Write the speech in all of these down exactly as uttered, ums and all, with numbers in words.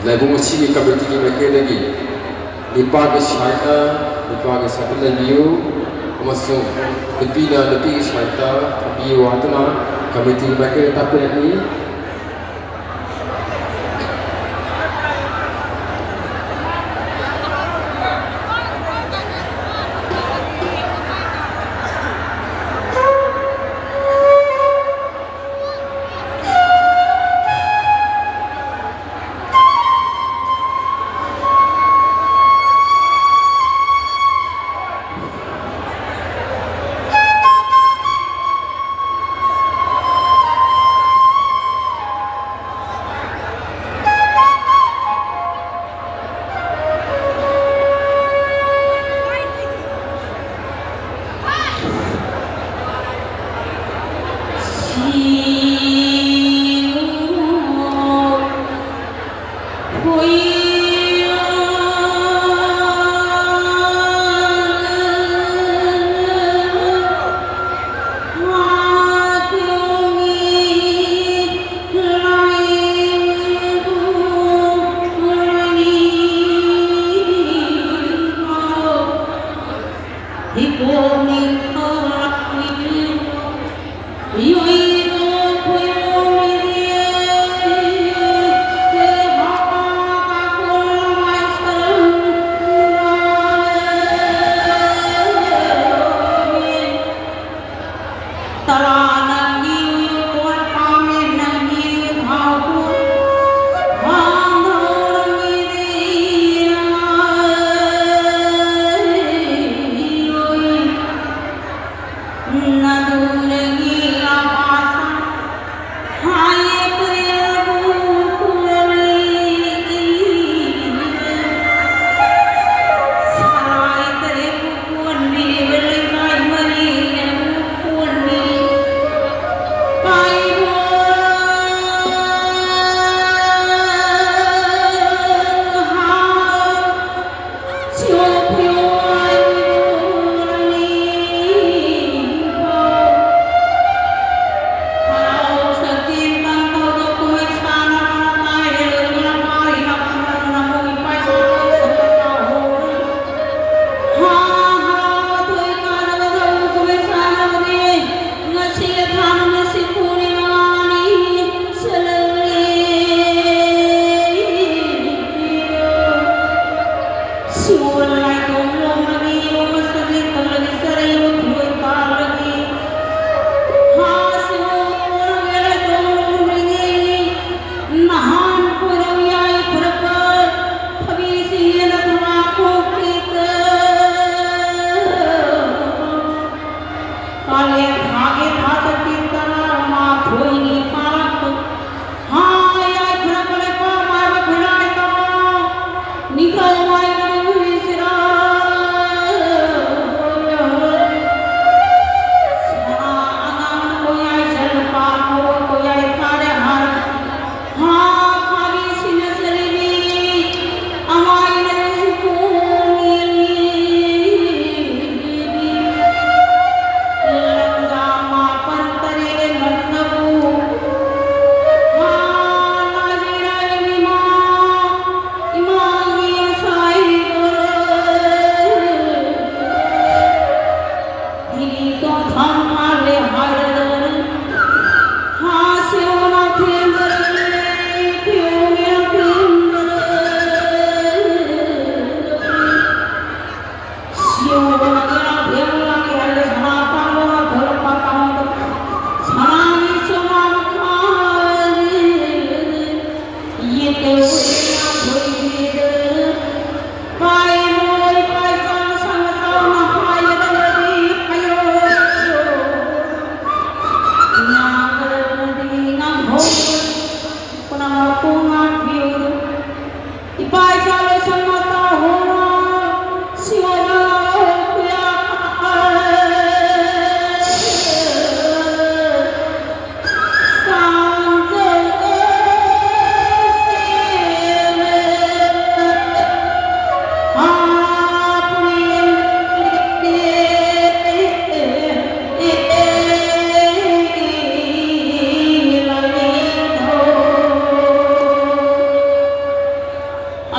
ꯂꯥꯏꯕꯨꯡ ꯑꯁꯤꯒꯤ ꯀꯃꯤꯇꯤꯒꯤ ꯃꯥꯏꯀꯩꯗꯒꯤ ꯅꯨꯄꯥꯒꯤ ꯁꯥꯏꯠꯅ ꯅꯨꯄꯥꯒꯤ ꯁꯥꯏꯠꯇ ꯂꯩꯕꯤꯌꯨ ꯑꯃꯁꯨꯡ ꯅꯨꯄꯤꯅ ꯅꯨꯄꯤꯒꯤ ꯁꯥꯏꯠꯇ ꯊꯝꯕꯤꯌꯨ ꯍꯥꯏꯗꯨꯅ ꯀꯃꯤꯇꯤꯒꯤ ꯃꯥꯏꯀꯩꯗ ꯇꯥꯛꯄꯤꯔꯛꯏ꯫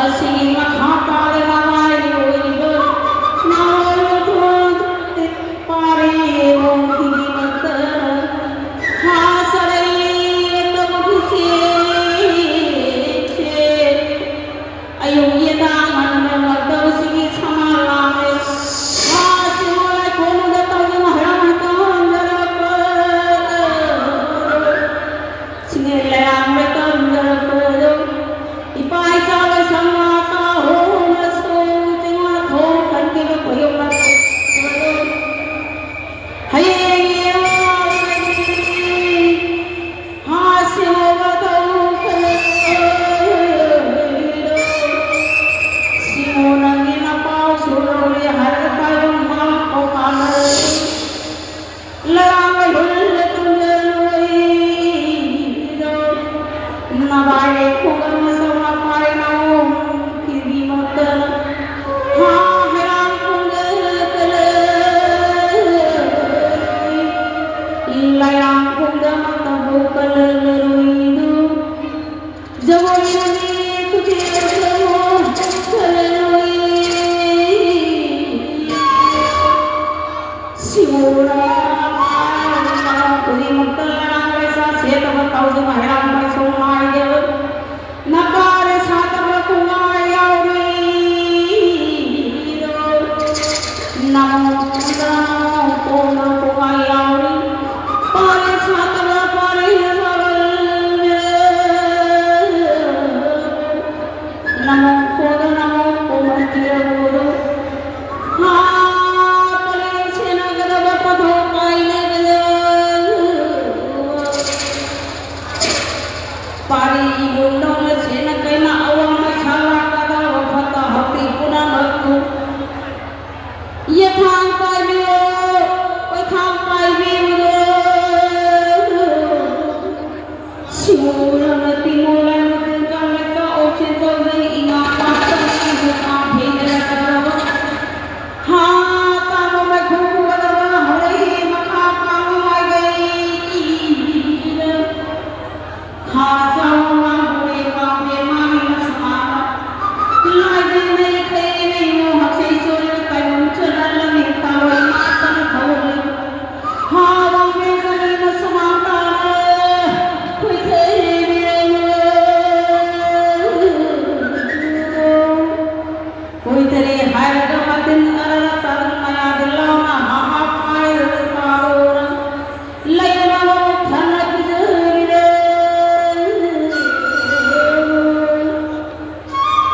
ꯑꯁꯤꯒꯤ ꯃꯈꯥ ꯇꯥꯔꯒ ꯂꯥꯏꯔꯤ ꯑꯣꯏꯔꯤꯕ ꯅꯍꯥꯔꯣꯜ ꯄꯥꯔꯤ ꯃꯣꯡꯀꯤꯒꯤ ꯃꯇꯝ ꯍꯥꯁꯔꯩ ꯇꯧꯕꯁꯦ꯫ ꯑꯌꯨꯛ ꯌꯦꯟꯗꯥꯡ ꯉꯟꯅ ꯉꯝꯗꯕꯁꯤꯒꯤ ꯁꯃꯥ ꯂꯥꯡꯂꯦ꯫ ꯍꯥꯁꯤ ꯃꯣꯂꯥꯏ ꯀꯣꯅꯨꯗ ꯇꯧꯗꯨꯅ ꯍꯔꯥꯎꯅ ꯇꯧꯍꯟꯖꯔꯛꯄ꯫ ꯁꯤꯡꯒꯦ ꯂꯩꯔꯥꯡꯕ ꯇꯧꯍꯟꯖꯔꯛꯄꯗꯣ꯫ ꯏꯄꯥ ꯏꯆꯥ ꯂꯣꯏꯁꯪ ꯃꯆꯥ ꯍꯣꯡꯅ ꯁꯣꯡ ꯆꯤꯡꯅ ꯊꯣꯡ ꯀꯟꯈꯤꯕ ꯈꯣꯏꯌꯨꯝ ꯃꯊꯛꯇ ꯍꯌꯦꯡ ꯌꯦꯡꯉꯣ꯫ ꯍꯥꯁꯤ ꯃꯣꯂꯥꯏ ꯇꯧꯍꯟꯖꯔꯛꯄꯗꯣ꯫ ꯅꯃꯣ ꯀꯣꯗ ꯅꯃꯣ ꯀꯣꯃꯟ ꯇꯤꯔꯕꯨꯗꯣ꯫ ꯍꯥ, ꯄꯂꯦꯟ ꯁꯦꯟꯅꯒꯗꯕ ꯄꯊꯣꯛ ꯄꯥꯏꯅꯒꯗꯕ꯫ ꯄꯥꯔꯤ ꯏꯃꯨꯡꯗꯧꯅ ꯁꯦꯟꯅ ꯀꯩꯅ ꯑꯋꯥꯡ ꯃꯩꯁꯥ ꯂꯥꯛꯀꯗꯕ ꯐꯠꯇ ꯍꯥꯎꯗꯤ ꯄꯨꯝꯅꯃꯛꯄꯨ ꯌꯦꯊꯥꯡ ꯄꯥꯏꯕꯤꯌꯨ, ꯀꯣꯏꯊꯥꯡ ꯄꯥꯏꯕꯤꯌꯨ꯫ ꯁꯤꯃꯨꯂꯅ ꯇꯤꯃꯨꯂꯅ ꯇꯤꯟꯖꯥꯡ ꯃꯩꯆꯥ ꯑꯣꯛꯁꯤꯟ ꯇꯧꯖꯩ ꯏꯃꯥ ꯄꯥꯛꯇ ꯏꯃꯨ ꯄꯥꯝ ꯐꯦꯟꯗꯅ ꯇꯧꯔꯕ꯫ ꯍꯥ ꯇꯥꯃꯣ ꯃꯩꯈꯨ ꯈꯨꯒꯗꯕ ꯍꯧꯔꯛꯏ ꯃꯈꯥ ꯄꯥꯡꯕ ꯃꯥꯏꯀꯩ ꯏꯕꯤꯗ꯫ ꯈꯥ ꯆꯥꯎ ꯃꯥꯡ ꯍꯧꯔꯦ ꯄꯥꯝ ꯐꯦꯟ ꯃꯥꯒꯤ ꯃꯁꯨꯃꯥꯅ꯫ ꯂꯥꯏꯗꯤ ꯃꯩ ꯈꯩ ꯃꯩ ꯃꯣ ꯍꯛꯁꯩ ꯆꯣꯏꯔ ꯇꯥꯏꯕꯪ ꯆꯠꯅ ꯂꯝꯃꯤ ꯇꯥꯔꯣꯏ ꯃꯥ ꯇꯅ ꯊꯧꯔꯤ꯫ ꯀꯣꯏꯊꯔꯦ ꯍꯥꯏꯔꯒ ꯃꯇꯤꯟ ꯑꯔꯔ ꯇꯔꯨ ꯃꯌꯥꯗ ꯂꯥꯎꯅ ꯍꯥ ꯍꯥ ꯄꯥꯏꯔꯒ ꯇꯥꯔꯣꯔ꯫ ꯂꯩꯃ ꯊꯅ ꯄꯤꯖꯔꯤꯔꯦ꯫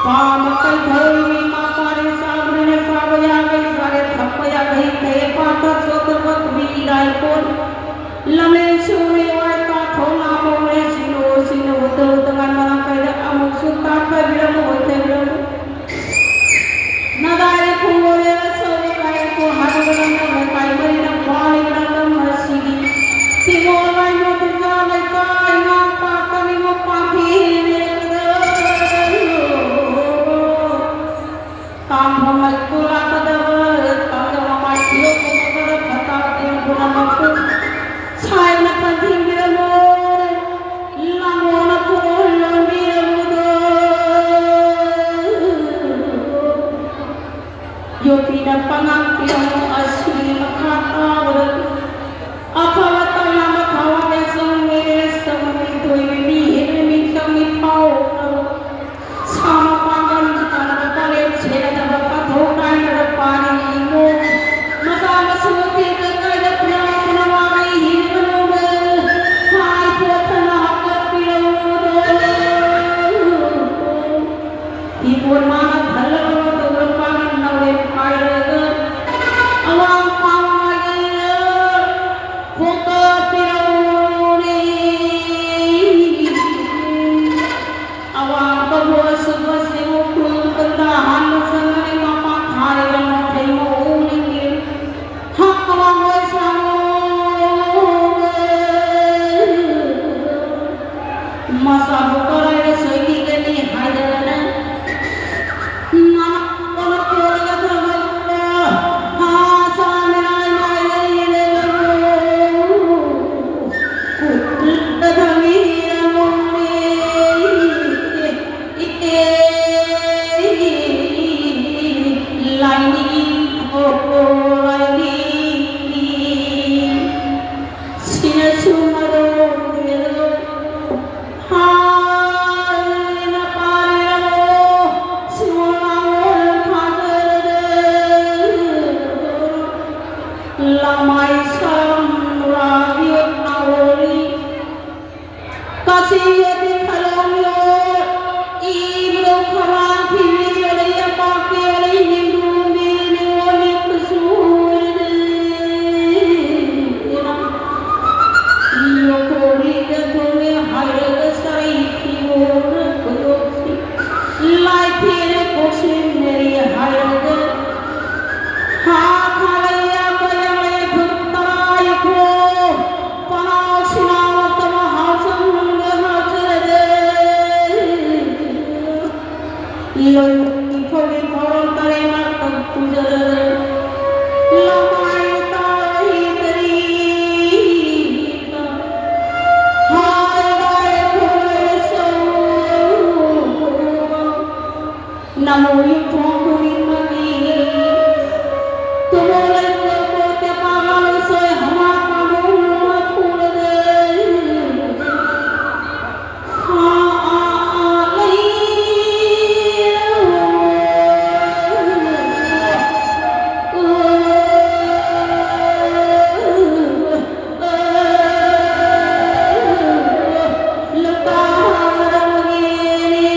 ꯄꯥ ꯃꯀꯩ ꯊꯧꯔꯤꯕꯤ ꯃꯄꯥꯔꯤ ꯆꯥꯕꯅꯤꯅ ꯆꯥꯕ ꯌꯥꯈꯩ ꯆꯥꯔꯦ, ꯊꯛꯄ ꯌꯥꯈꯩ ꯊꯛꯑꯦ, ꯄꯥꯊ ꯆꯣꯠꯇꯕ ꯀꯨꯕꯤ ꯏꯔꯥꯏ ꯀꯣꯟ꯫ ꯂꯝꯂꯦꯟ ꯁꯤꯡꯂꯨ ꯋꯥꯏ ꯇꯥꯊꯣꯛ ꯅꯥꯄꯣꯡꯂꯦ ꯁꯤꯡꯂꯨ ꯁꯤꯡꯂꯨ ꯇꯧ ꯇꯉꯥꯟ ꯃꯔꯥꯡ ꯀꯥꯏꯗ ꯑꯃꯨꯛꯁꯨ ꯇꯥꯛꯄꯤꯔꯝꯃꯨ ꯑꯣꯏꯊꯕꯤꯔꯝꯃꯨ꯫ ꯅꯗꯥꯏ ꯈꯨꯡꯒꯣꯜꯂꯦ ꯁꯧꯔꯦ ꯂꯥꯏ ꯀꯣ ꯍꯥꯏꯕ ꯂꯝꯗꯝ ꯂꯩꯀꯥꯏ ꯃꯔꯤꯅ ꯄꯥꯜꯂꯤꯕ ꯂꯝꯗꯝ ꯑꯁꯤꯒꯤ ꯇꯤꯒꯣ ꯂꯥꯏ ꯃꯣꯇꯤꯖꯥ ꯂꯩꯀꯥꯏ ꯉꯥ ꯄꯥꯛꯀꯅꯤ ꯃꯄꯥꯟ ꯊꯤꯔꯦ꯫ ꯇꯥꯝꯐꯝ ꯃꯩꯈꯨ ꯂꯥꯛꯀꯗꯕ ꯇꯥꯖꯕ ꯃꯥꯏꯊꯤꯕ ꯄꯨꯝꯕꯗ ꯐꯠꯇ ꯍꯥꯎꯊꯤ ꯄꯨꯝꯅꯃꯛꯄꯨ ꯁꯥꯏꯅ ꯄꯟꯊꯤꯡꯕꯤꯔꯝꯃꯨ꯫ ꯂꯥꯡꯒꯣꯜꯅ ꯈꯨꯔꯨꯝ ꯂꯣꯟꯕꯤꯔꯝꯃꯨꯗꯣ꯫ ꯃꯥꯅ ꯊꯜꯂꯕ ꯇꯧꯔꯝꯕꯒꯤ ꯅꯥꯎꯔꯦꯝ ꯄꯥꯏꯔꯒ ꯑꯋꯥꯡ ꯄꯥꯡ ꯃꯥꯏꯀꯩꯗ ꯈꯣꯡꯀꯥꯞ ꯄꯤꯔꯧꯔꯦ꯫ ꯑꯋꯥꯡ ꯄꯥꯡꯕ ꯁꯨꯕꯁꯤꯕꯨ ꯈꯨꯜ ꯀꯟꯗ ꯍꯥꯟꯅ ꯆꯪꯉꯅꯤ ꯃꯄꯥꯟ ꯊꯥꯔꯤꯕ ꯃꯈꯩ ꯃꯑꯣꯡ ꯌꯦꯡꯕꯤꯌꯨ꯫ ꯍꯛ ꯑꯋꯥꯡ ꯍꯣꯏ ꯁꯥꯡꯉꯣ꯫ ꯃꯁꯥꯕꯨ ꯀꯔꯥꯏꯗ ꯁꯣꯏꯈꯤꯒꯅꯤ ꯍꯥꯏꯗꯅ ꯅꯅꯥꯛꯇ ꯀꯣꯜꯂꯒ ꯊꯝꯃꯛꯄ ꯍꯥ ꯁꯥ ꯃꯤꯔꯥꯏ ꯃꯥꯏ ꯂꯩꯔꯦ꯫ ꯈꯨꯠꯇ ꯊꯝꯕꯤꯔꯝꯃꯣꯅꯦ꯫ ꯏꯇꯦ ꯂꯥꯏꯅꯤꯡ ꯊꯣꯛꯄ ꯂꯥꯏꯅꯤꯡ꯫ ꯁꯤꯅꯁꯨ ꯃꯔꯣꯜ ꯑꯃ ꯍꯥꯏꯅ ꯄꯥꯔꯤꯔꯣ, ꯁꯤꯃꯣꯟ ꯂꯥꯡꯑꯣꯜ ꯊꯥꯖꯔꯦ꯫ ꯂꯃꯥꯏ ꯁꯝ ꯔꯥꯕꯤ ꯑꯣꯏ ꯀꯛꯆꯤꯡ ꯌꯦꯠꯇꯤ ꯈꯂꯣꯡ ꯌꯣꯠ, ꯏꯕꯗꯧ ꯈꯔꯥꯡ ꯊꯤꯕꯤ ꯌꯣꯠꯂꯤ, ꯌꯥꯄꯥꯛꯄꯤ ꯌꯣꯠꯂꯤ, ꯅꯤꯡꯗꯨꯝꯕꯤ ꯅꯤꯉꯣꯜ ꯅꯤꯡꯕꯁꯨ ꯎꯔꯗꯤ꯫ ꯌꯣꯠꯈꯣꯔꯤꯗ ꯊꯣꯡꯉꯦ ꯍꯥꯏꯔꯒ ꯁꯔꯩ ꯊꯤꯕꯣꯔ ꯈꯨꯗꯣꯞꯁꯤ, ꯂꯥꯏ ꯊꯤꯔꯦ ꯀꯣꯛꯁꯤꯟꯅꯔꯤ ꯍꯥꯏꯔꯒ ꯍꯥ ꯈꯥꯂꯩ ꯌꯥꯝꯕ ꯌꯥꯝꯂꯩ ꯐꯨꯠ ꯇꯔꯥ ꯌꯦꯛꯈꯣ꯫ ꯄꯅꯥꯎ ꯁꯤꯅꯥꯎ ꯅꯠꯇꯕ ꯍꯥꯎꯁꯪ ꯍꯨꯝꯒ ꯍꯥꯎꯖꯔꯗꯦ꯫ ꯂꯣꯏ ꯅꯤꯡꯊꯧꯒꯤ ꯊꯧꯔꯝ ꯇꯔꯦꯠ ꯉꯥꯛꯇ ꯄꯨꯖꯔꯗꯦ꯫ ꯂꯃꯥꯏ ꯇꯥꯔꯤ ꯇꯔꯤ ꯍꯥꯏ ꯍꯥꯏ ꯈꯣꯏ ꯁꯧ꯫ ꯅꯃꯣ ꯌꯨꯝꯊꯣꯡ ꯈꯨꯗꯤꯡꯃꯛꯀꯤ ꯇꯨꯃꯣ ꯂꯩꯇꯦ ꯄꯣꯠꯇꯦ ꯄꯥꯒꯜ ꯁꯣꯏ ꯍꯃꯥ ꯄꯥꯃꯣ ꯍꯃꯥ ꯐꯨꯔꯗꯦ꯫ ꯍꯥ ꯑꯥ ꯑꯥ ꯂꯩ꯫ ꯂꯨꯄꯥ ꯃꯔꯝꯒꯤꯅꯤ꯫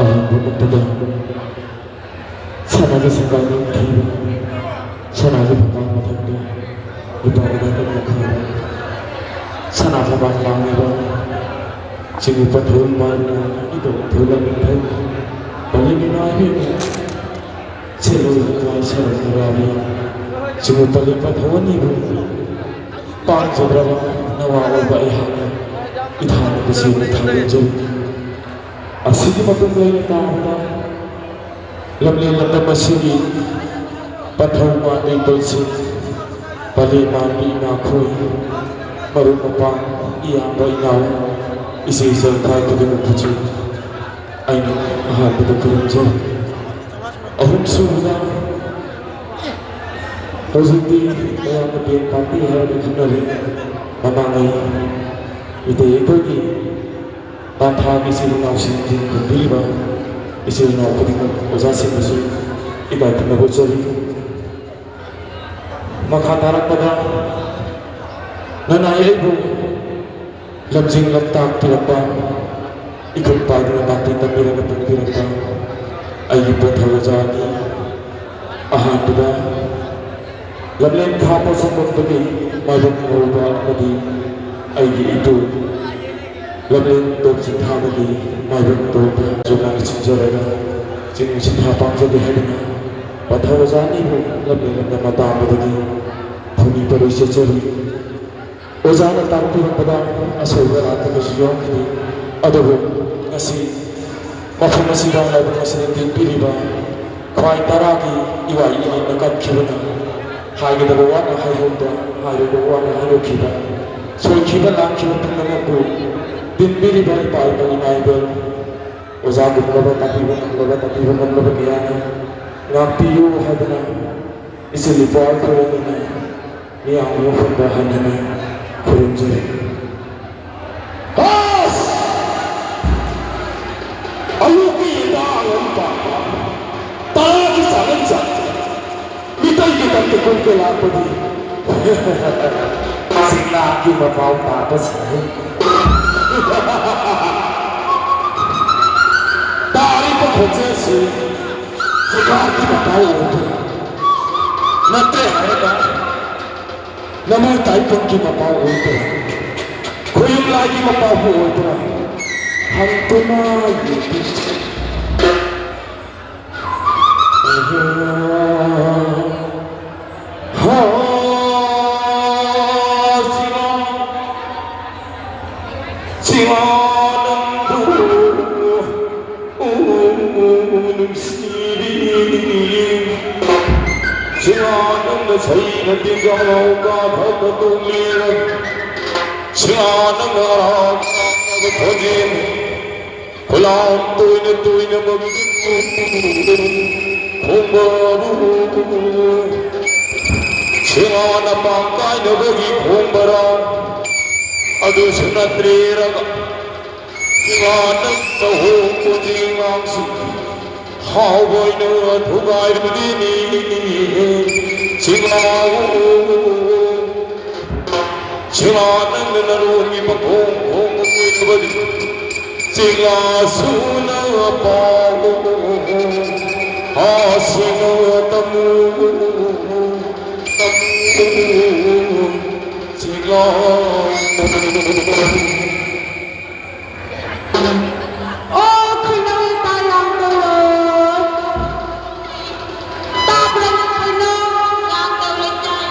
ꯑꯍꯥꯟꯕꯃꯛꯇꯗ ꯁꯅꯥꯒꯤ ꯁꯪꯒꯥꯏ ꯅꯤꯡꯊꯤꯕ, ꯁꯅꯥꯒꯤ ꯐꯝꯕꯥꯛ ꯃꯊꯛꯇ, ꯂꯨꯄꯥꯒꯤ ꯅꯥꯀꯟ ꯃꯈꯥꯗ, ꯁꯅꯥ ꯐꯝꯕꯥꯛ ꯂꯥꯡꯂꯤꯕ, ꯆꯤꯡꯉꯨ ꯄꯟꯊꯧ ꯏꯃꯥ ꯏꯕꯦꯝꯃ, ꯏꯕꯨꯡ ꯄꯟꯊꯧ ꯂꯥꯏꯅꯤꯡꯊꯧ, ꯄꯂꯦꯝ ꯏꯃꯥ ꯏꯕꯦꯝꯃ, ꯁꯦꯜꯍꯧ ꯏꯃꯥ ꯁꯔꯝ ꯅꯔꯥꯕꯤ, ꯆꯤꯡꯉꯨ ꯄꯂꯦꯝ ꯄꯟꯊꯧ ꯑꯅꯤꯕꯨ ꯄꯥꯝꯖꯗ꯭ꯔꯕ ꯅꯋꯥ ꯑꯣꯏꯕ ꯑꯩꯍꯥꯛꯅ ꯏꯊꯥꯅ ꯇꯁꯦꯡꯅ ꯊꯥꯒꯠꯆꯔꯤ꯫ ꯑꯁꯤꯒꯤ ꯃꯇꯨꯡ ꯂꯩꯅ ꯇꯥꯕꯗ ꯂꯝꯂꯦꯟ ꯂꯝꯗꯝ ꯑꯁꯤꯒꯤ ꯄꯟꯊꯧ ꯃꯥꯟꯕꯤ ꯄꯨꯜꯁꯤꯡ, ꯄꯂꯦꯝ ꯃꯥꯟꯕꯤ ꯏꯃꯥꯈꯣꯏ, ꯃꯔꯨꯞ ꯃꯄꯥꯡ, ꯏꯌꯥꯝꯕ ꯏꯅꯥꯎ, ꯏꯆꯦ ꯏꯆꯜ ꯏꯀꯥꯏ ꯈꯨꯗꯤꯡꯃꯛꯄꯨꯁꯨ ꯑꯩꯅ ꯑꯍꯥꯟꯕꯗ ꯈꯨꯔꯨꯝꯖꯩ꯫ ꯑꯍꯨꯝꯁꯨꯕꯗ, ꯍꯧꯖꯤꯛꯇꯤ ꯃꯌꯥꯝꯅ ꯕꯦꯟ ꯄꯥꯔꯇꯤ ꯍꯥꯏꯔꯒ ꯈꯪꯅꯔꯤ꯫ ꯃꯃꯥꯡꯉꯩ ꯃꯤꯇꯩ ꯑꯩꯈꯣꯏꯒꯤ ꯄꯟꯊꯥꯒꯤ ꯏꯆꯤꯜ ꯏꯅꯥꯎꯁꯤꯡ ꯊꯤꯟꯕꯤꯔꯤꯕ ꯏꯆꯤꯜ ꯏꯅꯥꯎ ꯈꯨꯗꯤꯡꯃꯛ ꯑꯣꯖꯥꯁꯤꯡꯕꯨꯁꯨ ꯏꯀꯥꯏ ꯈꯨꯝꯅꯕ ꯎꯠꯆꯔꯤ꯫ ꯃꯈꯥ ꯇꯥꯔꯛꯄꯗ ꯅꯅꯥꯏ ꯑꯩꯕꯨ ꯂꯝꯖꯤꯡ ꯂꯝꯇꯥꯛꯄꯤꯔꯛꯄ, ꯏꯈꯨꯠ ꯄꯥꯏꯗꯨꯅ ꯇꯥꯛꯄꯤ ꯇꯝꯕꯤꯔꯒ ꯄꯨꯟꯕꯤꯔꯛꯄ ꯑꯩꯒꯤ ꯄꯟꯊꯧ ꯑꯣꯖꯥ ꯑꯅꯤ, ꯑꯍꯥꯟꯕꯗ ꯂꯝꯂꯦꯟ ꯈꯥ ꯄꯣꯠꯁꯪꯕꯝꯗꯒꯤ ꯃꯥꯏꯕꯝ ꯉꯧꯕ ꯑꯃꯗꯤ ꯑꯩꯒꯤ ꯏꯄꯨ ꯂꯝꯂꯦꯟ ꯇꯣꯞ ꯆꯤꯡꯊꯥꯗꯒꯤ ꯃꯥꯏꯕꯝ ꯇꯣꯞꯄ ꯆꯨꯝꯅ ꯅꯤꯡꯁꯤꯡꯖꯔꯒ ꯆꯤꯡ ꯆꯤꯡꯊꯥ ꯄꯥꯝꯖꯗꯦ ꯍꯥꯏꯗꯨꯅ ꯄꯟꯊꯧ ꯑꯣꯖꯥ ꯑꯅꯤꯕꯨ ꯂꯝꯂꯦꯟ ꯂꯝꯗꯝ ꯑꯇꯥꯡꯕꯗꯒꯤ ꯊꯧꯅꯤ ꯄꯔꯩ ꯆꯠꯆꯔꯤ꯫ ꯑꯣꯖꯥꯅ ꯇꯥꯛꯄꯤꯔꯛꯄꯗ ꯑꯁꯣꯏꯕ ꯑꯔꯥꯟꯕ ꯀꯩꯁꯨ ꯌꯥꯎꯈꯤꯗꯦ꯫ ꯑꯗꯨꯕꯨ ꯉꯁꯤ ꯃꯐꯝ ꯑꯁꯤꯗ ꯂꯥꯏꯕꯨꯡ ꯑꯁꯤꯗ ꯇꯤꯟꯕꯤꯔꯤꯕ ꯈ꯭ꯋꯥꯏ ꯇꯔꯥꯒꯤ ꯏꯋꯥ ꯏꯅꯤꯅ ꯀꯟꯈꯤꯕꯅ ꯍꯥꯏꯒꯗꯕ ꯋꯥꯅ ꯍꯥꯏꯍꯧꯗ, ꯍꯥꯏꯔꯣꯏꯗꯕ ꯋꯥꯅ ꯍꯥꯏꯗꯣꯛꯈꯤꯕ, ꯁꯣꯏꯈꯤꯕ ꯂꯥꯟꯈꯤꯕ ꯄꯨꯝꯅꯃꯛꯄꯨ ꯇꯤꯟꯕꯤꯔꯤꯕ ꯏꯄꯥ ꯏꯄꯥ ꯏꯃꯥ ꯏꯕꯦꯜ ꯑꯣꯖꯥ ꯒꯨꯝꯂꯕ ꯇꯥꯛꯄꯤꯕ ꯉꯝꯂꯕ ꯇꯝꯕꯤꯕ ꯉꯝꯂꯕ ꯀꯌꯥꯅ ꯉꯥꯛꯄꯤꯌꯨ ꯍꯥꯏꯗꯨꯅ ꯏꯆꯤꯜ ꯏꯄ꯭ꯋꯥ ꯑꯩꯈꯣꯏ ꯑꯅꯤꯅ ꯃꯤꯌꯥꯝꯒꯤ ꯃꯐꯝꯗ ꯍꯟꯅ ꯈꯨꯔꯨꯝꯖꯔꯤ꯫ ꯑꯁ! ꯑꯌꯨꯛꯀꯤ ꯏꯟꯖꯥꯡ ꯑꯃ ꯄꯥꯝꯕ, ꯇꯔꯥꯒꯤ ꯆꯥꯅꯟ ꯆꯥ, ꯃꯤꯇꯩꯒꯤ ꯇꯝꯇ ꯀꯨꯝꯀꯦ ꯂꯥꯛꯄꯗꯤ ꯆꯤꯡꯂꯥꯒꯤ ꯃꯄꯥꯎ ꯇꯥꯕ ꯁꯥꯏ꯫ ꯇꯥꯔꯦ꯫ ꯈꯣꯟꯖꯦꯜꯁꯤ ꯁꯤꯀꯥꯔꯒꯤ ꯃꯄꯥ ꯑꯣꯏꯕ꯭ꯔꯥ? ꯅꯠꯇꯦ ꯍꯥꯏꯔꯒ ꯅꯃꯣꯏ ꯇꯥꯏꯕꯪꯒꯤ ꯃꯄꯥ ꯑꯣꯏꯕ꯭ꯔꯥ? ꯈꯣꯌꯨꯝ ꯂꯥꯏꯒꯤ ꯃꯄꯥꯕꯨ ꯑꯣꯏꯕ꯭ꯔꯥ? ꯍꯪꯗꯨꯅ ꯌꯦꯡꯕꯤꯁꯤ꯫ ꯍꯥ, ꯁꯤꯃꯥ, ꯁꯤꯃꯥ ꯅꯪꯕꯨ ꯅꯨꯡꯁꯤꯕꯤ꯫ ꯁꯤꯃꯥ ꯅꯪꯅ ꯁꯩꯅ ꯇꯤꯟꯖꯥꯎ ꯀꯥꯊꯕ ꯇꯣꯡꯂꯦꯔ꯫ ꯁꯤꯃꯥ ꯅꯪꯅ ꯑꯔꯥꯡ ꯈꯣꯟꯖꯦꯜ꯫ ꯈꯨꯂꯥꯎ ꯇꯣꯏꯅ ꯇꯣꯏꯅ ꯃꯃꯤꯡ ꯈꯣꯡꯕꯕꯨ꯫ ꯁꯤꯃꯥꯅ ꯄꯥꯡ ꯀꯥꯏꯅꯕꯒꯤ ꯈꯣꯡꯕꯔꯥ? ꯑꯗꯨꯁꯨ ꯅꯠꯇ꯭ꯔꯦꯔꯒ ꯁꯤꯃꯥꯅ ꯆꯍꯣꯡ ꯄꯨꯟꯁꯤ ꯉꯥꯡꯁꯤ ꯍꯥꯎꯕ ꯑꯣꯏꯅ ꯊꯨꯒꯥꯏꯔꯨꯗꯤꯅꯤ꯫ ꯁꯤꯃꯥ ꯁꯤꯃꯥ ꯅꯪꯅ ꯅꯔꯣꯟꯒꯤ ꯃꯈꯣꯡ ꯈꯣꯡ ꯑꯣꯏꯔꯕꯗꯤ ꯆꯤꯡꯂꯥꯁꯨꯅ ꯄꯥꯎ ꯍꯥꯁꯤꯅ ꯇꯝꯃꯨ ꯇꯝꯃꯨ ꯆꯤꯡꯂꯥ ꯑꯣ ꯈꯣꯏꯅꯧ ꯏꯄꯥ ꯌꯥꯝ ꯇꯧꯔꯣ꯫ ꯇꯥꯕ꯭ꯔꯥ ꯈꯣꯏꯅꯧ? ꯌꯥꯝ ꯇꯧꯔꯣ ꯇꯥꯏ꯫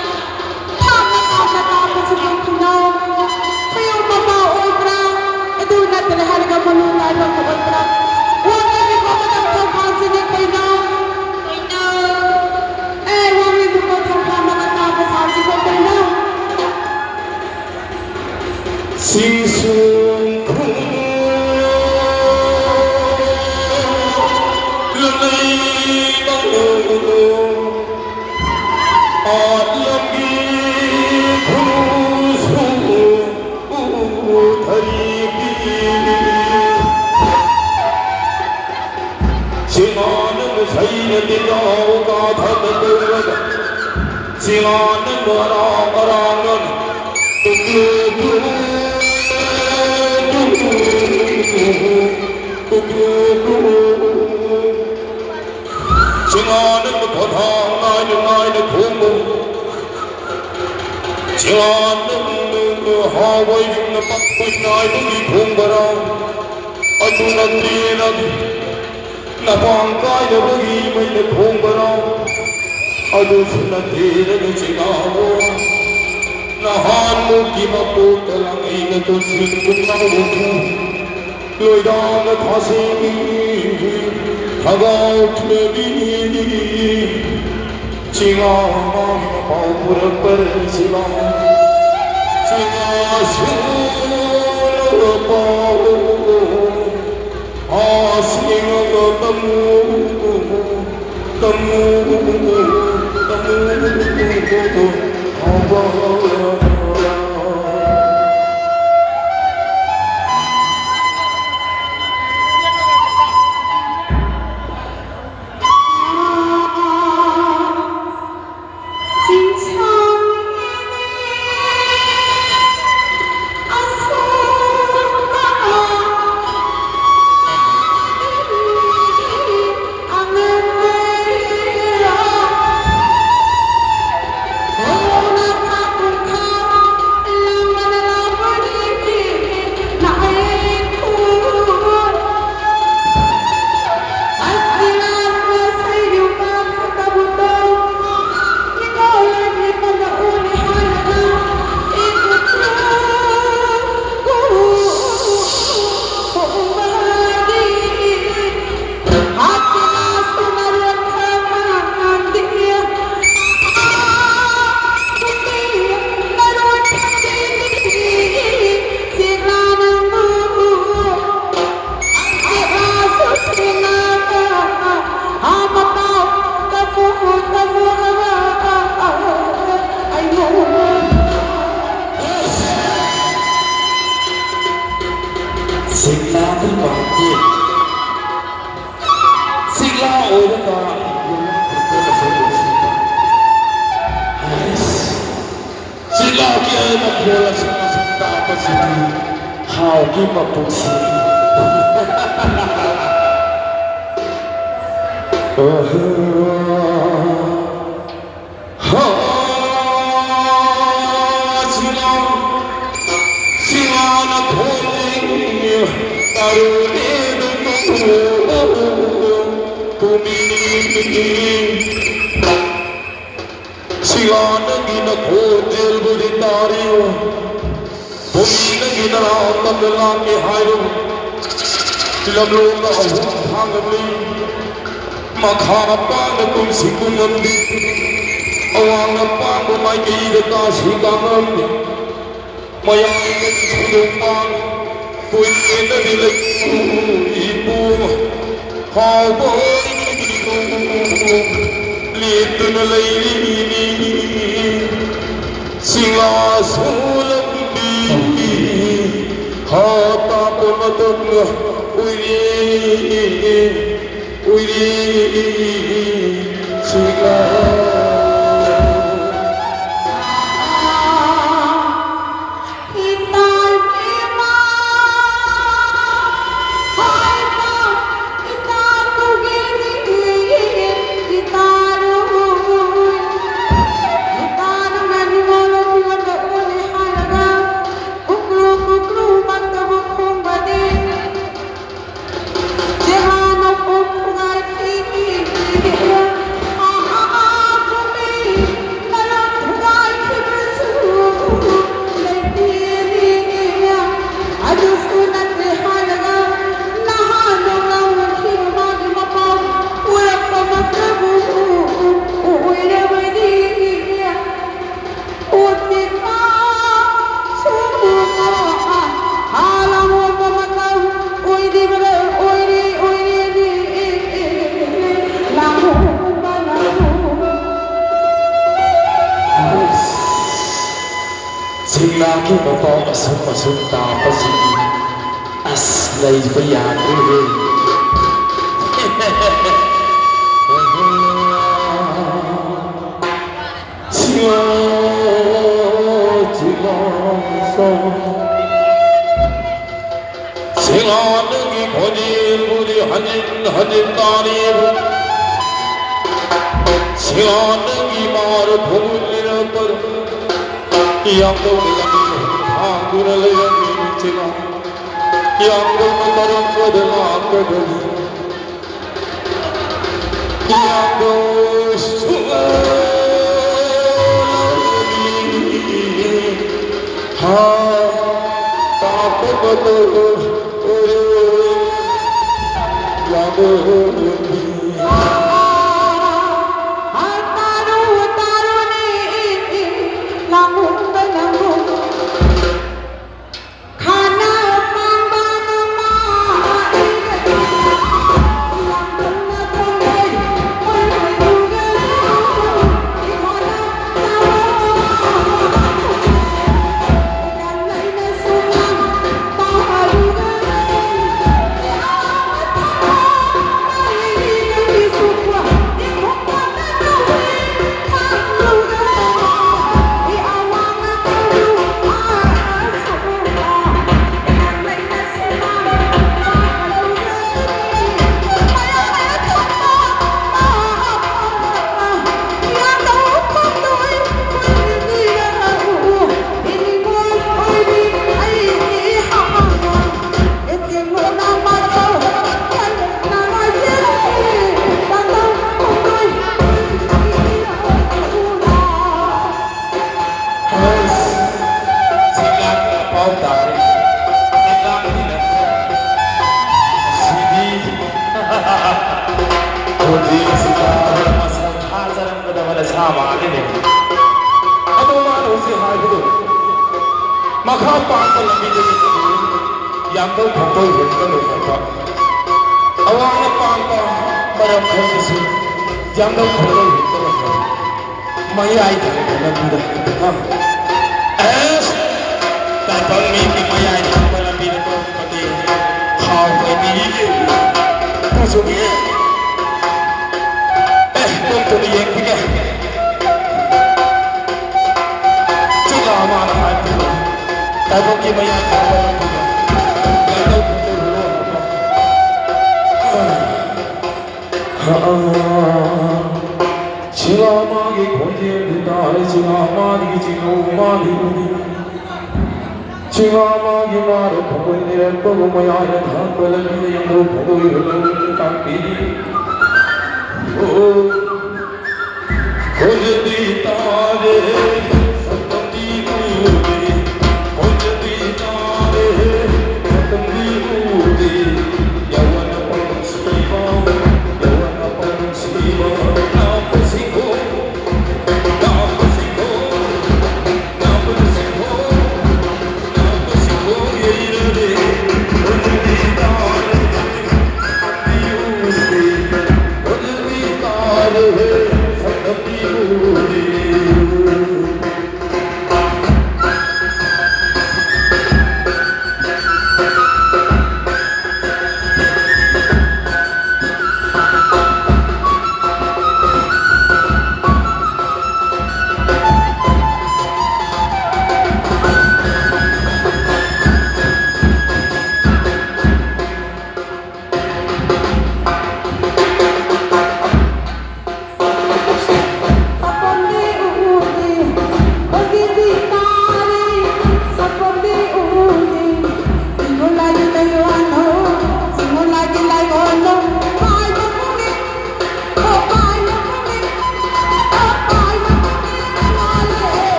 ꯊꯥꯞꯅ ꯊꯥꯞꯅ ꯇꯥꯕꯁꯤꯕꯨ ꯈꯣꯏꯅꯧ꯫ ꯈꯣꯏꯅꯧ ꯃꯄꯥ ꯑꯣꯏꯕ꯭ꯔꯥ? ꯑꯗꯨ ꯅꯠꯇ꯭ꯔꯦ ꯍꯥꯏꯔꯒ ꯃꯅꯨꯡ ꯂꯥꯏꯕꯛ ꯑꯣꯏꯕ꯭ꯔꯥ? ꯋꯥꯡꯂꯦꯟ ꯅꯤꯡꯊꯧ ꯃꯊꯪ ꯊꯧꯈꯥꯟꯁꯤꯅꯦ ꯈꯣꯏꯅꯧ꯫ ꯈꯣꯏꯅꯧ꯫ ꯑꯦ ꯋꯥꯡꯂꯦꯟ ꯅꯤꯡꯊꯧ ꯊꯧꯈꯥꯟ ꯃꯅꯥꯛ ꯇꯥꯕ ꯁꯥꯁꯤꯕꯨ ꯈꯣꯏꯅꯧ꯫ ꯁꯤꯡꯁꯨꯡ ꯈꯨꯅꯨ ꯂꯪꯂꯩ ꯃꯪꯂꯨ ꯑꯥꯠꯂꯝꯒꯤ ꯈꯨꯅꯨꯁꯨ ꯊꯔꯤꯕꯤ꯫ ꯁꯤꯃꯥꯅ ꯁꯩꯅ ꯇꯤꯟꯖꯥꯎ ꯀꯥꯊꯕ ꯇꯧꯔꯒ ꯁꯤꯃꯥꯅ ꯃꯔꯥ ꯃꯔꯥꯡꯅ ꯇꯨ ꯇꯨ ꯇꯨ ꯇꯨ ꯇꯨ ꯇꯨ ꯇꯨ ꯅꯪꯅ ꯄꯣꯊꯥ ꯉꯥꯏꯅ ꯉꯥꯏꯅ ꯈꯣꯡꯕ ꯆꯤꯂꯥ ꯅꯪꯅ ꯍꯥꯎꯕ ꯌꯨꯝꯅ ꯄꯥꯛꯄ ꯅꯥꯏꯕꯒꯤ ꯈꯣꯡꯕꯔꯥꯎ ꯑꯗꯨ ꯅꯠꯇꯦ ꯅꯪ ꯅꯄꯥꯡ ꯀꯥꯏꯗꯕꯒꯤ ꯃꯩꯅ ꯈꯣꯡꯕꯔꯥꯎ ꯑꯗꯨꯁꯨ ꯅꯠꯇꯦ ꯅꯪ ꯆꯤꯂꯥꯕꯣ ꯅꯍꯥꯟꯃꯨꯛꯀꯤ ꯃꯄꯣꯛꯇ ꯂꯥꯡꯂꯩꯅ ꯇꯣꯟꯁꯤꯟ ꯄꯨꯝꯅꯃꯛꯄꯨ ꯂꯣꯏꯗꯥꯅ ꯊꯥꯁꯤꯡ ꯊꯒꯥꯎ ꯊꯤꯅꯕꯤꯅꯤ ꯆꯤꯉꯥ ꯃꯥꯡꯅ ꯄꯥꯎ ꯄꯨꯔꯛꯄꯔ ꯆꯤꯉꯥ ꯆꯤꯉꯥ ꯁꯨꯅ ꯄꯥꯎ ꯑꯥꯁꯤꯡ ꯇꯝꯃꯨ ꯇꯝꯃꯨ ꯇꯝꯃꯨ ꯍꯥꯎꯕ ꯁꯤꯛꯂꯥ ꯑꯣꯏꯔꯒ ꯁꯤꯛꯂꯥꯒꯤ ꯑꯣꯏꯕ ꯈꯣꯜ ꯑꯁꯤ ꯇꯥꯕꯁꯤꯗꯤ ꯍꯥꯎꯒꯤ ꯃꯄꯨꯟꯁꯤ꯫ ꯁꯤꯂꯥ, ꯁꯤꯂꯥꯅ ꯈꯣꯜꯂꯤ ꯇꯥꯔꯨꯅꯦ ꯅꯪꯕꯨ ꯄꯨꯃꯤ꯫ ꯁꯤꯂꯥ ꯅꯪꯒꯤ ꯅꯈꯣꯟꯖꯦꯜꯕꯨꯗꯤ ꯇꯥꯔꯤ꯫ ꯄꯨꯃꯤ ꯅꯪꯒꯤ ꯅꯅꯥꯛꯇ ꯂꯥꯛꯀꯦ ꯍꯥꯏꯔꯨ꯫ ꯂꯝꯂꯣꯡꯗ ꯑꯍꯨꯝ ꯊꯥꯡꯒꯠꯂꯤ꯫ ꯃꯈꯥ ꯄꯥꯡꯅ ꯀꯨꯝꯁꯤ ꯀꯨꯝꯉꯝꯗꯦ꯫ ꯑꯋꯥꯡꯅ ꯄꯥꯡꯕ ꯃꯥꯏꯀꯩꯗ ꯀꯥꯁꯤ ꯀꯥꯉꯝꯗꯦ꯫ ꯃꯌꯥꯏꯗ ꯊꯣꯏꯗꯣꯛꯄ ꯀꯨꯏꯔꯦꯅꯗꯤ ꯂꯩ ꯏꯄꯨ꯫ ꯍꯥꯎꯕ ꯂꯦꯞꯇꯨꯅ ꯂꯩꯔꯤꯅꯤ꯫ ꯁꯤꯡꯂꯥꯁꯨ ꯂꯝꯕꯤ ꯍꯥ ꯇꯥꯛꯄ ꯃꯇꯝꯒ ꯑꯣꯏꯔꯦ, ꯑꯣꯏꯔꯦ ꯁꯤꯡꯂꯥ꯫ ꯑꯗꯨꯁꯨ ꯅꯠꯇꯦ ꯍꯥꯏꯔꯒ ꯅꯍꯥꯟ ꯅꯣꯡꯅꯥꯎ ꯅꯨꯡꯁꯤꯕ ꯃꯥꯒꯤ ꯃꯄꯥꯎ ꯄꯨꯔꯛꯄꯃꯛꯇꯕꯨ ꯑꯣꯏꯔꯕꯗꯤ꯫ ꯎꯠꯇꯤꯀꯥ ꯁꯨ ꯍꯥꯂꯥꯡ ꯑꯣꯟꯕ ꯃꯇꯝ ꯑꯣꯏꯔꯤꯕ, ꯑꯣꯏꯔꯤ, ꯑꯣꯏꯔꯤꯅꯤ꯫ ꯂꯥꯡꯑꯣ, ꯂꯥꯡꯑꯣ꯫ ꯁꯤꯡꯂꯥꯒꯤ ꯃꯄꯥꯎ ꯑꯁꯨꯝ ꯑꯁꯨꯝ ꯇꯥꯕꯁꯤꯗꯤ ꯑꯁ ꯂꯩꯕ ꯌꯥꯗ꯭ꯔꯦꯍꯦ꯫ ꯁꯤꯡꯂꯥ, ꯁꯤꯡꯂꯥ, ꯁꯤꯡꯂꯥ ꯅꯪꯒꯤ ꯈꯣꯟꯖꯦꯜꯕꯨꯗꯤ ꯍꯟꯖꯤꯟ ꯍꯟꯖꯤꯟ ꯇꯥꯔꯤꯕ꯫ ꯁꯤꯌꯥꯅꯒꯤ ꯃꯥꯔ ꯐꯣꯡꯂꯤꯔꯛꯄꯗ ꯌꯥꯝꯗꯧꯅ ꯂꯝꯕꯤ ꯍꯥꯡꯗꯨꯅ ꯂꯩꯔꯝꯃꯤ ꯏꯆꯦꯅ꯫ ꯌꯥꯝꯗꯧꯅ ꯀꯔꯝꯕꯗ ꯂꯥꯛꯀꯗꯒꯦ? ꯌꯥꯝꯗꯧ ꯁꯨꯛꯂꯥꯛꯂꯤ꯫ ꯍꯥ, ꯇꯥꯛꯄ ꯃꯇꯧ ꯑꯣꯏꯔꯦ꯫ ꯌꯥꯝꯗꯧ ꯊꯥꯖꯔꯝꯒꯗꯕ ꯅꯁꯥ ꯃꯥꯜꯂꯤꯅꯦ꯫ ꯑꯗꯣ ꯃꯥꯅ ꯍꯧꯖꯤꯛ ꯍꯥꯏꯕꯗꯣ, ꯃꯈꯥ ꯄꯥꯡꯕ ꯂꯝꯕꯤꯗꯒꯤ ꯌꯥꯝꯗꯧ ꯈꯣꯡꯗꯣꯏ ꯍꯦꯟꯒꯅꯨ ꯍꯥꯏꯕ꯫ ꯑꯋꯥꯡꯅ ꯄꯥꯡꯕ ꯃꯔꯝ ꯈꯔꯗꯁꯨ ꯌꯥꯝꯗꯧ ꯈꯣꯡꯗꯣꯏ ꯍꯦꯟꯒꯅꯨ ꯍꯥꯏꯕ꯫ ꯃꯌꯥꯏ ꯊꯪꯕ ꯂꯝꯕꯤꯗ, ꯑ, ꯑꯦꯁ! ꯇꯥꯏꯕꯪ ꯃꯤꯒꯤ ꯃꯌꯥꯏ ꯊꯪꯕ ꯂꯝꯕꯤꯗ ꯇꯣꯡꯕꯗꯤ ꯍꯥꯎꯕꯅꯤ꯫ ꯇꯨꯁꯨ ꯌꯦꯡ-, ꯑꯦ, ꯇꯣꯛꯇꯨꯅ ꯌꯦꯡꯕꯤꯒꯦ꯫ ꯆꯨꯝꯅ ꯃꯥꯅ ꯍꯥꯏꯕꯗꯨ, ꯇꯥꯏꯕꯪꯒꯤ ꯃꯌꯥꯏ ꯊꯪꯕ ꯂꯝꯕꯤꯗ ꯂꯥꯏꯅꯧ ꯈꯨꯝꯕ ꯍꯨꯔꯣ ꯍꯥꯏꯕ꯫ ꯑ, ꯑ, ꯆꯤꯡꯂꯥ ꯃꯥꯒꯤ ꯈꯣꯟꯖꯦꯜꯗꯤ ꯇꯥꯔꯦ, ꯆꯤꯡꯂꯥ ꯃꯥꯒꯤ ꯆꯤꯡꯅꯧ ꯃꯥꯒꯤ ꯎꯅꯤ꯫ ꯆꯤꯡꯂꯥ ꯃꯥꯒꯤ ꯃꯥꯔ ꯈꯣꯡꯒꯣꯜ ꯂꯤꯔꯛꯄꯕꯨ ꯃꯌꯥꯏꯅ ꯊꯥꯡꯕ ꯂꯝꯕꯤꯗ ꯌꯥꯝꯕꯨ ꯈꯣꯡꯒꯣꯜ ꯂꯧꯗꯨꯅ ꯇꯥꯛꯄꯤꯔꯤ꯫ ꯑꯣ, ꯈꯣꯟꯖꯦꯜꯗꯤ ꯇꯥꯔꯦ, ꯁꯛꯇꯝꯗꯤ ꯎꯗꯦ꯫ ꯈꯣꯟꯖꯦꯜꯗꯤ ꯇꯥꯔꯦ, ꯁꯛꯇꯝꯗꯤ ꯎꯗꯦ꯫ ꯌꯥꯋꯥꯅ ꯄꯥꯎ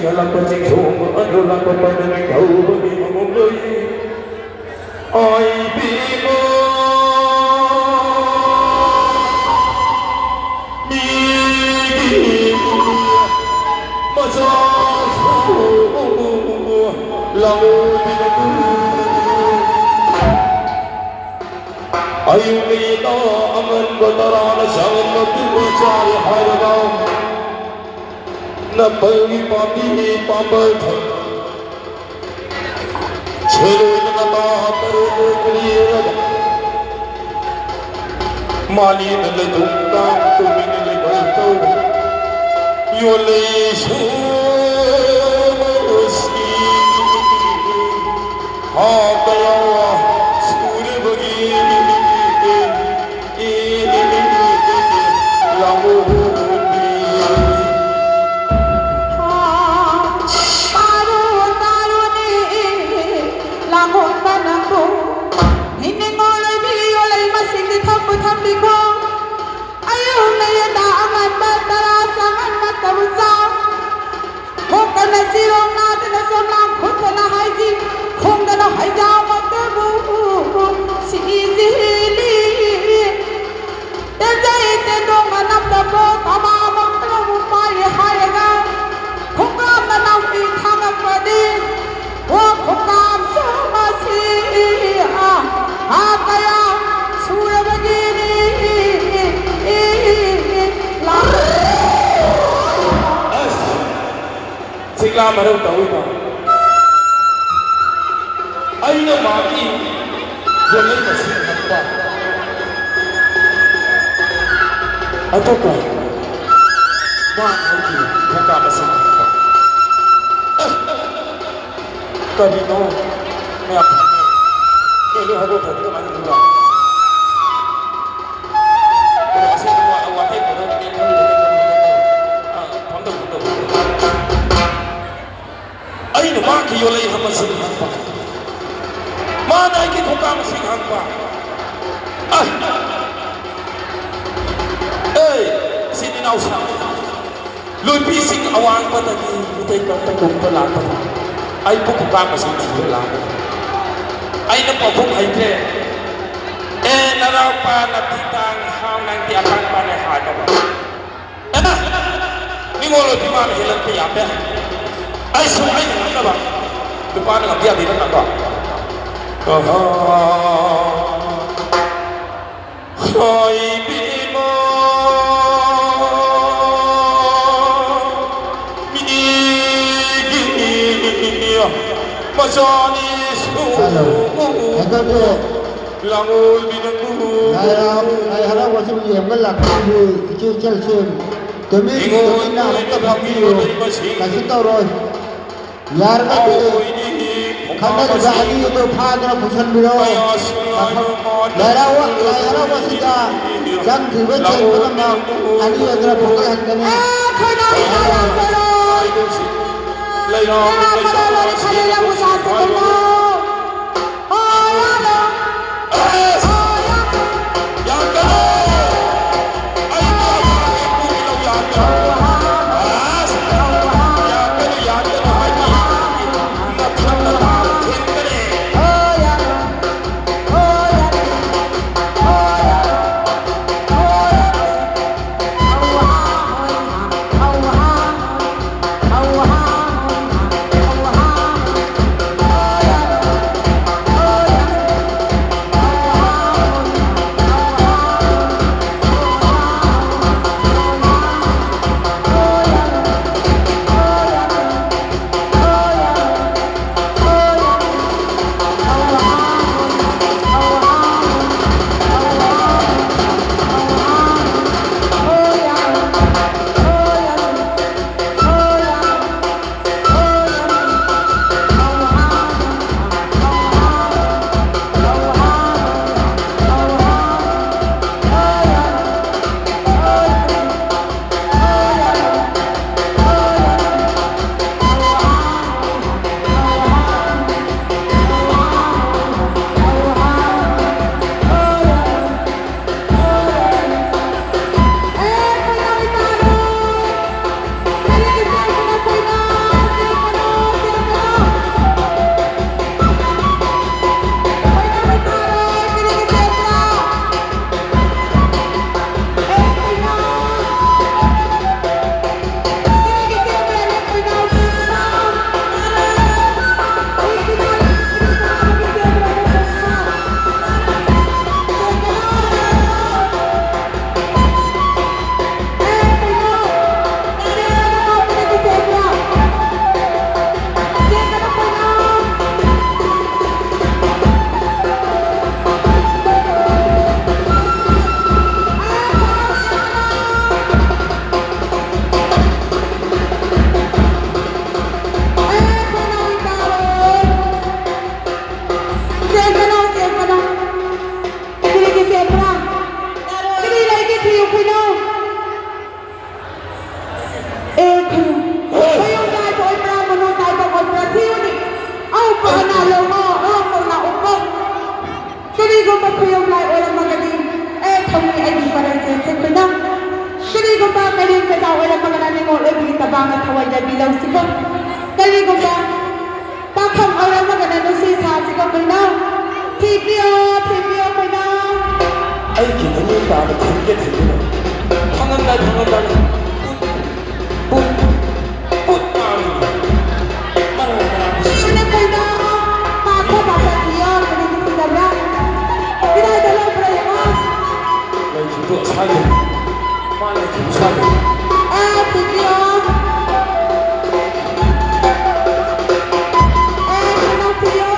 ꯍꯜꯂꯛꯄ ꯆꯤꯡꯁꯣꯡ ꯑꯗꯨ ꯂꯥꯛꯄ ꯄꯥꯏꯅ ꯅꯤꯡꯊꯧꯕꯒꯤ ꯃꯃꯨꯡ ꯂꯣꯏ꯫ ꯑꯣꯏꯕꯤꯕ ꯃꯤꯒꯤ ꯃꯆꯥꯁꯨ ꯂꯧꯕꯤꯔꯛꯎ꯫ ꯑꯌꯨꯛ ꯉꯟꯇꯥ ꯑꯉꯟꯕ ꯇꯔꯥꯅ ꯁꯪꯒꯟꯕ ꯇꯨꯝꯕ ꯆꯥꯔꯦ ꯍꯥꯏꯔꯒ ꯅꯥꯄꯜꯒꯤ ꯄꯥꯝꯕꯤ ꯄꯥꯝꯕ ꯊꯝ ꯁꯦꯂꯣꯏꯅ ꯅꯄꯥ ꯇꯔꯨꯛ ꯂꯣꯏ ꯀꯔꯤꯔꯒ ꯃꯥꯂꯦꯝꯗ ꯂꯩꯇꯨꯝ ꯇꯥꯡ ꯇꯨꯃꯤꯟꯅ ꯂꯩꯕ ꯇꯧ꯫ ꯌꯣꯜꯂꯦ ꯁꯦꯝꯕ ꯎꯁꯤ ꯍꯥꯞꯄ ꯌꯥꯎꯕ ꯁꯨꯔꯕꯒꯤ ꯂꯥꯡꯒꯣꯜ ꯍꯨꯟꯕꯤ꯫ ꯇꯥꯔꯨ, ꯇꯥꯔꯨꯅꯤ, ꯂꯥꯡꯒꯣꯜꯗ ꯅꯪꯕꯨ ꯍꯤꯡꯅꯤꯡꯉꯣ ꯂꯩꯕꯤꯌꯣ, ꯂꯩ ꯃꯁꯤꯡꯗꯤ ꯊꯝꯕꯨ ꯊꯝꯕꯤꯈꯣ꯫ ꯑꯌꯨꯛ ꯅꯌꯦꯟꯗ ꯑꯉꯟꯕ ꯇꯔꯥ ꯆꯪꯉꯟꯕ ꯇꯧꯖꯥ꯫ ꯈꯣꯛꯇꯅ ꯆꯤꯔꯣꯝ ꯅꯥꯗꯅ ꯆꯣꯝꯂꯥꯡ ꯈꯨꯠꯇꯅ ꯍꯥꯏꯖꯤ, ꯈꯣꯡꯗꯅ ꯍꯩꯖꯥꯎ ꯃꯛꯇꯕꯨ ꯁꯤꯖꯤꯜꯂꯤ꯫ ꯇꯦꯟꯖꯩ ꯇꯦꯟꯗꯣꯡ ꯑꯅꯞꯇꯕ ꯊꯃꯥ ꯃꯛꯇꯕꯨ ꯄꯥꯏꯔꯦ ꯍꯥꯏꯔꯒ, ꯈꯣꯡꯀꯥꯞ ꯅꯅꯥꯎꯄꯤ ꯊꯥꯡꯉꯛꯄꯗꯤ, ꯑꯣ ꯈꯣꯡꯀꯥꯞ ꯆꯣꯡꯕꯁꯤ, ꯑꯥ, ꯑꯥ ꯀꯌꯥ ꯁꯨꯔꯕꯒꯤꯅꯤ꯫ ꯑꯁ! ꯁꯤꯛꯂꯥ ꯃꯔꯧ ꯇꯧꯏꯗ꯫ ꯑꯩꯅ ꯃꯥꯒꯤ ꯌꯣꯜꯂꯩ ꯃꯁꯤꯡ ꯍꯪꯕ꯫ ꯑꯇꯣꯞꯄ ꯃꯥꯅ ꯑꯩꯒꯤ ꯈꯣꯡꯀꯥꯞ ꯃꯁꯤꯡ ꯍꯪꯕ꯫ ꯑꯦ! ꯀꯔꯤꯅꯣ? ꯃꯌꯥꯝ ꯊꯝꯃꯦ꯫ ꯅꯣꯏ ꯂꯣꯏ ꯍꯧꯒꯠꯈ꯭ꯔꯗꯤ ꯀꯃꯥꯏꯅ ꯇꯧꯗꯣꯏꯕ? ꯑꯩꯅ ꯃꯥꯒꯤ ꯌꯣꯜꯂꯩ ꯑꯃꯁꯨꯡ ꯍꯪꯕ꯫ ꯃꯥꯅ ꯑꯩꯒꯤ ꯈꯣꯡꯀꯥꯞ ꯑꯁꯤ ꯍꯪꯕ꯫ ꯑꯩ, ꯑꯩ, ꯏꯆꯤꯟ ꯏꯅꯥꯎꯁꯤꯡ, ꯂꯣꯏꯄꯤꯁꯤꯡ ꯑꯋꯥꯡꯕꯗꯒꯤ ꯃꯤꯇꯩ ꯀꯝꯇ ꯀꯨꯝꯕ ꯂꯥꯛꯄꯗ ꯑꯩꯕꯨ ꯈꯨꯀꯥꯛ ꯃꯁꯤꯡ ꯊꯤꯕ ꯂꯥꯛꯄꯗ ꯑꯩꯅ ꯄꯥꯎꯈꯨꯝ ꯍꯩꯇ꯭ꯔꯦ꯫ ꯑꯦ ꯅꯅꯥꯎꯄꯥ ꯅꯥꯄꯤ ꯇꯥꯡ ꯍꯥꯎ ꯅꯪꯗꯤ ꯑꯄꯥꯛꯄꯅꯦ ꯍꯥꯏꯕ꯫ ꯑꯦ ꯃꯤꯉꯣꯟ ꯂꯣꯏꯄꯤ ꯃꯥꯅ ꯍꯦꯜꯂꯛꯄ ꯌꯥꯕ ꯌꯥꯏ꯫ ꯑꯩꯁꯨ ꯑꯩꯅ ꯉꯝꯅꯕ ꯅꯨꯄꯥꯅ ꯉꯝꯕ ꯌꯥꯗꯦ ꯅꯠꯇ꯭ꯔꯣ? ꯑꯍꯥ꯫ ꯍꯣꯏ ꯏꯕꯦꯝꯃ, ꯃꯤꯒꯤ ꯃꯆꯥꯅꯤꯁꯨ ꯍꯜꯂꯣ꯫ ꯑꯩꯈꯣꯏꯒꯤ ꯂꯥꯡꯑꯣꯜꯕꯤ ꯅꯪꯕꯨ꯫ ꯂꯥꯏ ꯍꯔꯥꯎ-, ꯂꯥꯏ ꯍꯔꯥꯎꯕꯁꯤꯕꯨ ꯌꯦꯡꯕ ꯂꯥꯛꯄꯤꯕ ꯏꯆꯦ ꯏꯆꯜꯁꯤꯡ ꯇꯨꯃꯤꯟ ꯇꯨꯃꯤꯟꯅ ꯑꯃꯨꯛꯇ ꯐꯝꯕꯤꯌꯨ꯫ ꯀꯩꯁꯨ ꯇꯧꯔꯣꯏ꯫ ꯌꯥꯔꯒꯗꯤ ꯈꯟꯅꯔꯤꯕ ꯑꯅꯤ ꯑꯗꯨ ꯐꯥꯗꯨꯅ ꯄꯨꯁꯤꯟꯕꯤꯔꯣ꯫ ꯂꯥꯏ ꯍꯔꯥꯎ-, ꯂꯥꯏ ꯍꯔꯥꯎꯕꯁꯤꯗ ꯆꯪꯈꯤꯕ ꯁꯦꯜ ꯄꯨꯝꯅꯃꯛ ꯑꯅꯤ ꯑꯗꯨꯅ ꯐꯒꯠꯍꯟꯒꯅꯤ꯫ ꯑꯦ, ꯈꯣꯏꯅꯥꯎ ꯏꯃꯥ ꯂꯥꯛꯄꯤꯔꯣ꯫ ꯏꯃꯥ ꯃꯅꯥꯎꯅ ꯈꯜꯂꯤ ꯂꯧꯕ ꯁꯥꯁꯤꯗꯅ꯫ ꯈꯨꯌꯨꯝ ꯂꯥꯏ ꯑꯣꯏꯔꯝꯃꯒꯗꯤ, ꯑꯦ ꯊꯧꯃꯤ ꯑꯩꯒꯤ ꯄꯔꯦꯡꯁꯦ ꯁꯦ ꯈꯣꯏꯅ꯫ ꯀꯔꯤꯒꯨꯝꯕ ꯀꯩꯔꯦꯝ ꯀꯩꯖꯥ ꯑꯣꯏꯔꯝꯃꯒꯅ ꯅꯤꯉꯣꯜ ꯑꯣꯏꯕꯒꯤ ꯇꯕꯥꯡꯅ ꯊꯋꯥꯏ ꯌꯥꯕꯤꯔꯧꯁꯤꯕꯨ꯫ ꯀꯔꯤꯒꯨꯝꯕ ꯄꯥꯈꯪ ꯑꯣꯏꯔꯝꯃꯒꯅ ꯅꯨꯡꯁꯤ ꯁꯥꯁꯤꯒ ꯈꯣꯏꯅ꯫ ꯊꯤꯕꯤꯌꯣ, ꯊꯤꯕꯤꯌꯣ ꯈꯣꯏꯅ꯫ ꯑꯩꯒꯤ ꯅꯤꯡꯉꯣꯜ ꯇꯥꯕ ꯊꯤꯕꯤꯒꯦ, ꯊꯤꯕꯤꯒꯦ꯫ ꯐꯪꯉꯝꯗꯥꯏ, ꯐꯪꯉꯝꯗꯥꯏ꯫ ꯄꯨꯠ, ꯄꯨꯠ ꯃꯥꯡꯉꯤ꯫ ꯃꯔꯥꯡ ꯃꯔꯥꯡ꯫ ꯁꯤꯅ ꯈꯣꯏꯅ꯫ ꯄꯥꯊꯣꯛ ꯄꯥꯊꯣꯛ ꯊꯤꯌꯣ, ꯀꯔꯤꯒꯤ ꯊꯤꯗꯕ꯭ꯔꯥ? ꯀꯗꯥꯏꯗ ꯂꯧꯕ꯭ꯔꯥ ꯌꯦꯡꯉꯣ꯫ ꯂꯩꯈꯤꯕꯗꯣ ꯑꯁ꯭ꯋꯥꯏꯗꯅꯤ꯫ ꯃꯥ ꯂꯩꯈꯤꯕ ꯑꯁ꯭ꯋꯥꯏꯗꯅꯤ꯫ ꯑꯦ, ꯊꯤꯕꯤꯌꯣ꯫ ꯑꯦ, ꯈꯣꯏꯅ ꯊꯤꯌꯣ꯫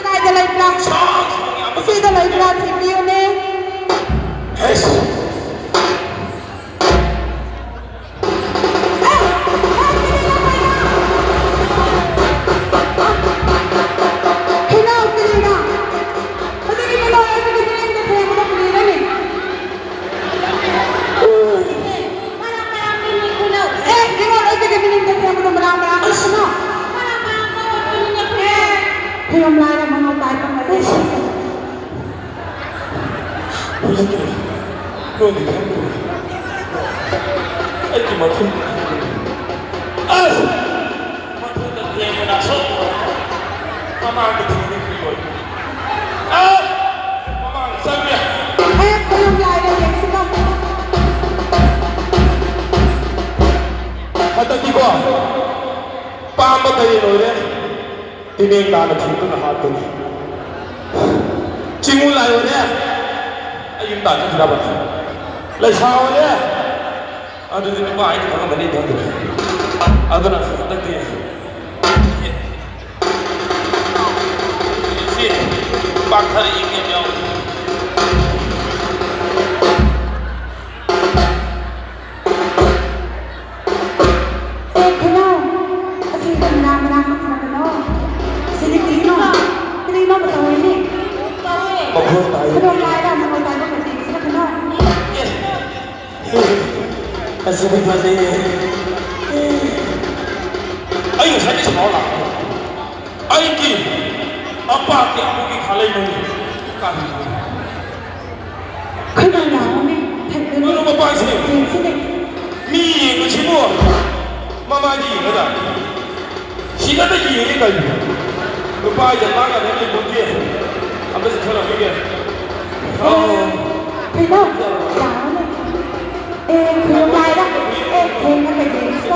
ꯀꯗꯥꯏꯗ ꯂꯩꯕ꯭ꯔꯥ? ꯁꯤꯗ ꯂꯩꯕ꯭ꯔꯥ? ꯊꯤꯕꯤꯌꯨꯅꯦ꯫ ꯑꯦ, ꯑꯦ, ꯀꯔꯤꯅꯣ ꯀꯩꯅꯣ? ꯀꯩꯅꯣ, ꯀꯔꯤꯅꯣ? ꯍꯧꯖꯤꯛꯀꯤ ꯀꯩꯅꯣ, ꯑꯩꯒꯤ ꯃꯤꯠꯌꯦꯡꯗ ꯊꯦꯡꯕꯗ ꯀꯔꯤꯅꯣꯅꯦ? ꯃꯔꯥꯡ ꯃꯔꯥꯡ ꯃꯤ ꯃꯤ ꯈꯨꯅꯧ꯫ ꯑꯦ, ꯏꯕꯨꯡꯉꯣ, ꯑꯩꯒꯤ ꯃꯤꯠꯌꯦꯡꯗ ꯊꯦꯡꯕꯗ ꯃꯔꯥꯡ ꯃꯔꯥꯡ ꯃꯤ ꯈꯨꯅꯧ꯫ ꯃꯔꯥꯡ ꯃꯔꯥꯡ ꯃꯤ ꯃꯤ ꯈꯨꯅꯧ꯫ ꯐꯤꯂꯝ ꯂꯥꯏꯔ ꯃꯉꯥꯎ ꯇꯥꯏ ꯄꯪꯒꯜ ꯂꯩ꯫ ꯍꯧꯖꯤꯛꯇꯤ ꯅꯣꯏꯒꯤ ꯈꯪꯗ꯭ꯔꯤ꯫ ꯑꯩꯒꯤ ꯃꯊꯨꯟ꯫ ꯑꯁ! ꯃꯊꯨꯟꯗ ꯌꯦꯡꯕꯗ ꯁꯣꯛ꯫ ꯃꯃꯥꯡꯗ ꯊꯤꯡꯉꯤ ꯀꯨꯏꯔꯣꯏ꯫ ꯑꯁ! ꯃꯃꯥꯡ ꯆꯪꯉꯦ꯫ ꯍꯦꯛ ꯈꯨꯔꯨꯝ ꯌꯥꯏꯔꯦ, ꯌꯦꯡꯁꯤꯀꯣ꯫ ꯍꯟꯗꯛꯇꯤꯀꯣ, ꯄꯥꯝꯕ ꯀꯔꯤ ꯂꯣꯏꯔꯦ? ꯇꯤꯃꯦꯟ ꯇꯥꯅ ꯊꯤꯡꯗꯨꯅ ꯍꯥꯠꯇꯨꯅꯤ꯫ ꯆꯤꯡꯉꯨ ꯂꯥꯏ ꯑꯣꯏꯔꯦ꯫ ꯑꯩ ꯌꯨꯝ ꯇꯥꯟꯊꯣꯛꯈꯤꯗꯕ꯫ ꯂꯩꯁꯥ ꯑꯣꯏꯔꯦ꯫ ꯑꯗꯨꯗꯤ ꯅꯨꯄꯥ ꯑꯩꯅ ꯈꯪꯉꯝꯃꯅꯤ ꯈꯪꯗ꯭ꯔꯦ꯫ ꯑꯗꯨꯅ ꯍꯟꯗꯛꯇꯤ ꯄꯥꯛꯊꯔꯛꯏ ꯃꯌꯥꯝ ꯌꯥꯎꯔꯤ꯫ ꯑꯦ, ꯈꯨꯅꯥꯎ, ꯑꯁꯤ ꯀꯅꯥ ꯃꯅꯥꯛ ꯅꯛꯁꯤꯜꯂꯛꯀꯅꯣ? ꯁꯤꯗꯤ ꯀꯔꯤꯅꯣ? ꯀꯔꯤꯅꯣ ꯇꯧꯔꯤꯅꯤ? ꯃꯈꯣꯟ ꯇꯥꯏ꯫ ꯈꯨꯅꯥꯎ ꯂꯥꯏꯔ, ꯃꯈꯣꯟ ꯇꯥꯏꯕ ꯈꯛꯇꯤ ꯁꯤꯜꯂꯛꯀꯅꯣ꯫ ꯑꯦ, ꯑꯁꯤꯗꯤ ꯐꯖꯩꯌꯦ꯫ ꯑꯩ ꯉꯁꯥꯏꯗꯤ ꯁꯥꯎꯔ ꯂꯥꯛꯄ꯫ ꯑꯩꯒꯤ ꯑꯄꯥꯛꯀꯤ ꯑꯄꯨꯒꯤ ꯈꯥꯂꯩ ꯃꯅꯤ ꯀꯥꯔꯤ꯫ ꯈꯣꯏꯗꯥ ꯂꯥꯛꯑꯣꯅꯦ, ꯊꯛꯇꯅꯦ꯫ ꯃꯔꯨꯞ ꯃꯄꯥꯡꯁꯤꯅꯦ꯫ ꯌꯦꯡꯁꯤꯅꯦ꯫ ꯃꯤ ꯌꯦꯡꯕꯁꯤꯕꯨ ꯃꯃꯥꯏꯗ ꯌꯦꯡꯒꯗ꯭ꯔꯥ? ꯁꯤꯗꯇ ꯌꯦꯡꯉꯦ ꯀꯩꯅꯣ? ꯂꯨꯄꯥ ꯌꯥꯡꯈꯩ ꯌꯥꯡꯈꯩ ꯂꯩꯄꯣꯟꯇꯦ꯫ ꯑꯝꯇ ꯆꯠꯊꯔꯛꯈꯤꯒꯦ꯫ ꯑꯣ꯫ ꯀꯩꯅꯣ? ꯂꯥꯛꯑꯣꯅꯦ꯫ ꯑꯦ, ꯈꯨꯔꯨꯝ ꯂꯥꯏꯗ꯫ ꯑꯦ, ꯊꯦꯡꯅ ꯀꯩꯗꯧꯔꯤꯅꯣ?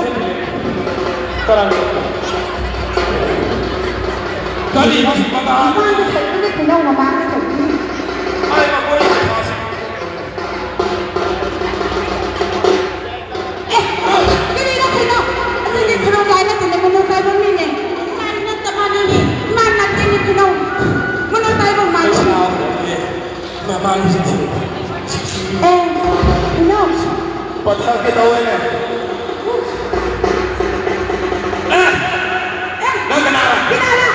ꯀꯔꯝ-, ꯀꯔꯤ ꯃꯁꯤ ꯃꯇꯥ? ꯃꯃꯥꯡꯗ ꯊꯛꯄꯅꯦ, ꯈꯨꯅꯧ ꯃꯃꯥꯡꯗ ꯊꯛꯄꯅꯦ꯫ ꯑꯩ ꯃꯈꯣꯏ ꯑꯦ, ꯀꯔꯤꯅꯣ ꯀꯩꯅꯣ? ꯑꯁꯤꯗꯤ ꯈꯨꯔꯨꯝ ꯂꯥꯏ ꯅꯠꯇꯦꯅꯦ, ꯃꯅꯨ ꯀꯥꯏꯕ ꯃꯤꯅꯦ꯫ ꯃꯥꯅ ꯅꯠꯇ ꯃꯥꯅꯤꯅꯦ꯫ ꯃꯥꯅ ꯅꯠꯇꯦꯅꯦ ꯀꯩꯅꯣ꯫ ꯃꯅꯨ ꯀꯥꯏꯕ ꯃꯥꯅꯤ꯫ ꯃꯃꯥꯡꯁꯤꯗꯤ꯫ ꯑꯦ, ꯀꯩꯅꯣ? ꯄꯊꯛꯀꯦ ꯇꯧꯋꯦꯅꯦ꯫ ꯑꯦ, ꯅꯪ ꯀꯅꯥ? ꯀꯅꯥꯅꯣ?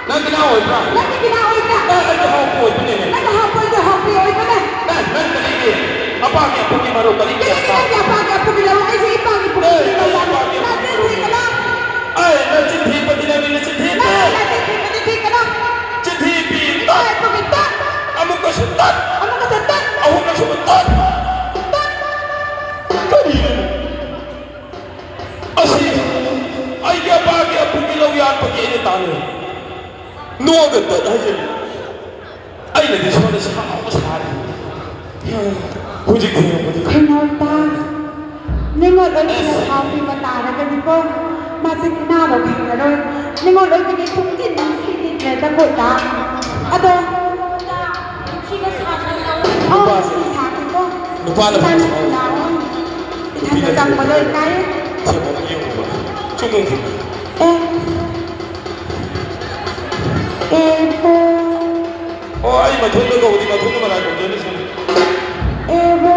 ꯅꯪ ꯀꯅꯥ ꯑꯣꯏꯕ꯭ꯔꯥ? ꯅꯪꯗꯤ ꯀꯅꯥ ꯑꯣꯏꯕ꯭ꯔꯥ? ꯑꯦ, ꯑꯩꯗꯤ ꯍꯥꯎꯄꯨ ꯑꯣꯏꯕꯅꯦ꯫ ꯅꯪꯅ ꯍꯥꯎꯄꯨ, ꯑꯩꯗꯤ ꯍꯥꯎꯄꯤ ꯑꯣꯏꯕꯅꯦ꯫ ꯑꯦ, ꯅꯪ ꯀꯔꯤꯒꯤ ꯑꯄꯥꯒꯤ ꯑꯄꯨꯒꯤ ꯃꯔꯨꯞ ꯀꯔꯤ ꯀꯔꯤꯒꯤ ꯀꯌꯥ ꯅꯪꯒꯤ ꯑꯄꯥꯒꯤ ꯑꯄꯨꯒꯤ ꯂꯧ? ꯑꯩꯁꯦ ꯏꯄꯥꯒꯤ ꯄꯨꯄꯨꯒꯤ ꯂꯧ꯫ ꯅꯆꯤꯟ ꯊꯤꯒꯅꯨ꯫ ꯑꯦ, ꯅꯆꯤꯟ ꯊꯤꯕꯗꯤ ꯅꯪꯒꯤ ꯅꯆꯤꯟ ꯊꯤꯕ꯫ ꯅꯪꯒꯤ ꯅꯆꯤꯟ ꯊꯤꯕꯗꯤ ꯊꯤꯒꯅꯨ꯫ ꯆꯤꯟ ꯊꯤꯕꯤ ꯏꯄꯥꯒꯤ ꯇꯠ꯫ ꯄꯨꯄꯨꯒꯤ ꯇꯠ꯫ ꯑꯃꯨꯛꯀꯁꯨ ꯇꯠ꯫ ꯑꯃꯨꯛꯀꯁꯨ ꯇꯠ꯫ ꯑꯍꯨꯝꯂꯛꯁꯨꯕ ꯇꯠ꯫ ꯇꯠ꯫ ꯀꯔꯤꯅꯣ? ꯑꯁꯤ ꯑꯩꯒꯤ ꯑꯄꯥꯒꯤ ꯑꯄꯨꯒꯤ ꯂꯧ ꯌꯥꯟꯕꯒꯤ ꯑꯩꯅ ꯇꯥꯟꯅꯩ꯫ ꯅꯣꯛꯑꯒ ꯇꯠ ꯍꯥꯏꯖꯤꯜꯂꯤ꯫ ꯑꯩꯅꯗꯤ ꯁꯣꯝꯗ ꯁꯥꯎꯕ ꯁꯥꯔꯤ꯫ ꯍꯧꯖꯤꯛ ꯊꯦꯡꯉꯕꯗꯤ ꯈꯨꯅꯧꯇ ꯅꯤꯉꯣꯜ ꯑꯣꯏꯕꯅ ꯁꯥꯎꯕꯤꯕ ꯇꯥꯔꯒꯗꯤꯀꯣ, ꯃꯥꯁꯦ ꯀꯅꯥꯕ ꯈꯪꯉꯔꯣꯏ꯫ ꯅꯤꯉꯣꯜ ꯑꯣꯏꯕꯒꯤ ꯈꯨꯝꯖꯤꯟ ꯅꯨꯡꯁꯤꯈꯤꯗ꯭ꯔꯦꯗ ꯀꯣꯏꯇ꯫ ꯑꯗꯣ, ꯑꯣ, ꯅꯨꯄꯥꯁꯦ ꯁꯤ ꯁꯥꯈꯤꯀꯣ꯫ ꯅꯨꯄꯥꯅ ꯏꯊꯟꯗ ꯐꯖꯅ ꯂꯥꯛꯑꯣ꯫ ꯏꯊꯟꯗ ꯆꯪꯕꯗꯣ ꯏꯀꯥꯏ꯫ ꯊꯦꯡꯉꯕꯗꯤ ꯌꯦꯡꯉꯨꯕ꯫ ꯆꯨꯝꯃꯦ, ꯊꯦꯡꯉꯦ꯫ ꯑꯦ꯫ ꯑꯦ, ꯄꯨꯡ ꯑꯣ, ꯑꯩ ꯃꯊꯨꯟꯗ ꯀꯧꯕꯗꯤ ꯃꯊꯨꯟꯗ ꯃꯔꯥꯏ ꯇꯧꯖꯅꯤ ꯁꯤꯅꯤ꯫ ꯑꯦꯕꯣ꯫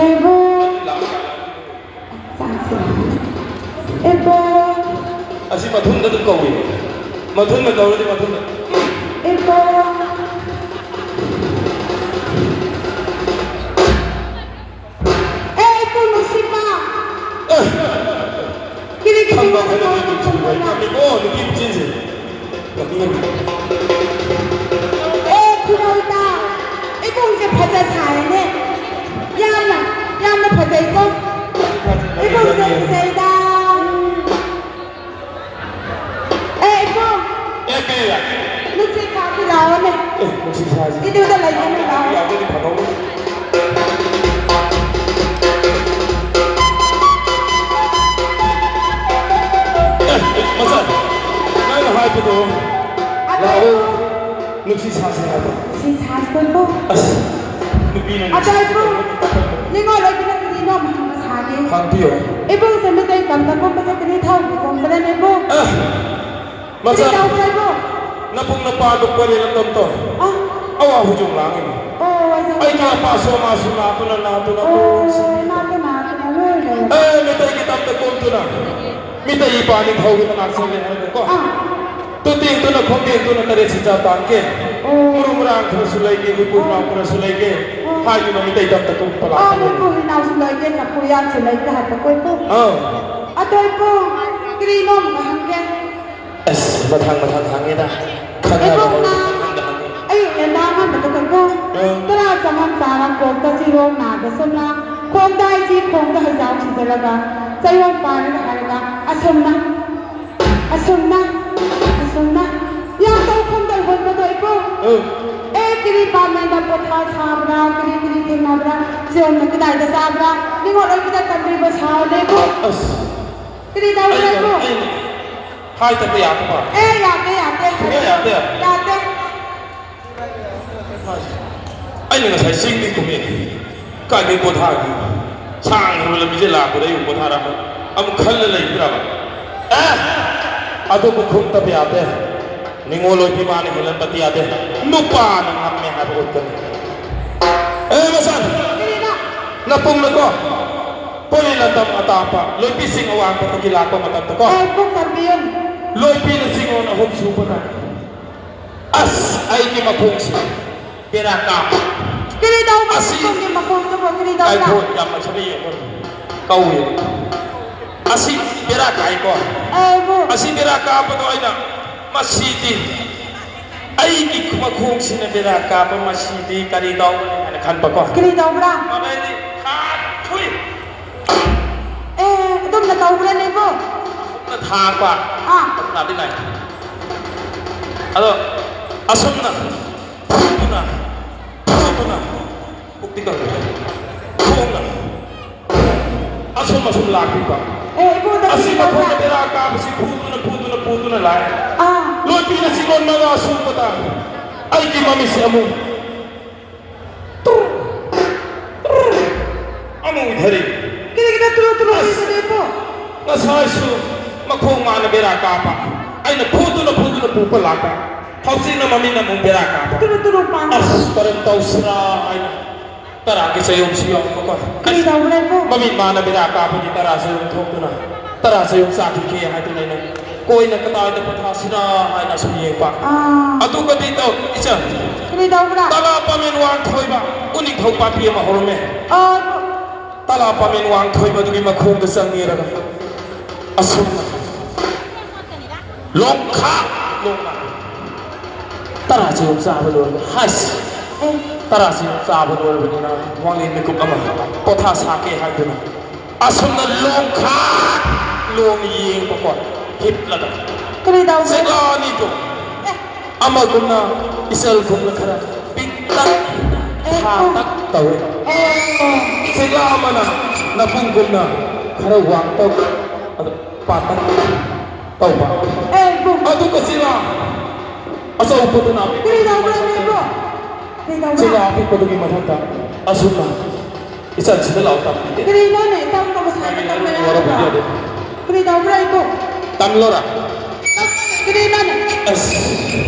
ꯑꯦꯕꯣ꯫ ꯑꯦꯕꯣ꯫ ꯑꯁꯤ ꯃꯊꯨꯟꯗ ꯑꯗꯨꯝ ꯀꯧꯏ꯫ ꯃꯊꯨꯟꯗ ꯀꯧꯔꯗꯤ ꯃꯊꯨꯟꯗ꯫ ꯑꯦꯕꯣ꯫ ꯑꯦ, ꯏꯄꯨ ꯅꯨꯡꯁꯤꯕ꯫ ꯑꯦ! ꯀꯔꯤ ꯀꯔꯤ ꯈꯪꯕ ꯋꯥꯅ ꯑꯩꯈꯣꯏꯅ ꯇꯧꯔꯒ ꯅꯨꯄꯤ ꯊꯤꯕ ꯊꯝꯕ꯭ꯔꯥ? ꯍꯩꯇꯕꯅꯤꯀꯣ, ꯅꯨꯄꯤ ꯃꯆꯦꯁꯦ꯫ ꯅꯣꯛꯅꯤꯡꯉꯦ꯫ ꯑꯦ, ꯈꯨꯔꯧꯗ꯫ ꯏꯕꯨꯡꯁꯦ ꯐꯖ ꯁꯥꯔꯦꯅꯦ꯫ ꯌꯥꯝꯅ, ꯌꯥꯝꯅ ꯐꯖꯩꯀꯣ꯫ ꯏꯕꯨꯡꯁꯦ ꯐꯖꯩꯗ꯫ ꯑꯦ, ꯏꯕꯨꯡ! ꯑꯦ, ꯀꯩꯔꯥ? ꯅꯨꯡꯁꯤꯠ ꯀꯥꯞꯁꯤ ꯂꯥꯛꯑꯣꯅꯦ꯫ ꯑꯦ, ꯅꯨꯡꯁꯤꯠ ꯁꯥꯁꯤ꯫ ꯏꯗꯨꯗ ꯂꯩꯒꯅꯨ, ꯂꯥꯛꯑꯣ꯫ ꯌꯥꯗꯦꯅꯦ, ꯐꯥꯗꯧꯔꯦ꯫ ꯑꯦ, ꯃꯆꯥ, ꯅꯪꯅ ꯍꯥꯏꯕꯗꯣ ꯑꯗꯣ ꯂꯥꯛꯑꯣ꯫ ꯅꯨꯡꯁꯤꯠ ꯁꯥꯁꯤ ꯍꯥꯏꯕ꯫ ꯅꯨꯡꯁꯤꯠ ꯁꯥꯁꯤ ꯀꯣꯏꯕꯨ꯫ ꯑꯁ, ꯅꯨꯄꯤꯅ ꯑꯗꯣ ꯏꯕꯨꯡ, ꯅꯤꯡꯉꯣꯜ ꯑꯣꯏꯕꯤꯅ ꯀꯔꯤꯅꯣ ꯑꯃ ꯍꯪꯕ ꯁꯥꯒꯦ꯫ ꯍꯪꯕꯤꯌꯣ꯫ ꯏꯕꯨꯡꯁꯦ ꯃꯤꯇꯩ ꯇꯝꯗ ꯀꯨꯝꯕꯁꯦ ꯀꯔꯤ ꯊꯧꯒꯤ ꯀꯨꯝꯕꯗꯅꯦꯕꯨ? ꯑ, ꯃꯆꯥ, ꯀꯔꯤ ꯇꯧꯕ꯭ꯔꯥ ꯏꯕꯨꯡ? ꯅꯄꯨꯡ ꯅꯄꯥꯗꯨ ꯀꯣꯏꯔꯦ ꯅꯇꯣꯝꯇꯣ꯫ ꯑ? ꯑꯋꯥ ꯍꯨꯖꯨꯡ ꯂꯥꯡꯉꯤꯅꯤ꯫ ꯑꯣ, ꯑꯩꯁꯨ ꯑꯩ ꯀꯌꯥ ꯄꯥꯁꯣ ꯃꯥꯁꯨ ꯅꯥꯗꯨꯅ ꯅꯥꯗꯨꯅ ꯑꯣ, ꯂꯣꯏꯁꯤ꯫ ꯅꯥꯗꯨꯅ ꯅꯥꯗꯨꯅ ꯂꯣꯏꯔꯦ꯫ ꯑꯦ, ꯃꯤꯇꯩꯒꯤ ꯇꯝꯗ ꯀꯨꯝꯗꯨꯅ, ꯃꯤꯇꯩ ꯏꯄꯥꯅꯤ ꯊꯧꯒꯤ ꯃꯅꯥꯛ ꯆꯠꯂꯦ ꯍꯥꯏꯕꯀꯣ꯫ ꯑ꯫ ꯇꯨꯇꯦꯡꯗꯨꯅ ꯈꯣꯡꯇꯦꯡꯗꯨꯅ ꯇꯔꯦꯠ ꯁꯤꯆꯥ ꯇꯥꯡꯒꯦ꯫ ꯑꯣ꯫ ꯃꯔꯨ ꯃꯔꯥꯡ ꯈꯔꯁꯨ ꯂꯩꯒꯦ, ꯃꯤꯄꯨꯝ ꯑꯣ꯫ ꯃꯔꯥꯡ ꯈꯔꯁꯨ ꯂꯩꯒꯦ꯫ ꯑꯣ꯫ ꯍꯥꯏꯗꯨꯅ ꯃꯤꯇꯩ ꯇꯝꯗ ꯀꯨꯝꯕ ꯑꯣ, ꯂꯥꯛꯄꯅꯤ꯫ ꯃꯤꯄꯨꯝ ꯏꯅꯥꯎꯁꯨ ꯂꯩꯒꯦ, ꯆꯐꯨ ꯌꯥꯝꯁꯨ ꯂꯩꯒꯦ ꯍꯥꯏꯕ ꯀꯣꯏꯄꯨ꯫ ꯑꯧ꯫ ꯑꯗꯣ ꯏꯄꯨ, ꯀꯔꯤꯅꯣ ꯑꯃꯨꯛ ꯍꯪꯒꯦ꯫ ꯑꯁ, ꯃꯊꯪ ꯃꯊꯪ ꯍꯪꯉꯦꯗ꯫ ꯈꯪꯉꯕ ꯏꯕꯨꯡꯅ ꯍꯪꯗ ꯍꯪꯉꯦ꯫ ꯑꯌꯨꯛ ꯉꯟꯇꯥ ꯉꯟꯕꯗ ꯀꯣꯏꯄꯨ꯫ ꯑ꯫ ꯇꯔꯥ ꯆꯃꯝ ꯆꯥꯔ ꯀꯣꯛꯇ ꯆꯤꯔꯣꯡ ꯅꯥꯗ ꯁꯨꯝꯅ ꯈꯣꯡꯗ ꯍꯩꯁꯤ ꯈꯣꯡꯗ ꯍꯩꯖꯥꯎ ꯁꯤꯖꯔꯒ ꯆꯩꯔꯣꯡ ꯄꯥꯔꯒ ꯍꯥꯏꯔꯒ ꯑꯁꯨꯝꯅ ꯑꯁꯨꯝꯅ, ꯑꯁꯨꯝꯅ꯫ ꯌꯥꯝ ꯇꯧꯐꯝꯗ ꯍꯣꯠꯅꯗꯣ ꯏꯕꯨꯡ꯫ ꯎꯝ꯫ ꯑꯦ, ꯀꯔꯤ ꯄꯥꯝꯃꯦꯅ ꯄꯣꯊꯥ ꯁꯥꯕ꯭ꯔꯥ, ꯀꯔꯤ ꯀꯔꯤ ꯊꯦꯡꯅꯕ꯭ꯔꯥ, ꯆꯦꯡꯅ ꯀꯗꯥꯏꯗ ꯆꯥꯕ꯭ꯔꯥ, ꯅꯤꯡꯉꯣꯜ ꯑꯣꯏꯕꯗ ꯇꯝꯕꯤꯕ ꯁꯥꯎꯅꯦ ꯏꯕꯨꯡ꯫ ꯑꯁ꯫ ꯀꯔꯤ ꯇꯧꯕ꯭ꯔꯥ ꯑꯩꯅ, ꯏꯕꯨꯡ? ꯑꯩꯅ ꯍꯥꯏꯗꯕ ꯌꯥꯗꯕ꯫ ꯑꯦ, ꯌꯥꯗꯦ, ꯌꯥꯗꯦ꯫ ꯁꯨꯡꯌꯥ ꯌꯥꯗꯦ꯫ ꯌꯥꯗꯦ꯫ ꯑꯩꯅ ꯉꯁꯥꯏ ꯆꯤꯡꯗꯤ ꯀꯨꯝꯃꯦ꯫ ꯀꯥꯏꯗꯩ ꯄꯣꯊꯥꯒꯤ? ꯁꯥꯡꯈ꯭ꯔꯕ ꯂꯝꯕꯤꯁꯦ ꯂꯥꯛꯄꯗ ꯑꯩꯕꯨ ꯄꯣꯊꯥꯔꯝꯃ ꯑꯃꯨꯛ ꯈꯜꯂ ꯂꯩꯕ꯭ꯔꯕ? ꯑꯦ! ꯑꯗꯨꯕꯨ ꯈꯨꯝꯗꯕ ꯌꯥꯗꯦ꯫ ꯅꯤꯉꯣꯜ ꯑꯣꯏꯕꯤ ꯃꯥꯅ ꯍꯦꯜꯍꯟꯕꯗꯤ ꯌꯥꯗꯦ꯫ ꯅꯨꯄꯥꯅ ꯉꯝꯃꯦ ꯍꯥꯏꯕ ꯎꯠꯀꯅꯤ꯫ ꯑꯦ ꯃꯆꯥꯅꯤ, ꯀꯔꯤꯅꯣ? ꯅꯄꯨꯡꯅꯀꯣ, ꯄꯣꯂꯤ ꯂꯝꯗꯝ ꯑꯇꯥꯡꯕ ꯂꯣꯏꯕꯤꯁꯤꯡ ꯑꯋꯥꯡꯕꯗꯒꯤ ꯂꯥꯛꯄ ꯃꯇꯝꯗꯀꯣ, ꯑꯦ, ꯄꯨꯡ ꯇꯥꯕꯤꯌꯨ꯫ ꯂꯣꯏꯕꯤꯅ ꯆꯤꯡꯉꯣꯟ ꯑꯍꯨꯝ ꯁꯨꯕꯗ, ꯑꯁ, ꯑꯩꯒꯤ ꯃꯈꯣꯡꯁꯦ ꯕꯦꯔꯥ ꯀꯥꯞꯄ꯫ ꯀꯔꯤ ꯇꯧꯕ? ꯑꯁꯤ ꯅꯪꯒꯤ ꯃꯈꯣꯡꯗꯨꯕꯨ ꯀꯔꯤ ꯇꯧꯕ? ꯑꯩꯈꯣꯏ ꯌꯥꯝ ꯃꯁꯤꯗ ꯌꯦꯡꯉꯨ꯫ ꯀꯧꯏ꯫ ꯑꯁꯤ ꯕꯦꯔꯥ ꯀꯥꯏꯀꯣ꯫ ꯑꯩꯕꯨ꯫ ꯑꯁꯤ ꯕꯦꯔꯥ ꯀꯥꯞꯄꯗꯣ ꯑꯩꯅ, ꯃꯁꯤꯗꯤ ꯑꯩꯒꯤ ꯃꯈꯣꯡꯁꯤꯅ ꯕꯦꯔꯥ ꯀꯥꯞꯄ, ꯃꯁꯤꯗꯤ ꯀꯔꯤ ꯇꯧꯒꯅꯤ ꯍꯥꯏꯅ ꯈꯟꯕꯀꯣ꯫ ꯀꯔꯤ ꯇꯧꯕ꯭ꯔꯥ? ꯃꯃꯩꯗꯤ ꯈꯥ ꯊꯨꯏ꯫ ꯑꯦ, ꯑꯗꯨꯝꯅ ꯇꯧꯕ꯭ꯔꯥꯅꯦꯀꯣ? ꯈꯨꯠꯅ ꯊꯥꯡꯕ꯫ ꯑꯥ꯫ ꯈꯨꯠꯅꯗꯤ ꯂꯥꯏ꯫ ꯑꯗꯣ ꯑꯁꯨꯝꯅ ꯐꯨꯗꯨꯅ, ꯐꯨꯗꯨꯅ, ꯄꯨꯛꯇꯤ ꯀꯪꯗ꯭ꯔꯦ꯫ ꯈꯣꯡꯅ ꯑꯁꯨꯝ ꯑꯁꯨꯝ ꯂꯥꯛꯄꯤꯕ꯫ ꯑꯦ, ꯏꯕꯨꯡꯗ ꯑꯁꯤ ꯀꯔꯤ ꯃꯈꯣꯡꯗ ꯇꯧꯕ꯭ꯔꯥ? ꯕꯦꯔꯥ ꯀꯥꯕꯁꯤ ꯐꯨꯗꯨꯅ, ꯐꯨꯗꯨꯅ, ꯐꯨꯗꯨꯅ ꯂꯥꯛꯑꯦ꯫ ꯑꯥ꯫ ꯂꯣꯏꯕꯤꯅ ꯆꯤꯡꯂꯣꯟ ꯃꯉꯥ ꯁꯨꯕꯗ ꯑꯩꯒꯤ ꯃꯃꯤꯠꯁꯦ ꯑꯃꯨꯛ ꯇꯨꯔ, ꯇꯨꯔ, ꯑꯃꯨꯛ ꯎꯏꯊꯔꯤ꯫ ꯀꯔꯤꯒꯤꯅꯣ ꯇꯨꯔꯨ ꯇꯨꯔꯨ ꯑꯁ! ꯎꯏꯕꯅꯦꯕꯣ? ꯉꯁꯥꯏꯁꯨ ꯃꯈꯣꯡ ꯃꯥꯅ ꯕꯦꯔꯥ ꯀꯥꯞꯄ, ꯑꯩꯅ ꯐꯨꯗꯨꯅ, ꯐꯨꯗꯨꯅ ꯄꯨꯕ ꯂꯥꯛꯄ, ꯍꯧꯖꯤꯛꯅ ꯃꯃꯤꯠꯅ ꯑꯃꯨꯛ ꯕꯦꯔꯥ ꯀꯥꯞꯄ꯫ ꯇꯨꯔꯨ ꯇꯨꯔꯨ ꯄꯥꯟꯕ꯫ ꯑꯁ, ꯀꯔꯝ ꯇꯧꯁꯤꯔꯥ ꯍꯥꯏꯅ ꯇꯔꯥꯒꯤ ꯆꯌꯣꯝꯁꯨ ꯌꯥꯎꯕꯀꯣ꯫ ꯀꯔꯤ ꯇꯧꯔꯦꯕꯣ? ꯃꯃꯤꯠ ꯃꯥꯅ ꯕꯦꯔꯥ ꯀꯥꯞꯄꯒꯤ ꯇꯔꯥ ꯆꯌꯣꯝ ꯊꯣꯛꯇꯨꯅ, ꯇꯔꯥ ꯆꯌꯣꯝ ꯆꯥꯈꯤꯒꯦ ꯍꯥꯏꯗꯨꯅ ꯑꯩꯅ ꯀꯣꯏꯅ ꯀꯗꯥꯏꯗ ꯄꯣꯊꯥꯁꯤꯔꯥ ꯍꯥꯏꯅ ꯁꯨꯝ ꯌꯦꯡꯕ꯫ ꯑꯥ꯫ ꯑꯗꯨꯒꯗꯤ ꯇꯧ, ꯏꯆꯟ꯫ ꯀꯔꯤ ꯇꯧꯕ꯭ꯔꯥ? ꯇꯂꯥ ꯄꯥꯃꯦꯟ ꯋꯥꯡ ꯊꯣꯏꯕ ꯎꯅꯤꯡꯊꯧ ꯄꯥꯝꯕꯤ ꯑꯃ ꯍꯧꯔꯝꯃꯦ꯫ ꯑꯥ꯫ ꯇꯂꯥ ꯄꯥꯃꯦꯟ ꯋꯥꯡ ꯊꯣꯏꯕ ꯑꯗꯨꯒꯤ ꯃꯈꯣꯡꯗ ꯆꯪꯉꯦꯔꯒ ꯑꯁꯨꯝꯅ ꯂꯣꯡꯈꯥ ꯂꯣꯡꯅ ꯇꯔꯥ ꯆꯌꯣꯝ ꯆꯥꯕ ꯂꯣꯏꯔꯒ, ꯍꯥꯏꯁ, ꯇꯔꯥ ꯆꯌꯣꯝ ꯆꯥꯕ ꯂꯣꯏꯔꯕꯅꯤꯅ ꯋꯥꯡꯂꯦꯟ ꯃꯤꯀꯨꯞ ꯑꯃ ꯄꯣꯊꯥ ꯁꯥꯒꯦ ꯍꯥꯏꯗꯨꯅ ꯑꯁꯨꯝꯅ ꯂꯣꯡꯈꯥ ꯂꯣꯡ ꯌꯦꯡꯕꯀꯣ, ꯍꯤꯞꯂꯒ꯫ ꯀꯔꯤ ꯇꯧꯕ? ꯆꯦꯒꯥꯅꯤꯗꯣ ꯑꯦ꯫ ꯑꯃꯒꯨꯝꯅ ꯏꯆꯜꯒꯨꯝꯅ ꯈꯔ ꯄꯤꯛꯇꯛ, ꯑꯦ꯫ ꯊꯥꯇꯛ ꯇꯧꯏ꯫ ꯑꯦ꯫ ꯆꯦꯒꯥ ꯑꯃꯅ ꯅꯄꯨꯡꯒꯨꯝꯅ ꯈꯔ ꯋꯥꯡꯇꯛ, ꯑꯗꯨ ꯄꯥꯇꯛ ꯇꯧꯕ꯫ ꯑꯦ, ꯏꯕꯨꯡ꯫ ꯑꯗꯨꯒ ꯆꯦꯒꯥ ꯑꯆꯧꯕꯗꯨꯅ ꯀꯔꯤ ꯇꯧꯕ꯭ꯔꯥ, ꯏꯕꯨꯡ? ꯀꯔꯤ ꯇꯧꯕ꯭ꯔꯥ? ꯆꯦꯒꯥ ꯑꯄꯤꯛꯄꯗꯨꯒꯤ ꯃꯊꯛꯇ ꯑꯁꯨꯝꯅ ꯏꯆꯟꯁꯤꯗ ꯂꯥꯎ ꯇꯝꯕꯤꯒꯦ꯫ ꯀꯔꯤꯅꯣꯅꯦ? ꯇꯝꯕ ꯃꯁꯥꯅ ꯇꯝꯕ ꯌꯥꯗꯕ? ꯀꯔꯤ ꯇꯧꯕ꯭ꯔꯥ, ꯏꯕꯨꯡ? ꯇꯝꯂꯣꯔꯥ? ꯑꯁ,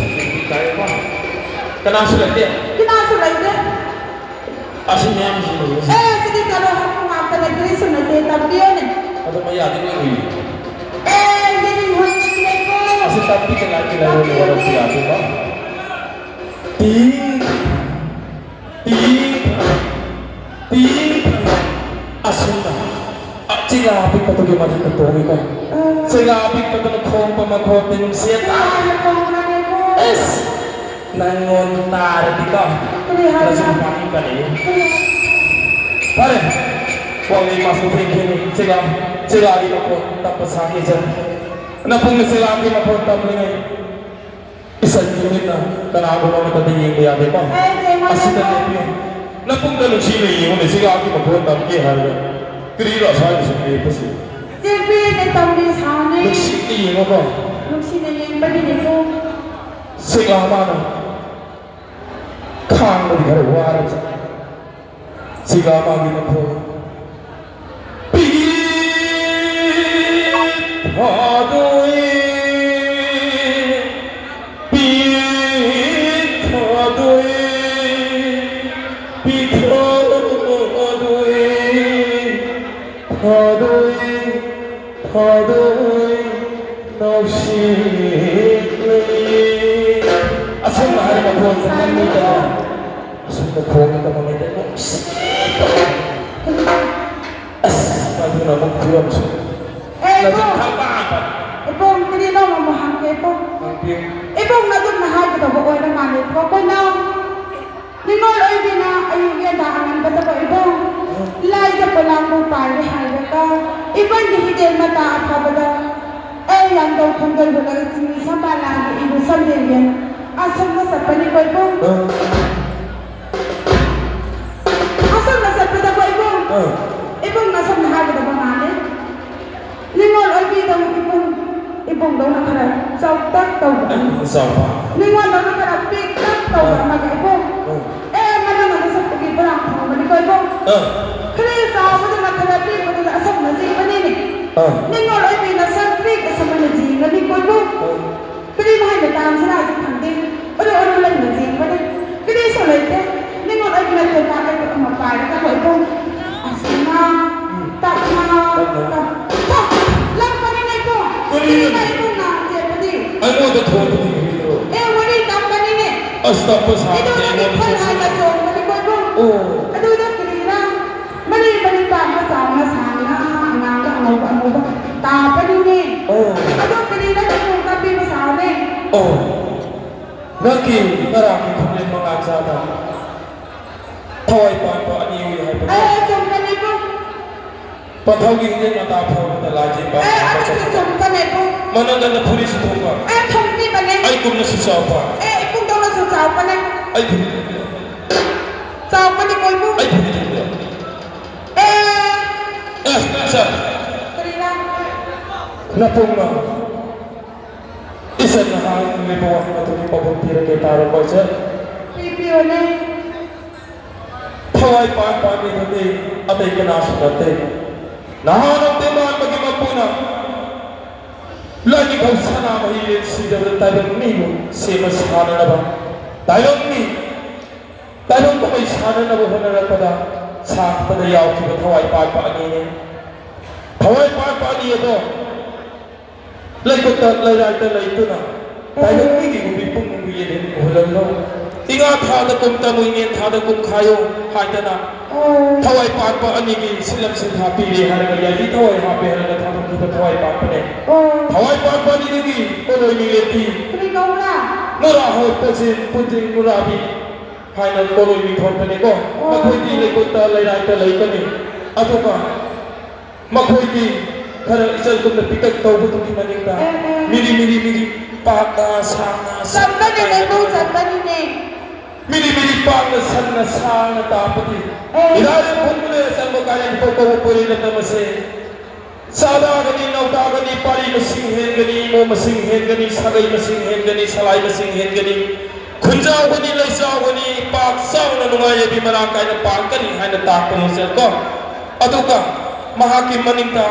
ꯇꯥꯏꯀꯣ꯫ ꯀꯅꯥꯁꯨ ꯂꯩꯇꯦ? ꯀꯅꯥꯁꯨ ꯂꯩꯇꯦ꯫ ꯑꯁꯤ ꯃꯌꯥꯝꯁꯤꯡꯁꯦ꯫ ꯑꯦ, ꯁꯤꯗꯤ ꯆꯠꯂꯣ, ꯍꯥꯏꯕ ꯉꯥꯛꯇꯅꯦ, ꯀꯔꯤꯁꯨ ꯂꯩꯇꯦ, ꯇꯝꯕꯤꯌꯣꯅꯦ꯫ ꯑꯗꯨ ꯃꯌꯥꯗꯤ ꯂꯣꯏ ꯎꯏ꯫ ꯑꯦ, ꯌꯦꯡꯅꯤꯡ ꯍꯣꯏ ꯂꯩꯀꯣ꯫ ꯑꯁꯤ ꯇꯝꯕꯤ ꯀꯅꯥꯒꯤ ꯂꯩꯔꯣꯏ ꯍꯣꯔꯛꯄ ꯌꯥꯗꯦꯀꯣ? ꯇꯤ꯫ ꯇꯤ ꯐꯅ, ꯇꯤ ꯐꯅ, ꯑꯁꯨꯝꯅ, ꯑ, ꯆꯤꯂꯥ ꯑꯄꯤꯛꯄꯗꯨꯒꯤ ꯃꯊꯛꯇ ꯇꯣꯡꯉꯤꯀꯣ꯫ ꯆꯤꯂꯥ ꯑꯄꯤꯛꯄꯗꯨꯅ ꯈꯣꯡꯕ ꯃꯈꯣꯟꯗꯤ ꯅꯨꯡꯁꯤꯌꯦ ꯇꯥ꯫ ꯑꯦꯁ! ꯅꯪꯉꯣꯟ ꯇꯥꯔꯗꯤꯀꯣ, ꯅꯁꯨ ꯄꯥꯅꯤꯡꯒꯅꯤ꯫ ꯐꯔꯦ, ꯋꯥꯡꯂꯤ ꯃꯥꯁꯨ ꯊꯦꯡꯈꯤꯅꯤ, ꯆꯤꯂꯥ, ꯆꯤꯂꯥꯒꯤ ꯃꯈꯣꯟ ꯇꯞꯄ ꯁꯥꯈꯤꯁꯦ꯫ ꯅꯄꯨꯡꯅ ꯆꯤꯂꯥꯒꯤ ꯃꯈꯣꯟ ꯇꯝꯂꯤꯉꯩ, ꯏꯁꯟꯒꯤ ꯃꯤꯠꯅ ꯀꯅꯥꯒꯨꯝꯕ ꯑꯃꯠꯇꯗ ꯌꯦꯡꯕ ꯌꯥꯗꯦꯀꯣ꯫ ꯑꯦ, ꯌꯦꯡꯉꯣ, ꯑꯁꯤꯗ ꯌꯦꯡꯉꯣ꯫ ꯂꯦꯞꯄꯤꯌꯨ꯫ ꯅꯄꯨꯡꯗ ꯅꯨꯡꯁꯤꯅ ꯌꯦꯡꯉꯨꯅꯦ, ꯁꯤꯒ ꯑꯩꯒꯤ ꯃꯈꯣꯟ ꯇꯝꯒꯦ ꯍꯥꯏꯔꯒ꯫ ꯀꯔꯤꯔꯣ ꯑꯁ꯭ꯋꯥꯏꯗ ꯁꯨꯝ ꯂꯦꯞꯄꯁꯤ? ꯆꯦꯟꯕꯤꯔꯒꯦ, ꯇꯝꯕꯤ ꯁꯥꯎꯅꯤ꯫ ꯅꯨꯡꯁꯤꯅ ꯌꯦꯡꯉꯣꯀꯣ꯫ ꯅꯨꯡꯁꯤꯅ ꯌꯦꯡꯕꯒꯤꯅꯤꯀꯣ꯫ ꯁꯤꯒ ꯃꯥꯅ ꯈꯥꯡꯕꯗꯤ ꯈꯔ ꯋꯥꯔꯕ ꯖꯥꯠꯅꯤ꯫ ꯁꯤꯒ ꯃꯥꯒꯤ ꯃꯈꯣꯟ꯫ ꯄꯤꯛ ꯊꯥꯗꯣꯛꯏ, ꯄꯤꯛ ꯊꯥꯗꯣꯛꯏ, ꯄꯤꯛ ꯊꯥꯗꯣꯛꯏ, ꯊꯥꯗꯣꯛꯏ, ꯊꯥꯗꯣꯛꯏ, ꯅꯥꯎꯁꯤ ꯂꯩ꯫ ꯑꯁꯨꯝꯅ ꯍꯥꯏꯔꯤꯕ ꯈꯣꯟꯁꯦ ꯅꯪ ꯃꯤꯗ ꯑꯁꯨꯝꯅ ꯈꯣꯡꯒꯗꯕ ꯃꯩꯇꯩ ꯅꯨꯡꯁꯤꯕ꯫ ꯑꯁ, ꯑꯗꯨꯅ ꯑꯃꯨꯛ ꯐꯤꯕꯝꯁꯦ꯫ ꯑꯦ, ꯅꯆꯤꯟ ꯏꯕꯨꯡ꯫ ꯈꯪꯕ ꯉꯥꯛꯇ꯫ ꯏꯕꯨꯡ, ꯀꯔꯤꯅꯣ ꯑꯃꯨꯛ ꯍꯪꯒꯦ, ꯏꯕꯨꯡ? ꯍꯪꯕꯤꯌꯨ꯫ ꯏꯕꯨꯡꯅ ꯑꯗꯨꯝꯅ ꯍꯥꯏꯒꯗꯕ ꯑꯣꯏꯔ ꯃꯥꯜꯂꯦ, ꯏꯕꯨꯡ꯫ ꯑꯩꯈꯣꯏꯅ ꯅꯤꯉꯣꯜ ꯑꯣꯏꯕꯤꯅ ꯑꯌꯨꯛ ꯉꯟꯇꯥ ꯑꯉꯟꯕꯗꯀꯣ, ꯏꯕꯨꯡ꯫ ꯎꯝ꯫ ꯂꯥꯏ ꯆꯠꯄ ꯂꯥꯡꯕ ꯄꯥꯏꯔꯦ ꯍꯥꯏꯔꯒ, ꯏꯕꯨꯡꯒꯤ ꯍꯤꯗꯦꯟ ꯃꯇꯥ ꯑꯐꯕꯗ ꯑꯩ ꯌꯥꯝꯗꯧ ꯈꯣꯡꯗꯣꯏꯕ ꯂꯩ, ꯆꯤꯡꯃꯤ ꯁꯝꯕꯥꯜ ꯂꯥꯡꯒꯤ ꯏꯕꯨ ꯁꯝꯖꯦꯟꯕꯤ ꯑꯁꯣꯝꯗ ꯆꯠꯄꯅꯤꯀꯣ, ꯏꯕꯨꯡ꯫ ꯑꯥ꯫ ꯑꯁꯣꯝꯗ ꯆꯠꯄꯗꯀꯣ, ꯏꯕꯨꯡ꯫ ꯑꯥ꯫ ꯏꯕꯨꯡꯅ ꯑꯁꯣꯝꯗ ꯍꯥꯏꯒꯗꯕ ꯃꯥꯜꯂꯦ꯫ ꯅꯤꯉꯣꯜ ꯑꯣꯏꯕꯤꯗꯧ ꯏꯕꯨꯡ, ꯏꯕꯨꯡꯗꯧꯅ ꯈꯔ ꯆꯥꯎꯇꯛ ꯇꯧꯕ꯫ ꯑꯩ ꯆꯥꯎꯕ꯫ ꯅꯤꯉꯣꯜꯗꯧꯅ ꯈꯔ ꯄꯤꯛꯇꯛ ꯇꯧꯕ ꯑꯥ꯫ ꯑꯃꯒ, ꯏꯕꯨꯡ꯫ ꯑꯥ꯫ ꯑꯦ, ꯃꯅꯨꯡꯗ ꯆꯠꯄꯒꯤ ꯄꯣꯂꯥꯡ ꯐꯪꯕꯅꯤꯀꯣ, ꯏꯕꯨꯡ꯫ ꯑꯥ꯫ ꯈꯔ ꯆꯥꯎꯕꯗꯨꯅ ꯈꯔ ꯄꯤꯛꯄꯗꯨꯅ ꯑꯁꯣꯝꯗ ꯆꯦꯟꯕꯅꯤꯅꯦ꯫ ꯑꯥ꯫ ꯅꯤꯉꯣꯜ ꯑꯣꯏꯕꯤꯅ ꯁꯛ ꯄꯤꯛ ꯑꯁꯣꯝꯗ ꯆꯦꯟꯒꯅꯤꯀꯣ, ꯏꯕꯨꯡ꯫ ꯑꯥ꯫ ꯀꯔꯤꯅꯣ ꯍꯥꯏꯅ ꯇꯥꯟꯁꯤꯔꯥ ꯍꯥꯏꯁꯨ ꯈꯪꯗꯦ꯫ ꯎꯔꯨ ꯎꯔꯨ ꯂꯩꯅ ꯌꯦꯡꯕꯅꯤ꯫ ꯀꯔꯤꯁꯨ ꯂꯩꯇꯦ꯫ ꯅꯤꯡꯉꯣꯜ ꯑꯩꯒꯤ ꯅꯠꯇꯦ ꯃꯥ ꯑꯩꯕꯨ ꯑꯃ ꯄꯥꯏꯔꯒ ꯂꯣꯏꯕꯨꯡ꯫ ꯑꯁꯤꯅ ꯇꯞꯅ ꯇꯞꯅ꯫ ꯇꯞ-, ꯇꯞ-, ꯂꯥꯛꯄꯅꯤꯅꯦ ꯏꯕꯨꯡ꯫ ꯀꯔꯤꯅꯣ? ꯀꯔꯤꯅ ꯏꯕꯨꯡ ꯅꯥ ꯆꯦꯟꯕꯗꯤ? ꯑꯩꯉꯣꯟꯗ ꯊꯣꯡꯕꯗꯤ ꯀꯔꯤꯅꯣ? ꯑꯦ, ꯋꯥꯔꯤ ꯇꯝꯕꯅꯤꯅꯦ꯫ ꯑꯁ, ꯇꯞꯄ ꯁꯥꯕꯅꯦ, ꯑꯩꯉꯣꯟꯗ ꯏꯈꯣꯜ ꯊꯣꯡꯕ꯫ ꯍꯥꯏꯅ ꯆꯣꯡꯕꯅꯤꯀꯣ ꯏꯕꯨꯡ꯫ ꯑꯣ꯫ ꯑꯗꯨꯗ ꯀꯔꯤꯔꯥ? ꯃꯔꯤ ꯃꯔꯤ ꯄꯥꯟꯕ ꯆꯥꯎꯅ ꯁꯥꯡꯅ ꯑꯉꯥꯡꯗ ꯑꯉꯧꯕ ꯑꯉꯧꯕ ꯇꯥꯕꯅꯤꯅꯦ꯫ ꯑꯣ꯫ ꯑꯗꯣ ꯀꯔꯤꯅ ꯅꯪꯕꯨ ꯀꯥꯞꯄꯤꯕ ꯁꯥꯎꯅꯦ? ꯑꯣ꯫ ꯅꯪꯒꯤ ꯅꯔꯥꯒꯤ ꯈꯣꯡꯂꯦꯟ ꯃꯉꯥ ꯆꯥꯗ ꯊꯋꯥꯏ ꯄꯥꯟꯕ ꯑꯅꯤ ꯎꯏ ꯍꯥꯏꯕ꯫ ꯑꯦ, ꯆꯨꯝꯕꯅꯤꯀꯣ꯫ ꯄꯟꯊꯧꯒꯤ ꯍꯤꯡꯖꯦꯜ ꯃꯇꯥ ꯐꯥꯎꯕꯗ ꯂꯥꯏꯖꯦꯟ ꯑꯦ, ꯄꯥꯏꯕ ꯑꯗꯨꯁꯨ ꯆꯠꯄ꯫ ꯆꯨꯝꯕꯅꯦꯀꯣ꯫ ꯃꯅꯪꯒꯟꯗ ꯐꯨꯔꯤꯠꯁꯨ ꯊꯣꯡꯕ꯫ ꯑꯦ, ꯊꯣꯡꯕꯤꯕꯅꯦ꯫ ꯑꯩ ꯀꯨꯝꯅꯁꯨ ꯆꯥꯎꯕ꯫ ꯑꯦ, ꯏꯄꯨꯡꯗꯧꯅꯁꯨ ꯆꯥꯎꯕꯅꯦ꯫ ꯑꯩ ꯐꯨꯔꯤꯠ ꯆꯥꯎꯕꯅꯦ ꯀꯣꯏꯕꯨ꯫ ꯑꯩ ꯐꯨꯔꯤꯠ ꯊꯣꯡꯕ꯫ ꯑꯦ꯫ ꯑꯦ, ꯁꯥꯔ꯫ ꯀꯔꯤꯔꯥ? ꯅꯄꯨꯡꯅ ꯏꯆꯟꯅ ꯍꯥꯏꯔꯤꯕ ꯋꯥꯍꯪ ꯑꯗꯨꯒꯤ ꯄꯥꯎꯈꯨꯝ ꯄꯤꯔꯒꯦ ꯇꯥꯔꯣꯀꯣ, ꯏꯆꯟ꯫ ꯄꯤꯕꯤꯌꯨꯅꯦ꯫ ꯊꯋꯥꯏ ꯄꯥꯟ ꯄꯥꯟꯕꯤꯗꯨꯗꯤ ꯑꯇꯩ ꯀꯅꯥꯁꯨ ꯅꯠꯇꯦ꯫ ꯅꯍꯥꯔꯣꯜ ꯇꯦꯡꯕꯥꯟꯕꯒꯤ ꯃꯄꯨꯅ ꯂꯥꯏꯅꯤꯡꯊꯧ ꯁꯅꯥꯃꯍꯤ ꯂꯦꯟ ꯁꯤꯗꯕꯗ ꯇꯥꯏꯕꯪ ꯃꯤꯕꯨ ꯁꯦꯝꯕ ꯁꯥꯅꯅꯕ ꯇꯥꯏꯕꯪ ꯃꯤ ꯇꯥꯏꯕꯪ ꯀꯨꯝꯍꯩ ꯁꯥꯟꯅꯅꯕ ꯍꯣꯠꯅꯔꯛꯄꯗ ꯁꯥꯠꯄꯗ ꯌꯥꯎꯈꯤꯕ ꯊꯋꯥꯏ ꯄꯥꯟꯕ ꯑꯅꯤꯅꯤ꯫ ꯊꯋꯥꯏ ꯄꯥꯟꯕ ꯑꯅꯤ ꯑꯗꯣ ꯂꯩꯀꯨꯠꯇ ꯂꯩꯔꯥꯏꯗ ꯂꯩꯗꯨꯅ ꯇꯥꯏꯕꯪ ꯃꯤꯒꯤ ꯀꯨꯝꯕꯤ ꯄꯨꯡꯅꯨꯡꯕꯤ ꯌꯦꯟ ꯎꯍꯜꯂꯜꯂꯣ꯫ ꯏꯉꯥ ꯊꯥꯗ ꯀꯨꯝ ꯇꯝꯃꯨ, ꯏꯉꯦꯟ ꯊꯥꯗ ꯀꯨꯝ ꯈꯥꯏꯌꯣ ꯍꯥꯏꯗꯅ ꯊꯋꯥꯏ ꯄꯥꯟꯕ ꯑꯅꯤꯒꯤ ꯁꯤꯜꯂꯝ ꯁꯤꯟꯊꯥ ꯄꯤꯔꯦ ꯍꯥꯏꯔꯒ ꯌꯥꯏꯕꯤ ꯊꯋꯥꯏ ꯍꯥꯞꯄꯦ ꯍꯥꯏꯔꯒ ꯊꯥꯗꯣꯛꯈꯤꯕ ꯊꯋꯥꯏ ꯄꯥꯟꯕꯅꯦ꯫ ꯊꯋꯥꯏ ꯄꯥꯟꯕ ꯑꯅꯤꯗꯨꯒꯤ ꯄꯣꯠꯂꯣꯏ ꯃꯤꯡꯂꯦꯟꯗꯤ ꯀꯔꯤ ꯀꯧꯕ꯭ꯔꯥ? ꯅꯨꯔꯥ ꯍꯣꯏ ꯄꯣꯠꯁꯤ ꯄꯨꯟꯖꯤꯡ ꯅꯨꯔꯥꯕꯤ ꯍꯥꯏꯅ ꯀꯣꯂꯣꯏ ꯃꯤꯡꯊꯣꯟꯕꯅꯤꯀꯣ꯫ ꯑꯣ꯫ ꯃꯈꯣꯏꯗꯤ ꯂꯩꯀꯣꯠꯇ ꯂꯩꯔꯥꯏꯗ ꯂꯩꯒꯅꯤ꯫ ꯑꯗꯨꯒ ꯃꯈꯣꯏꯗꯤ ꯈꯔ ꯏꯆꯜꯒꯨꯝꯅ ꯄꯤꯛꯇꯛ ꯇꯧꯕꯗꯨꯒꯤ ꯃꯅꯤꯡꯗ ꯑꯦ, ꯑꯦ꯫ ꯃꯤꯔꯤ ꯃꯤꯔꯤ ꯃꯤꯔꯤ ꯄꯥꯛꯅ ꯁꯥꯡꯅ ꯆꯝꯕꯅꯤꯅꯦ, ꯁꯥꯡꯅ ꯏꯕꯨꯡ, ꯆꯝꯕꯅꯤꯅꯦ꯫ ꯃꯤꯔꯤ ꯃꯤꯔꯤ ꯄꯥꯛꯅ ꯁꯟꯅ ꯁꯥꯡꯅ ꯇꯥꯛꯄꯗꯤ ꯑꯦ꯫ ꯏꯔꯥꯏ ꯐꯨꯟꯕꯅ ꯆꯪꯕ ꯀꯥꯏꯅ ꯄꯣꯛꯄꯕꯨ ꯄꯣꯏꯔꯦꯅ ꯇꯝꯃꯁꯦ꯫ ꯆꯥꯗꯥꯒꯅꯤ, ꯅꯧꯗꯥꯒꯅꯤ, ꯄꯥꯔꯤ ꯃꯁꯤꯡ ꯍꯦꯟꯒꯅꯤ, ꯏꯃꯣ ꯃꯁꯤꯡ ꯍꯦꯟꯒꯅꯤ, ꯁꯥꯒꯩ ꯃꯁꯤꯡ ꯍꯦꯟꯒꯅꯤ, ꯁꯂꯥꯏ ꯃꯁꯤꯡ ꯍꯦꯟꯒꯅꯤ, ꯈꯨꯟꯖꯥꯎꯒꯅꯤ, ꯂꯩꯆꯥꯎꯒꯅꯤ, ꯄꯥꯛ ꯆꯥꯎꯅ ꯅꯨꯡꯉꯥꯏ ꯌꯥꯏꯕꯤ ꯃꯔꯥꯡ ꯀꯥꯏꯅ ꯄꯥꯟꯒꯅꯤ ꯍꯥꯏꯅ ꯇꯥꯛꯄꯅꯤ ꯏꯆꯟ ꯀꯣ꯫ ꯑꯗꯨꯒ ꯃꯍꯥꯛꯀꯤ ꯃꯅꯤꯡꯗ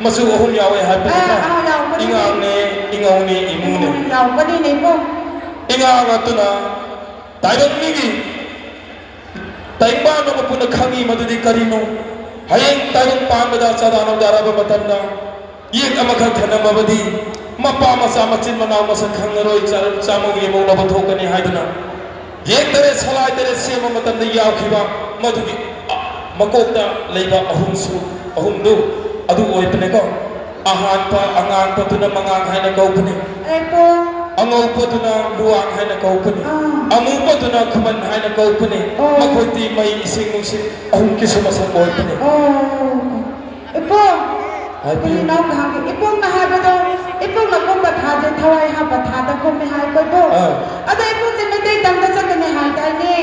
ꯃꯆꯨ ꯑꯍꯨꯝ ꯌꯥꯎꯋꯦ ꯍꯥꯏꯕ ꯑꯥ, ꯅꯠꯇ꯭ꯔꯥ? ꯑꯥ, ꯌꯥꯎꯕꯅꯦ꯫ ꯏꯉꯥꯡꯅꯦ, ꯏꯉꯧꯅꯦ, ꯏꯃꯨꯅꯦ꯫ ꯌꯥꯎꯒꯅꯤꯅꯦ, ꯏꯕꯨꯡ꯫ ꯏꯉꯥꯡ ꯑꯗꯨꯅ ꯇꯥꯏꯕꯪ ꯃꯤꯒꯤ ꯇꯥꯏꯕꯪꯄꯥꯟꯕ ꯃꯄꯨꯅ ꯈꯪꯉꯤ ꯃꯗꯨꯗꯤ ꯀꯔꯤꯅꯣ? ꯍꯌꯦꯡ ꯇꯥꯏꯕꯪ ꯄꯥꯟꯕꯗ ꯆꯥꯗꯥ ꯅꯧꯗꯥꯔꯕ ꯃꯇꯝꯗ ꯌꯦꯛ ꯑꯃꯈꯛ ꯊꯅꯝꯃꯕꯗꯤ ꯃꯄꯥ ꯃꯆꯥ ꯃꯆꯤꯟ ꯃꯅꯥꯎ ꯃꯁꯛ ꯈꯪꯉꯔꯣꯏ, ꯆꯥꯔꯝ ꯆꯥꯃꯧ ꯌꯦꯃꯧꯅꯕ ꯊꯣꯛꯀꯅꯤ ꯍꯥꯏꯗꯨꯅ ꯌꯦꯛ ꯇꯔꯦꯠ ꯁꯂꯥꯏ ꯇꯔꯦꯠ ꯁꯦꯝꯕ ꯃꯇꯝꯗ ꯌꯥꯎꯈꯤꯕ ꯃꯗꯨꯒꯤ, ꯑ, ꯃꯀꯣꯛꯇ ꯂꯩꯕ ꯑꯍꯨꯝꯁꯨ, ꯑꯍꯨꯝꯗꯨ ꯑꯗꯨ ꯑꯣꯏꯕꯅꯦꯀꯣ꯫ ꯑꯍꯥꯟꯕ ꯑꯉꯥꯡꯕꯗꯨꯅ ꯃꯉꯥꯡ ꯍꯥꯏꯅ ꯀꯧꯕꯅꯤ꯫ ꯑꯦꯀꯣ꯫ ꯑꯉꯧꯕꯗꯨꯅ ꯂꯨꯋꯥꯡ ꯍꯥꯏꯅ ꯀꯧꯕꯅꯤ꯫ ꯑꯥ꯫ ꯑꯃꯨꯕꯗꯨꯅ ꯈꯨꯃꯟ ꯍꯥꯏꯅ ꯀꯧꯕꯅꯤ꯫ ꯑꯣ꯫ ꯃꯈꯣꯏꯗꯤ ꯃꯩ, ꯏꯁꯤꯡ, ꯅꯨꯡꯁꯤꯠ ꯑꯍꯨꯝꯒꯤꯁꯨ ꯃꯁꯛ ꯑꯣꯏꯕꯅꯤ꯫ ꯑꯣ꯫ ꯏꯄꯨꯡ, ꯍꯥꯏꯕꯤꯌꯨ꯫ ꯀꯔꯤꯅꯣ ꯍꯪꯒꯦ? ꯏꯄꯨꯡꯅ ꯍꯥꯏꯕꯗꯣ, ꯏꯄꯨꯡꯅ ꯀꯨꯝꯕ ꯊꯥꯁꯦ ꯊꯋꯥꯏ ꯍꯥꯞꯄ ꯊꯥꯗ ꯀꯨꯝꯃꯦ ꯍꯥꯏꯀꯣ ꯏꯄꯨꯡ? ꯑꯥ꯫ ꯑꯗꯣ ꯏꯄꯨꯡꯁꯦ ꯃꯩꯇꯩ ꯇꯝꯗ ꯆꯠꯀꯅꯤ ꯍꯥꯏꯗꯥꯏꯅꯦ?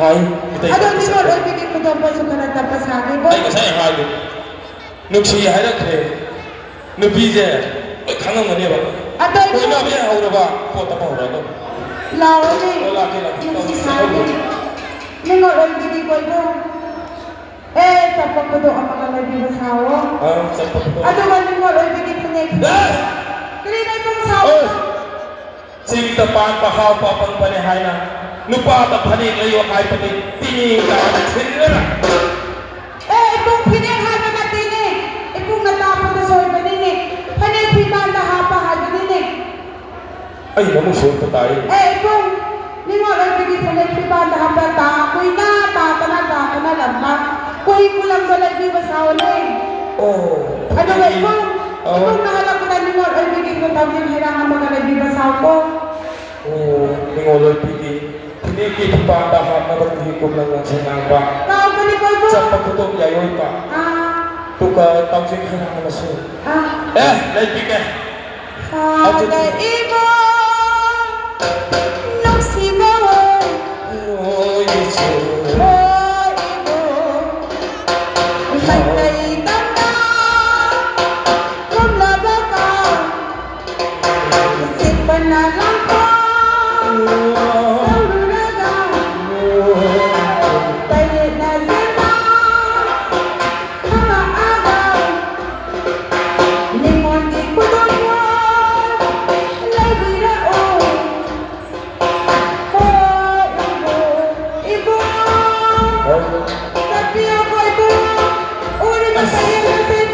ꯍꯥꯏ, ꯃꯩꯇꯩ ꯑꯗꯣ ꯇꯝꯗ ꯅꯤꯉꯣꯜ ꯆꯠꯀꯅꯤ꯫ ꯑꯣꯏꯕꯒꯤ ꯈꯨꯗꯣꯝꯕꯁꯨ ꯈꯔ ꯇꯝꯕ ꯁꯥꯒꯦ ꯏꯄꯨꯡ꯫ ꯑꯩ ꯉꯁꯥꯏ ꯍꯥꯏꯗꯣ꯫ ꯅꯨꯡꯁꯤ ꯍꯥꯏꯔꯛꯈ꯭ꯔꯦ꯫ ꯅꯨꯄꯤꯁꯦ ꯂꯣꯏ ꯈꯪꯉꯝꯒꯅꯦꯕ꯫ ꯑꯗꯣ ꯑꯩ ꯀꯣꯏꯅꯕ ꯍꯦꯛ ꯍꯧꯔꯕ, ꯄꯣꯠ ꯇꯞꯄ ꯍꯧꯔꯛꯑꯗꯧꯅꯤ꯫ ꯂꯥꯛꯑꯣꯅꯦ꯫ ꯑꯣ, ꯂꯥꯛꯀꯦ, ꯂꯥꯛꯀꯦ꯫ ꯅꯨꯡꯁꯤ ꯁꯥꯏꯅꯦ꯫ ꯅꯤꯉꯣꯜ ꯑꯣꯏꯕꯤꯒꯤ ꯀꯣꯏꯕ꯫ ꯑꯦ, ꯆꯠꯄ ꯈꯨꯗꯣ ꯑꯃꯒ ꯂꯩꯕꯤꯕ ꯁꯥꯑꯣ꯫ ꯑ, ꯆꯠꯄ ꯈꯨꯗꯣ꯫ ꯑꯗꯨꯒ ꯅꯤꯉꯣꯜ ꯑꯣꯏꯕꯤꯒꯤ ꯐꯅꯦꯛ꯫ ꯑꯦ! ꯀꯔꯤ ꯂꯩꯕ ꯁꯥꯑꯣ? ꯑꯣꯏ! ꯆꯤꯡꯗ ꯄꯥꯟꯕ ꯍꯥꯎꯕ ꯑꯄꯪꯕꯅꯦ ꯍꯥꯏꯅ ꯅꯨꯄꯥꯗ ꯐꯅꯦꯛ ꯂꯩꯌꯣ ꯍꯥꯏꯕꯗꯤ ꯇꯤꯅꯤ ꯀꯥꯏꯅ ꯊꯤꯟꯗꯅ꯫ ꯑꯦ, ꯏꯕꯨꯡ, ꯐꯤꯅꯦꯛ ꯍꯥꯏꯕ ꯅꯠꯇꯦꯅꯦ꯫ ꯏꯕꯨꯡꯅ ꯇꯥꯛꯄꯗ ꯁꯣꯏꯕꯅꯤꯅꯦ꯫ ꯐꯅꯦꯛ ꯐꯤꯕꯥꯟꯗ ꯍꯥꯞꯄ ꯍꯥꯏꯕꯅꯤꯅꯦ꯫ ꯑꯩꯅ ꯑꯃꯨꯛ ꯁꯣꯏꯕ ꯇꯥꯏ꯫ ꯑꯦ, ꯏꯕꯨꯡ, ꯅꯤꯉꯣꯜ ꯑꯣꯏꯕꯒꯤ ꯐꯅꯦꯛ ꯐꯤꯕꯥꯟꯗ ꯍꯥꯞꯄ ꯇꯥ ꯀꯨꯏꯅ ꯇꯥꯗꯅ ꯇꯥꯗꯅ ꯂꯝꯕ ꯀꯨꯏ ꯀꯨꯂꯝꯗ ꯂꯩꯕꯤꯕ ꯁꯥꯎꯅꯦ꯫ ꯑꯣ, ꯑꯗꯨꯒ ꯐꯅꯦꯛꯀꯤ-, ꯏꯕꯨꯡ, ꯑꯣ꯫ ꯏꯕꯨꯡꯅ ꯍꯜꯂꯛꯄꯗ ꯅꯤꯉꯣꯜ ꯑꯣꯏꯕꯒꯤ ꯊꯧꯖꯤꯟ ꯍꯩꯔꯥꯡ ꯑꯃꯒ ꯂꯩꯕꯤꯕ ꯁꯥꯎꯀꯣ꯫ ꯑꯣ, ꯅꯤꯉꯣꯜ ꯑꯣꯏꯕꯤꯒꯤ ꯐꯅꯦꯛꯀꯤ ꯐꯤꯕꯥꯟꯗ ꯍꯥꯞꯅꯕ ꯀꯨꯍꯤ ꯀꯨꯝꯅ ꯉꯥꯡꯁꯪ ꯉꯥꯡꯕ꯫ ꯀꯥꯎꯕꯅꯤ ꯀꯣꯏꯕ꯫ ꯆꯠꯄ ꯈꯨꯗꯣꯞ ꯌꯥꯏ ꯑꯣꯏꯕ꯫ ꯑꯥ꯫ ꯑꯗꯨꯒ ꯇꯥꯎꯖꯤꯡ ꯈꯔ ꯑꯃꯁꯨ꯫ ꯑꯥ꯫ ꯑꯦ, ꯂꯩꯕꯤꯒꯦ꯫ ꯁꯥꯗ ꯏꯕꯣ, ꯅꯨꯡꯁꯤꯕ ꯑꯣꯏ꯫ ꯑꯣꯏ, ꯏꯆꯦ꯫ ꯍꯣꯏ, ꯏꯕꯣ꯫ ꯃꯩꯇꯩ ꯇꯝꯅ ꯀꯨꯝꯂꯕ ꯀꯥꯎ꯫ ꯁꯤꯄꯅ ꯂꯥꯡꯐꯝ ꯇꯧꯔꯨꯔꯒ ꯇꯔꯦꯠꯅ ꯁꯦꯝꯕ ꯊꯕꯛ ꯑꯃ ꯅꯤꯉꯣꯜꯒꯤ ꯈꯨꯗꯣꯜ ꯆꯠꯄꯤꯌꯨ ꯑꯩꯈꯣꯏꯕꯨ ꯎꯔꯤꯕ ꯃꯈꯩ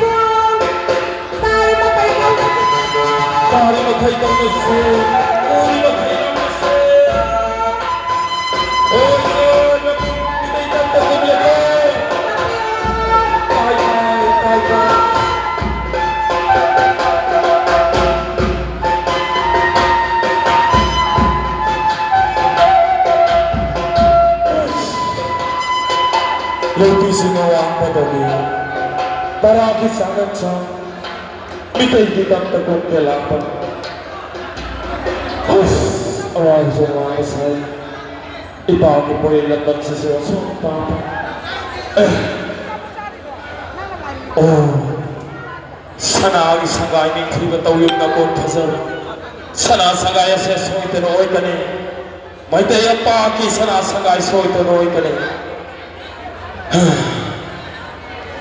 ꯇꯥꯔꯤꯕ ꯃꯈꯩ ꯇꯧꯅꯁꯤ꯫ ꯎꯔꯤꯕ ꯃꯈꯩ ꯇꯧꯅꯁꯤ꯫ ꯍꯣꯏ, ꯍꯣꯏ, ꯃꯤꯇꯩ ꯇꯝꯕ ꯀꯨꯝꯂꯦꯀꯣ꯫ ꯇꯥꯏ, ꯇꯥꯏ, ꯇꯥꯏ, ꯇꯥꯏ꯫ ꯂꯩꯇꯦꯡꯁꯤꯡꯅ ꯋꯥꯡꯕꯗꯒꯤ ꯇꯔꯥꯒꯤ ꯆꯥꯡ ꯅꯠꯇ꯭ꯔ ꯃꯤꯇꯩꯒꯤ ꯇꯝꯇ ꯀꯨꯝꯒꯦ ꯂꯥꯛꯄ꯫ ꯑꯁ, ꯑꯋꯥꯕꯁꯨ ꯋꯥꯕ ꯁꯥꯏ꯫ ꯏꯄꯥꯒꯤ ꯄꯣꯌꯦꯡ ꯂꯝꯗꯝꯁꯤꯁꯨ ꯑꯁꯨꯛ ꯄꯥꯝꯕ꯫ ꯑꯦ꯫ ꯑꯣ꯫ ꯁꯅꯥꯒꯤ ꯁꯪꯒꯥꯏ ꯅꯤꯡꯊꯤꯕ ꯇꯧꯌꯨꯝ ꯅꯀꯣꯟ ꯐꯖꯕ꯫ ꯁꯅꯥ ꯁꯪꯒꯥꯏ ꯑꯁꯦ ꯁꯣꯏꯗꯅ ꯑꯣꯏꯒꯅꯤ꯫ ꯃꯩꯇꯩ ꯑꯄꯥꯒꯤ ꯁꯅꯥ ꯁꯪꯒꯥꯏ ꯁꯣꯏꯗꯅ ꯑꯣꯏꯒꯅꯤ꯫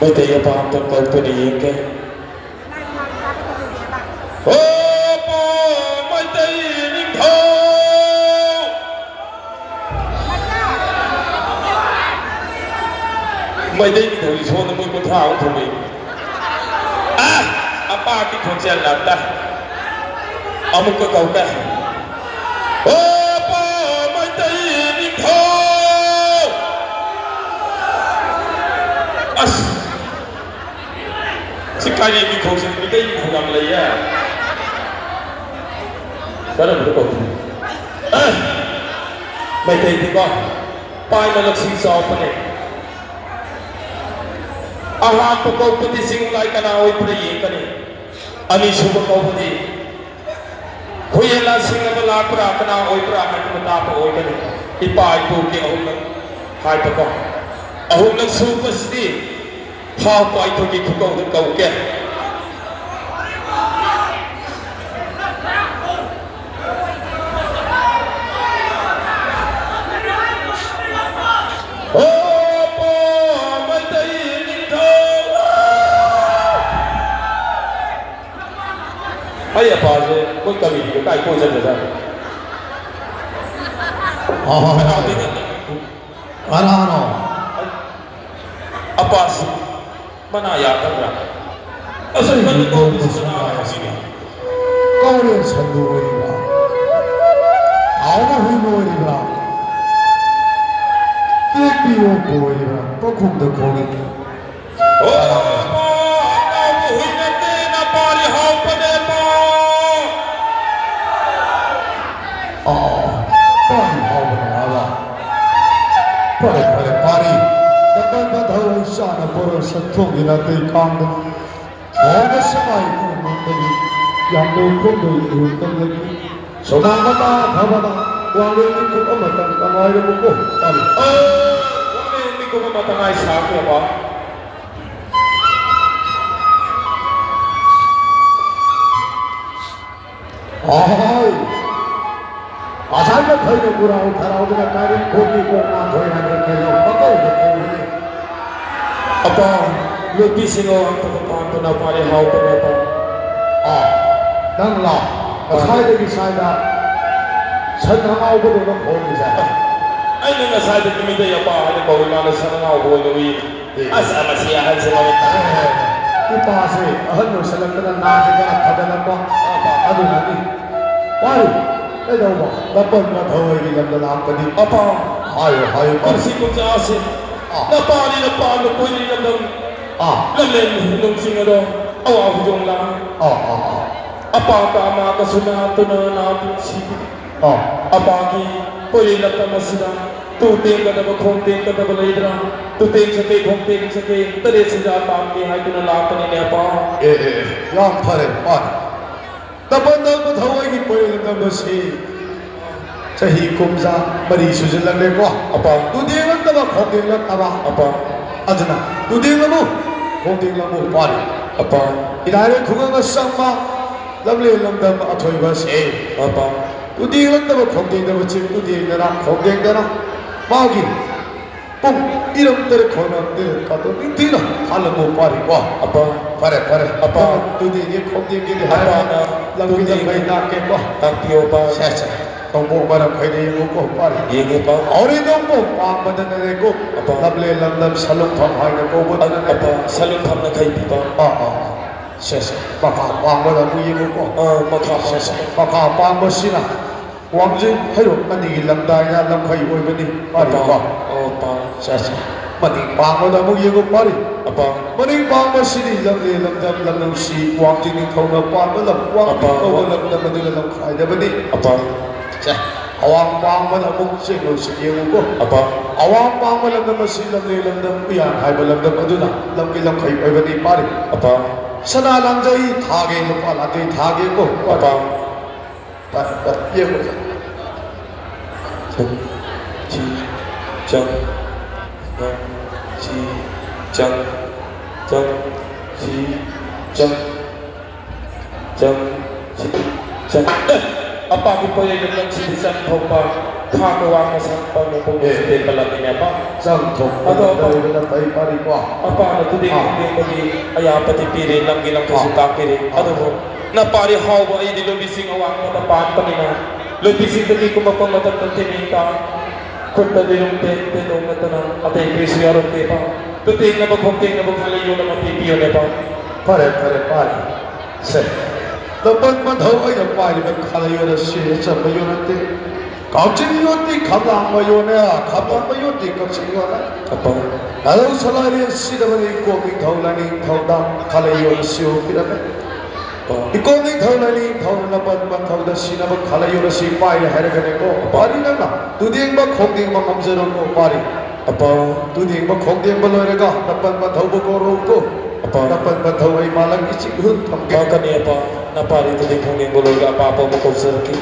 ꯃꯩꯇꯩ ꯑꯄꯥ ꯑꯝꯇ ꯀꯧꯗꯨꯅ ꯌꯦꯡꯒꯦ꯫ ꯑꯣ ꯄꯥ ꯃꯩꯇꯩ ꯅꯤꯡꯊꯧ! ꯃꯩꯇꯩ ꯅꯤꯡꯊꯧꯒꯤ ꯁꯣꯟꯗ ꯃꯣꯏ ꯀꯨꯟꯊ꯭ꯔꯥꯃꯨꯛ ꯊꯣꯛꯂꯛꯏ꯫ ꯑ! ꯑꯄꯥꯒꯤ ꯈꯣꯟꯖꯦꯜ ꯉꯥꯛꯇ꯫ ꯑꯃꯨꯛꯀ ꯀꯧꯒꯦ꯫ ꯑꯣ ꯄꯥ ꯃꯩꯇꯩ ꯅꯤꯡꯊꯧ! ꯑꯁ! ꯁꯤ ꯀꯥꯏꯅ ꯃꯤꯡꯈꯧꯁꯤ ꯃꯤꯇꯩ ꯃꯤꯡꯈꯧ ꯌꯥꯝ ꯂꯩꯌꯦ꯫ ꯀꯔꯝꯕꯗ ꯀꯧꯁꯤ? ꯃꯩꯇꯩꯗꯤꯀꯣ, ꯄꯥꯏꯃ ꯂꯧꯁꯤꯡ ꯆꯥꯎꯕꯅꯦ꯫ ꯑꯍꯥꯟꯕ ꯀꯧꯕꯗꯤ ꯆꯤꯡꯂꯥꯏ ꯀꯅꯥ ꯑꯣꯏꯕ꯭ꯔꯥ ꯌꯦꯡꯒꯅꯤ꯫ ꯑꯅꯤꯁꯨꯕ ꯀꯧꯕꯗꯤ ꯍꯨꯏꯌꯦꯟ ꯂꯥꯟꯁꯤꯡꯅꯕ ꯂꯥꯛꯄ꯭ꯔꯥ, ꯀꯅꯥ ꯑꯣꯏꯕ꯭ꯔꯥ ꯍꯥꯏꯕꯗꯨ ꯇꯥꯕ ꯑꯣꯏꯒꯅꯤ꯫ ꯏꯄꯥ ꯏꯄꯨꯒꯤ ꯑꯍꯨꯝꯂꯛ ꯍꯥꯏꯕꯀꯣ꯫ ꯑꯍꯨꯝꯂꯛ ꯁꯨꯕꯁꯤꯗꯤ ꯊꯥꯎ ꯄꯥꯏꯊꯣꯛꯀꯤ ꯈꯨꯀꯧꯗ ꯀꯧꯒꯦ꯫ ꯍꯣ ꯄꯣ ꯃꯩꯇꯩ ꯅꯤꯡꯊꯧ! ꯑꯩ ꯑꯄꯥꯁꯦ ꯑꯩꯈꯣꯏ ꯀꯃꯤꯇꯤꯒ ꯀꯥꯏ ꯀꯣꯏ ꯆꯠꯈ꯭ꯔꯖꯥꯠꯅꯣ? ꯑꯍꯣꯏ, ꯍꯣꯏ, ꯍꯣꯏ꯫ ꯀꯅꯥꯗꯒꯤ? ꯀꯅꯥꯅꯣ? ꯑꯄꯥꯁꯤ ꯃꯅꯥ ꯌꯥꯗꯕ꯭ꯔꯥ? ꯑꯁꯨꯛ ꯀꯟꯅ ꯀꯧꯕꯁꯨ ꯃꯅꯥ ꯌꯥꯗꯕ꯭ꯔꯥ? ꯀꯧꯔꯦꯟ ꯁꯟꯗꯨ ꯑꯣꯏꯔꯤꯕ꯭ꯔꯥ? ꯍꯥꯎꯕ ꯍꯨꯏ ꯑꯣꯏꯔꯤꯕ꯭ꯔꯥ? ꯇꯦꯛꯄꯤ ꯑꯣꯛꯄ ꯑꯣꯏꯔꯤꯕ꯭ꯔꯥ? ꯄꯥꯎꯈꯨꯝꯗ ꯈꯣꯡꯏ꯫ ꯑꯣ, ꯑꯄꯥ, ꯑꯇꯥꯎꯕ ꯍꯨꯏ ꯅꯠꯇꯦ, ꯅꯄꯥꯔꯤ ꯍꯥꯎꯄꯅꯦ, ꯑꯄꯥ꯫ ꯑꯥ, ꯄꯥꯔꯤ ꯍꯥꯎꯕꯅꯦ ꯍꯥꯏꯕ꯫ ꯐꯔꯦ, ꯐꯔꯦ, ꯄꯥꯔꯤ꯫ ꯅꯄꯥ ꯊꯧ ꯆꯥꯅ ꯕꯣꯔꯣ ꯁꯛꯊꯣꯡꯒꯤ ꯅꯥꯇꯩ ꯀꯥꯡꯗ꯫ ꯍꯣꯡꯕ ꯁꯉꯥꯏ ꯏꯃꯨꯡꯗꯒꯤ ꯌꯥꯝꯕꯩ ꯈꯣꯡꯕꯩ ꯏꯃꯨꯡꯗꯒꯤ ꯁꯣꯃꯥ ꯃꯇꯥ ꯐꯕꯅ ꯋꯥꯡꯂꯦꯟ ꯃꯤꯀꯨꯞ ꯑꯃꯇꯪ ꯇꯉꯥꯏꯔꯕꯀꯣ꯫ ꯄꯥꯔꯤ꯫ ꯑꯣ, ꯋꯥꯡꯂꯦꯟ ꯃꯤꯀꯨꯞ ꯑꯃ ꯇꯉꯥꯏ ꯁꯥꯈ꯭ꯔꯕ꯫ ꯑꯍꯣꯏ꯫ ꯑꯁꯥꯏꯗ ꯐꯩꯅ ꯄꯨꯔꯥꯎ ꯊꯔꯥꯎꯗꯅ ꯀꯥꯔꯤ ꯈꯣꯠꯄꯤ ꯀꯣꯛ ꯉꯥꯊꯣꯏ ꯍꯥꯏꯕ ꯀꯩꯅꯣ ꯄꯪꯀꯧꯗ ꯀꯧꯔꯤꯅꯤ꯫ ꯑꯄꯥ, ꯅꯨꯄꯤꯁꯤꯡ ꯑꯋꯥꯡꯕꯗ ꯄꯥꯟꯗꯨꯅ ꯄꯥꯔꯤ ꯍꯥꯎꯕꯅꯦ ꯑꯄꯥ꯫ ꯑꯥ, ꯅꯪ ꯂꯥꯎ꯫ ꯉꯁꯥꯏꯗꯒꯤ ꯁ꯭ꯋꯥꯏꯗ ꯁꯟ ꯑꯉꯥꯎꯕꯗꯧꯅ ꯈꯣꯡꯉꯤꯁꯦ꯫ ꯑꯩꯅ ꯉꯁꯥꯏꯗꯒꯤ ꯃꯤꯇꯩ ꯑꯄꯥ ꯍꯥꯏꯅ ꯀꯧꯔꯤ, ꯃꯥꯅ ꯁꯟ ꯑꯉꯥꯎꯕ ꯑꯣꯏꯅ ꯎꯏ꯫ ꯑꯁ, ꯃꯁꯤ ꯑꯍꯟꯁꯦ ꯃꯃꯤꯠ ꯇꯥ꯫ ꯏꯄꯥꯁꯦ ꯑꯍꯟ ꯑꯣꯏꯁꯜꯂꯛꯇꯅ ꯅꯥꯁꯦ ꯈꯔ ꯐꯒꯠꯂꯛꯄ꯫ ꯑꯗꯨꯅꯅꯤ꯫ ꯄꯥꯔꯤ, ꯀꯩꯗꯧꯕ? ꯅꯄꯟ ꯅꯊꯧ ꯑꯩꯒꯤ ꯂꯝꯗ ꯂꯥꯛꯄꯗꯤ꯫ ꯑꯄꯥ꯫ ꯍꯥꯏꯌꯨ, ꯍꯥꯏꯌꯨ, ꯄꯥꯔꯤ꯫ ꯀꯨꯝꯁꯤ ꯀꯨꯝꯖꯥꯁꯦ ꯑꯥ꯫ ꯅꯄꯥꯅꯤ ꯅꯄꯥ ꯅꯄꯣꯏꯅꯤ ꯂꯝꯗꯝ꯫ ꯑꯥ꯫ ꯂꯝꯂꯦꯟ ꯅꯨꯡꯆꯤꯡ ꯑꯗꯣ ꯑꯋꯥ ꯍꯨꯖꯣꯡ ꯂꯥꯡ꯫ ꯑꯥ, ꯑꯥ, ꯑꯥ꯫ ꯑꯄꯥ ꯇꯥꯃꯥ ꯀꯁꯨ ꯅꯥꯇꯨꯅ ꯅꯥꯇꯨ ꯁꯤꯕꯤ꯫ ꯑꯥ꯫ ꯑꯄꯥꯒꯤ ꯄꯣꯏꯔꯩ ꯂꯝꯗꯝ ꯑꯁꯤꯗ ꯇꯨ ꯇꯦꯡꯒꯗꯕ ꯈꯣꯡ ꯇꯦꯡꯒꯗꯕ ꯂꯩꯗ꯭ꯔꯥ? ꯇꯨ ꯇꯦꯡ ꯆꯀꯦ ꯈꯣꯡ ꯇꯦꯡ ꯆꯀꯦ ꯇꯔꯦꯠ ꯁꯤꯗ ꯇꯥꯡꯒꯦ ꯍꯥꯏꯗꯨꯅ ꯂꯥꯛꯄꯅꯤꯅꯦ ꯑꯄꯥ꯫ ꯑꯦ, ꯑꯦ, ꯑꯦ, ꯌꯥꯝ ꯐꯔꯦ, ꯄꯥꯔꯤ꯫ ꯇꯄꯟ ꯇꯧꯕ ꯊꯋꯥꯏꯒꯤ ꯄꯣꯏꯔꯩ ꯂꯝꯗꯝ ꯑꯁꯤ ꯆꯍꯤ ꯀꯨꯝꯖꯥ ꯃꯔꯤ ꯁꯨꯖꯤꯜꯂꯛꯂꯦꯀꯣ꯫ ꯑꯄꯥ꯫ ꯇꯨ ꯇꯦꯡꯂꯛꯇꯕ ꯈꯣꯡ ꯇꯦꯡꯂꯛꯇꯕ꯫ ꯑꯄꯥ꯫ ꯑꯗꯨꯅ ꯇꯨ ꯇꯦꯡꯂꯝꯃꯨ, ꯈꯣꯡ ꯇꯦꯡꯂꯝꯃꯨ ꯄꯥꯔꯤ꯫ ꯑꯄꯥ꯫ ꯏꯂꯥꯏꯔ ꯈꯨꯡꯒꯪ ꯑꯆꯝꯕ ꯂꯝꯂꯦꯟ ꯂꯝꯗꯝ ꯑꯊꯣꯏꯕ ꯑꯁꯤ꯫ ꯑꯄꯥ꯫ ꯇꯨ ꯇꯦꯡꯂꯛꯇꯕ ꯈꯣꯡ ꯇꯦꯡꯗꯕ ꯆꯤꯡ ꯇꯨ ꯇꯦꯡꯗꯅ ꯈꯣꯡ ꯇꯦꯡꯗꯅ ꯃꯥꯒꯤ ꯄꯨꯡ ꯏꯔꯝ ꯇꯔꯦꯠ ꯈꯣꯡꯅ ꯇꯔꯦꯠ ꯀꯥꯇꯣ ꯅꯤꯡꯊꯤꯅ ꯍꯥꯜꯂꯝꯃꯨ ꯄꯥꯔꯤꯀꯣ꯫ ꯑꯄꯥ꯫ ꯐꯔꯦ, ꯐꯔꯦ꯫ ꯑꯄꯥ꯫ ꯅꯪ ꯇꯨ ꯇꯦꯡꯒꯦ ꯈꯣꯡ ꯇꯦꯡꯒꯦꯗꯤ ꯍꯥꯏꯔꯒ ꯑꯄꯥꯅ ꯂꯝꯕꯤ ꯇꯨ ꯇꯦꯡꯒꯦ ꯂꯝꯕꯤ ꯇꯥꯛꯀꯦꯀꯣ꯫ ꯇꯥꯛꯄꯤꯌꯣ ꯑꯄꯥ꯫ ꯁꯦ, ꯁꯦ꯫ ꯇꯧꯕ ꯃꯔꯝ ꯍꯥꯏꯅ ꯌꯦꯡꯉꯨꯀꯣ, ꯄꯥꯔꯤ꯫ ꯌꯦꯡꯉꯦ, ꯄꯥ꯫ ꯍꯧꯔꯦ, ꯅꯣꯡꯄꯣꯛ ꯄꯥꯡꯕꯗꯅꯅꯦꯀꯣ꯫ ꯑꯄꯥ꯫ ꯂꯝꯂꯦꯟ ꯂꯝꯗꯝ ꯁꯂꯨꯡꯐꯝ ꯍꯥꯏꯅ ꯀꯧꯕꯗꯅꯅꯦ꯫ ꯑꯄꯥ, ꯁꯂꯨꯡꯐꯝꯅ ꯈꯩꯕꯤꯕ꯫ ꯑꯥ, ꯑꯥ, ꯑꯥ꯫ ꯁꯦ, ꯁꯦ꯫ ꯃꯈꯥ ꯄꯥꯡꯕꯗ ꯑꯃꯨꯛ ꯌꯦꯡꯉꯨꯀꯣ꯫ ꯑꯥ, ꯃꯈꯥ ꯁꯦ, ꯁꯦ꯫ ꯄꯥꯡꯕ꯫ ꯃꯈꯥ ꯄꯥꯡꯕꯁꯤꯅ ꯋꯥꯡꯖꯤꯡ ꯍꯩꯔꯣꯛ ꯑꯅꯤꯒꯤ ꯂꯝꯗꯥꯏꯅ ꯂꯝꯈꯩ ꯑꯣꯏꯕꯅꯤ꯫ ꯄꯥꯔꯤꯀꯣ꯫ ꯑꯄꯥ꯫ ꯑꯣ, ꯄꯥ꯫ ꯁꯦ, ꯁꯦ꯫ ꯃꯅꯤꯡ ꯄꯥꯡꯕꯗ ꯑꯃꯨꯛ ꯌꯦꯡꯉꯨ, ꯄꯥꯔꯤ꯫ ꯑꯄꯥ꯫ ꯃꯅꯤꯡ ꯄꯥꯡꯕꯁꯤꯗꯤ ꯂꯝꯂꯦꯟ ꯂꯝꯗꯝ ꯂꯝꯂꯧꯁꯤ ꯋꯥꯡꯖꯤꯡ ꯅꯤꯡꯊꯧꯅ ꯄꯥꯟꯕ ꯂꯝ ꯋꯥꯡꯖꯤꯡ ꯑꯄꯥ꯫ ꯀꯧꯕ ꯂꯝꯗꯝ ꯑꯗꯨꯗ ꯂꯝꯈꯥꯏꯗꯕꯅꯤ꯫ ꯑꯄꯥ꯫ ꯁꯦ, ꯑꯋꯥꯡ ꯄꯥꯡꯕꯗ ꯑꯃꯨꯛ ꯆꯦꯡꯂꯧꯁꯤ ꯌꯦꯡꯉꯨꯀꯣ꯫ ꯑꯄꯥ꯫ ꯑꯋꯥꯡ ꯄꯥꯡꯕ ꯂꯝꯗꯝ ꯑꯁꯤ ꯂꯝꯂꯦꯟ ꯂꯝꯗꯝ ꯎꯌꯥꯟ ꯍꯥꯏꯕ ꯂꯝꯗꯝ ꯑꯗꯨꯅ ꯂꯝꯒꯤ ꯂꯝꯈꯩ ꯑꯣꯏꯕꯅꯤ꯫ ꯄꯥꯔꯤ꯫ ꯑꯄꯥ꯫ ꯁꯅꯥ ꯂꯥꯡꯖꯩ ꯊꯥꯒꯦ, ꯂꯨꯄꯥ ꯂꯥꯡꯖꯩ ꯊꯥꯒꯦꯀꯣ꯫ ꯑꯄꯥ꯫ ꯄꯥꯔꯤ, ꯄꯥꯔꯤ, ꯌꯦꯡꯉꯨ꯫ ꯆꯪ, ꯆꯪ, ꯆꯪ, ꯆꯪ, ꯆꯪ, ꯆꯪ꯫ ꯆꯪ, ꯆꯪ, ꯆꯪ꯫ ꯑꯦ, ꯑꯄꯥꯒꯤ ꯄꯣꯌꯦꯡ ꯂꯝꯁꯤꯗ ꯆꯪ ꯊꯣꯛꯄ, ꯈꯥꯡꯕ ꯋꯥꯡꯅ ꯁꯥꯡꯕ ꯃꯄꯣꯛ ꯑꯦ꯫ ꯇꯦꯟꯕ ꯂꯝꯅꯤꯅꯦ, ꯑꯄꯥ꯫ ꯆꯪ ꯊꯣꯛꯄ ꯑꯗꯣ, ꯑꯄꯥ, ꯂꯝꯗ ꯄꯩ ꯄꯥꯔꯤꯀꯣ꯫ ꯑꯄꯥꯅ ꯈꯨꯗꯤꯡ ꯑꯥ꯫ ꯈꯨꯗꯤꯡꯃꯛꯀꯤ ꯑꯌꯥꯕꯗꯤ ꯄꯤꯔꯦ, ꯂꯝꯒꯤ ꯂꯝꯈꯩꯁꯨ ꯑꯥ꯫ ꯇꯥꯛꯄꯤꯔꯦ꯫ ꯑꯥ꯫ ꯑꯗꯨꯕꯨ ꯅꯄꯥꯔꯤ ꯍꯥꯎꯕ ꯑꯩꯗꯤ ꯂꯣꯏꯕꯤꯁꯤꯡ ꯑꯋꯥꯡꯕꯗ ꯄꯥꯟꯕꯅꯤꯅ, ꯂꯣꯏꯕꯤꯁꯤꯡꯗꯒꯤ ꯀꯨꯝꯃꯛꯄ ꯃꯇꯝꯗ ꯇꯦꯃꯤꯡ ꯇꯥ, ꯈꯨꯠꯇ ꯂꯤꯔꯨꯝ ꯇꯦꯟ ꯇꯦꯟꯗꯣꯡ ꯅꯠꯇꯅ ꯑꯇꯩ ꯀꯔꯤꯁꯨ ꯌꯥꯔꯛꯇꯦ, ꯄꯥ꯫ ꯇꯨꯇꯦꯡꯅꯕ ꯈꯣꯡꯇꯦꯡꯅꯕ ꯈꯜꯂ ꯌꯣꯟꯅꯕ ꯄꯤꯕꯤꯌꯣꯅꯦ, ꯄꯥ꯫ ꯐꯔꯦ, ꯐꯔꯦ, ꯄꯥꯔꯤ꯫ ꯁꯦ, ꯂꯄꯟ ꯃꯊꯧ ꯑꯩꯅ ꯄꯥꯏꯔꯤꯕ ꯈꯥꯂꯩ ꯑꯁꯤ ꯑꯆꯝꯕ ꯌꯣꯟ ꯅꯠꯇꯦ꯫ ꯀꯛꯆꯤꯡ ꯌꯣꯠꯇꯤ ꯈꯝꯂꯥꯡꯕ ꯌꯣꯟꯅꯦ, ꯈꯝꯂꯥꯡꯕ ꯌꯣꯠꯇꯤ ꯀꯛꯆꯤꯡ ꯌꯣꯟꯅꯦ꯫ ꯑꯄꯥ꯫ ꯑꯗꯧ ꯁꯂꯥꯏꯔꯤ ꯑꯁꯤꯗꯕꯅꯤ ꯏꯀꯣꯛ ꯅꯤꯡꯊꯧ ꯂꯥꯏꯅꯤꯡꯊꯧꯗ ꯈꯥꯂꯩ ꯌꯣꯟ ꯑꯁꯤ ꯄꯤꯔꯝꯃꯦ꯫ ꯑꯄꯥ꯫ ꯏꯀꯣꯛ ꯅꯤꯡꯊꯧ ꯂꯥꯏꯅꯤꯡꯊꯧꯅ ꯂꯄꯟ ꯃꯊꯧꯗ ꯁꯤꯅꯕ ꯈꯥꯂꯩ ꯌꯣꯟ ꯑꯁꯤ ꯄꯥꯏꯔꯦ ꯍꯥꯏꯔꯒꯅꯦꯀꯣ꯫ ꯄꯥꯔꯤ ꯅꯪꯅ ꯇꯨꯗꯦꯡꯕ ꯈꯣꯡꯗꯦꯡꯕ ꯉꯝꯖꯔꯣꯀꯣ ꯄꯥꯔꯤ꯫ ꯑꯄꯥ꯫ ꯇꯨꯗꯦꯡꯕ ꯈꯣꯡꯗꯦꯡꯕ ꯂꯣꯏꯔꯒ ꯅꯄꯟ ꯄꯟꯊꯧꯕ ꯀꯧꯔꯛꯎꯀꯣ꯫ ꯑꯄꯥ꯫ ꯅꯄꯟ ꯄꯟꯊꯧ ꯑꯩ ꯃꯥꯂꯪꯒꯤ ꯆꯤꯡꯍꯨꯟ ꯊꯝꯒꯦ꯫ ꯂꯥꯛꯀꯅꯤ ꯑꯄꯥ꯫ ꯅꯄꯥꯔꯤ ꯇꯨꯗꯦꯡ ꯈꯣꯡꯗꯦꯡꯕ ꯂꯣꯏꯔꯒ ꯑꯄꯥ ꯑꯄꯥꯕ ꯀꯧꯖꯔꯛꯀꯦ꯫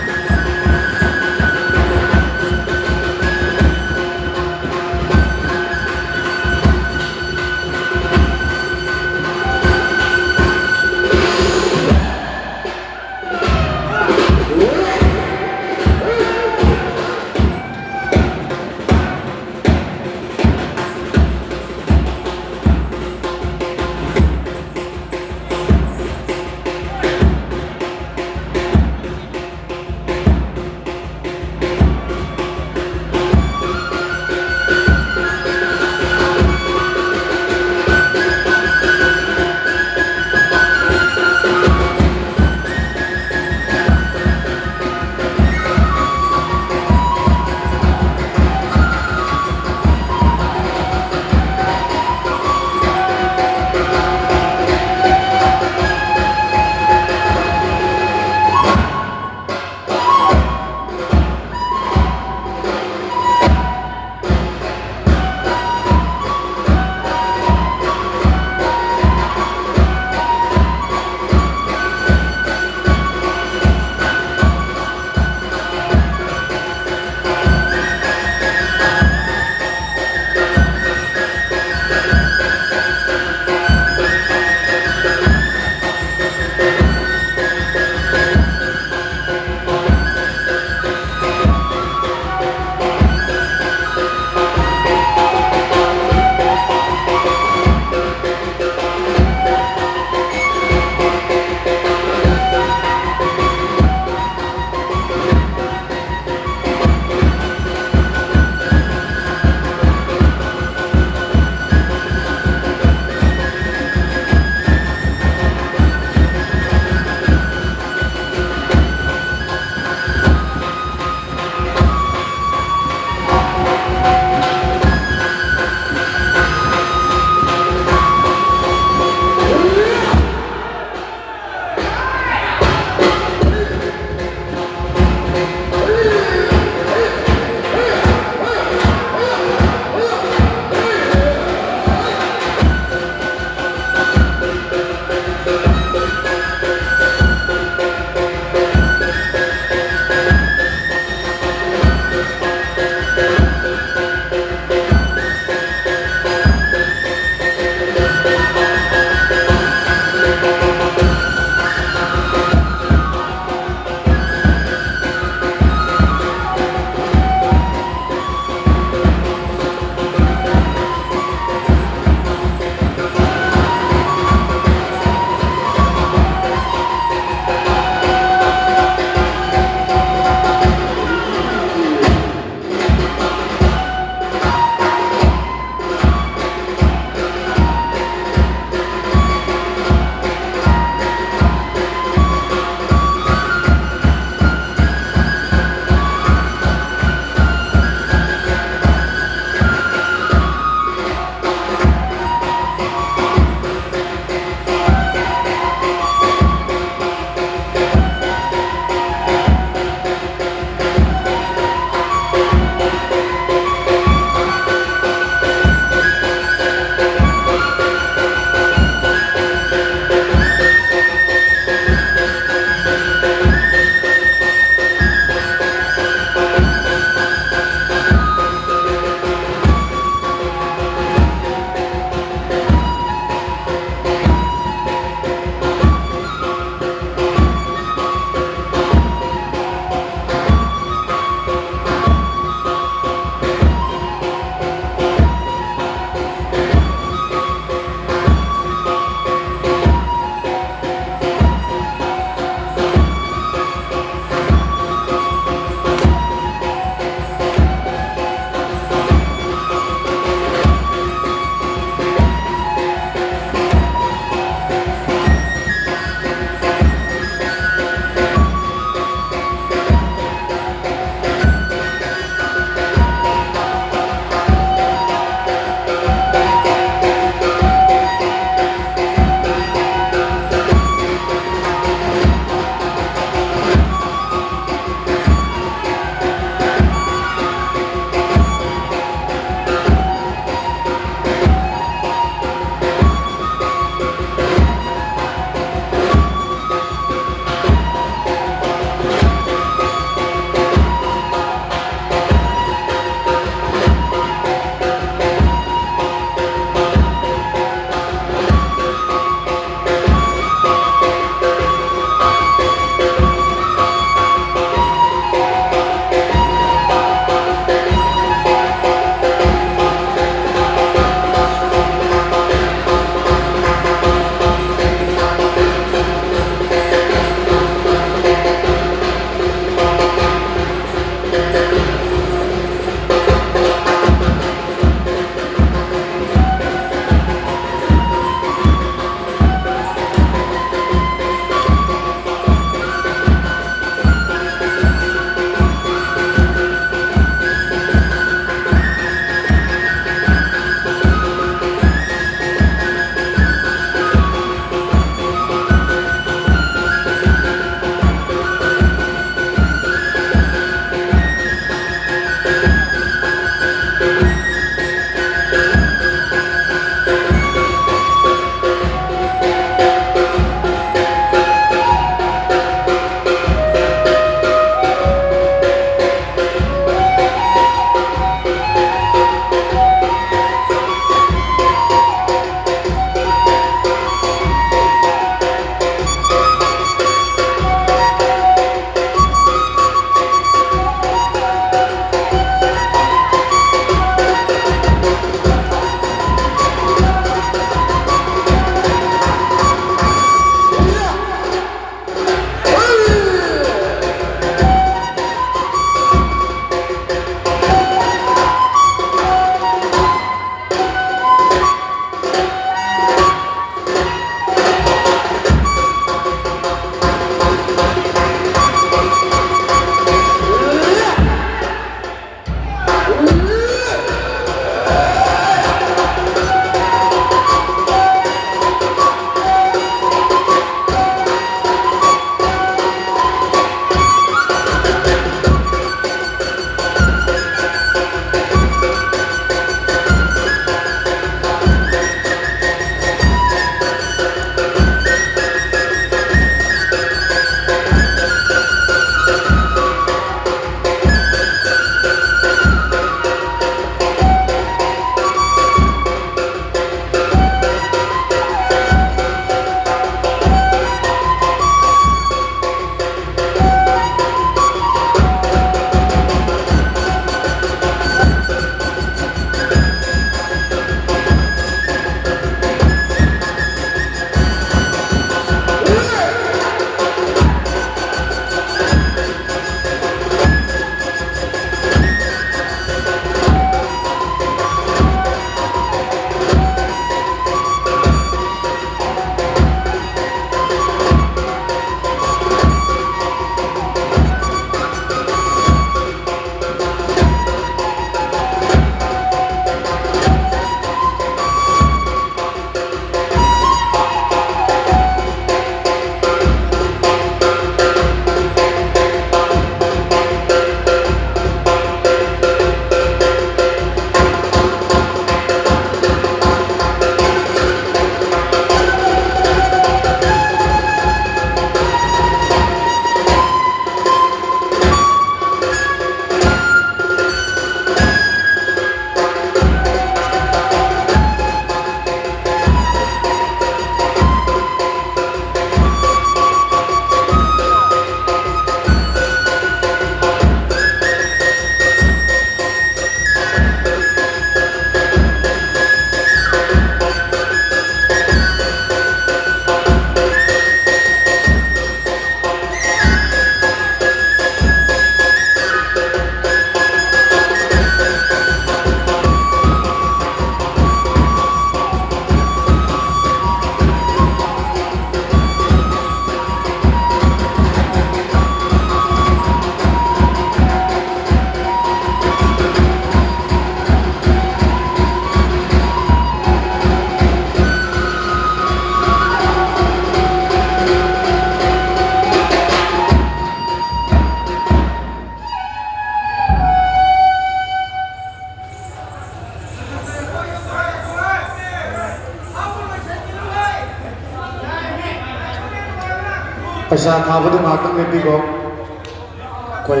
ꯄꯩꯁꯥ ꯊꯥꯕꯗꯨ ꯉꯥꯛꯇꯪ ꯂꯦꯞꯄꯤꯈꯣ꯫ ꯑꯩꯈꯣꯏ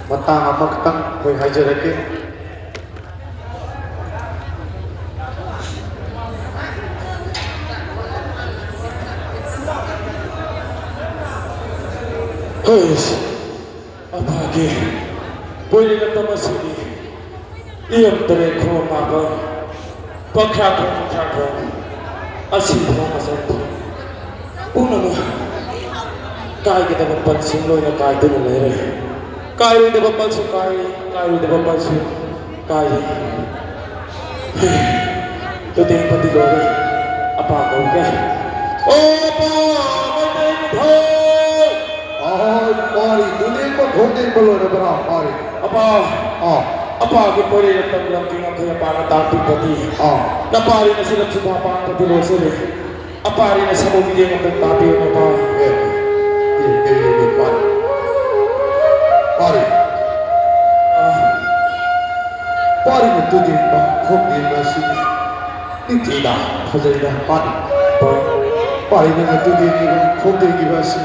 ꯃꯇꯥꯡ ꯑꯃꯈꯛꯇꯪ ꯑꯩꯈꯣꯏ ꯍꯥꯏꯖꯔꯛꯀꯦ꯫ ꯍꯩꯁ, ꯑꯄꯥꯒꯤ ꯄꯣꯏꯔꯦꯜ ꯂꯝꯗꯝ ꯑꯁꯤꯒꯤ ꯏꯌꯝ ꯇꯔꯦꯠ ꯈꯨꯕꯝ ꯃꯥꯄꯜ, ꯄꯪꯈ꯭ꯔꯥ ꯈꯣꯡ ꯄꯪꯈ꯭ꯔꯥ ꯈꯣꯡ, ꯑꯁꯤ ꯈꯣꯡ ꯑꯆꯧꯕ ꯄꯨꯝꯅꯃꯛ ꯀꯥꯏꯒꯗꯕ ꯄꯜꯁꯤꯡ ꯂꯣꯏꯅ ꯀꯥꯏꯗꯨꯅ ꯂꯩꯔꯦ꯫ ꯀꯥꯏꯔꯣꯏꯗꯕ ꯄꯜꯁꯨ ꯀꯥꯏꯔꯤ, ꯀꯥꯏꯔꯣꯏꯗꯕ ꯄꯜꯁꯨ ꯀꯥꯏꯔꯤ꯫ ꯇꯨꯇꯦꯡ ꯄꯟꯗꯤ ꯂꯣꯏꯔꯦ꯫ ꯑꯄꯥ ꯀꯧꯒꯦ꯫ ꯑꯣ ꯑꯄꯥ, ꯃꯩꯇꯩ ꯅꯤꯡꯊꯧ! ꯑꯍꯣꯏ, ꯄꯥꯔꯤ, ꯇꯨꯅꯦꯝꯕ ꯈꯣꯡꯅꯦꯝꯕ ꯂꯣꯏꯔꯕ꯭ꯔꯥ, ꯄꯥꯔꯤ? ꯑꯄꯥ! ꯑꯥ꯫ ꯑꯄꯥꯒꯤ ꯄꯣꯏꯔꯩ ꯂꯝꯗꯝ ꯂꯝꯒꯤ ꯉꯝꯈꯩ ꯑꯄꯥꯅ ꯇꯥꯛꯄꯤꯕꯗꯤ꯫ ꯑꯥ꯫ ꯅꯄꯥꯔꯤ ꯉꯁꯤ ꯂꯝꯁꯤꯗ ꯑꯄꯥ ꯄꯟꯗꯤ ꯂꯣꯏꯁꯤꯜꯂꯤ꯫ ꯑꯄꯥꯔꯤꯅ ꯁꯥꯃꯨ ꯃꯤꯠꯌꯦꯡ ꯑꯝꯇꯪ ꯇꯥꯕꯤꯌꯨ, ꯅꯄꯥ꯫ ꯑꯦ, ꯑꯦ, ꯑꯦ, ꯑꯦ, ꯄꯥꯔꯤ꯫ ꯄꯥꯔꯤ꯫ ꯑꯥ꯫ ꯄꯥꯔꯤꯅ ꯇꯨꯅꯦꯝꯕ ꯈꯣꯡꯅꯦꯝꯕ ꯑꯁꯤꯗꯤ ꯅꯤꯡꯊꯤꯅ ꯐꯖꯩꯗ ꯄꯥꯔꯤ꯫ ꯄꯥꯔꯤ ꯅꯪꯅ ꯇꯨꯗꯦꯡꯉꯤꯕ ꯈꯣꯡꯗꯦꯡꯉꯤꯕ ꯑꯁꯤ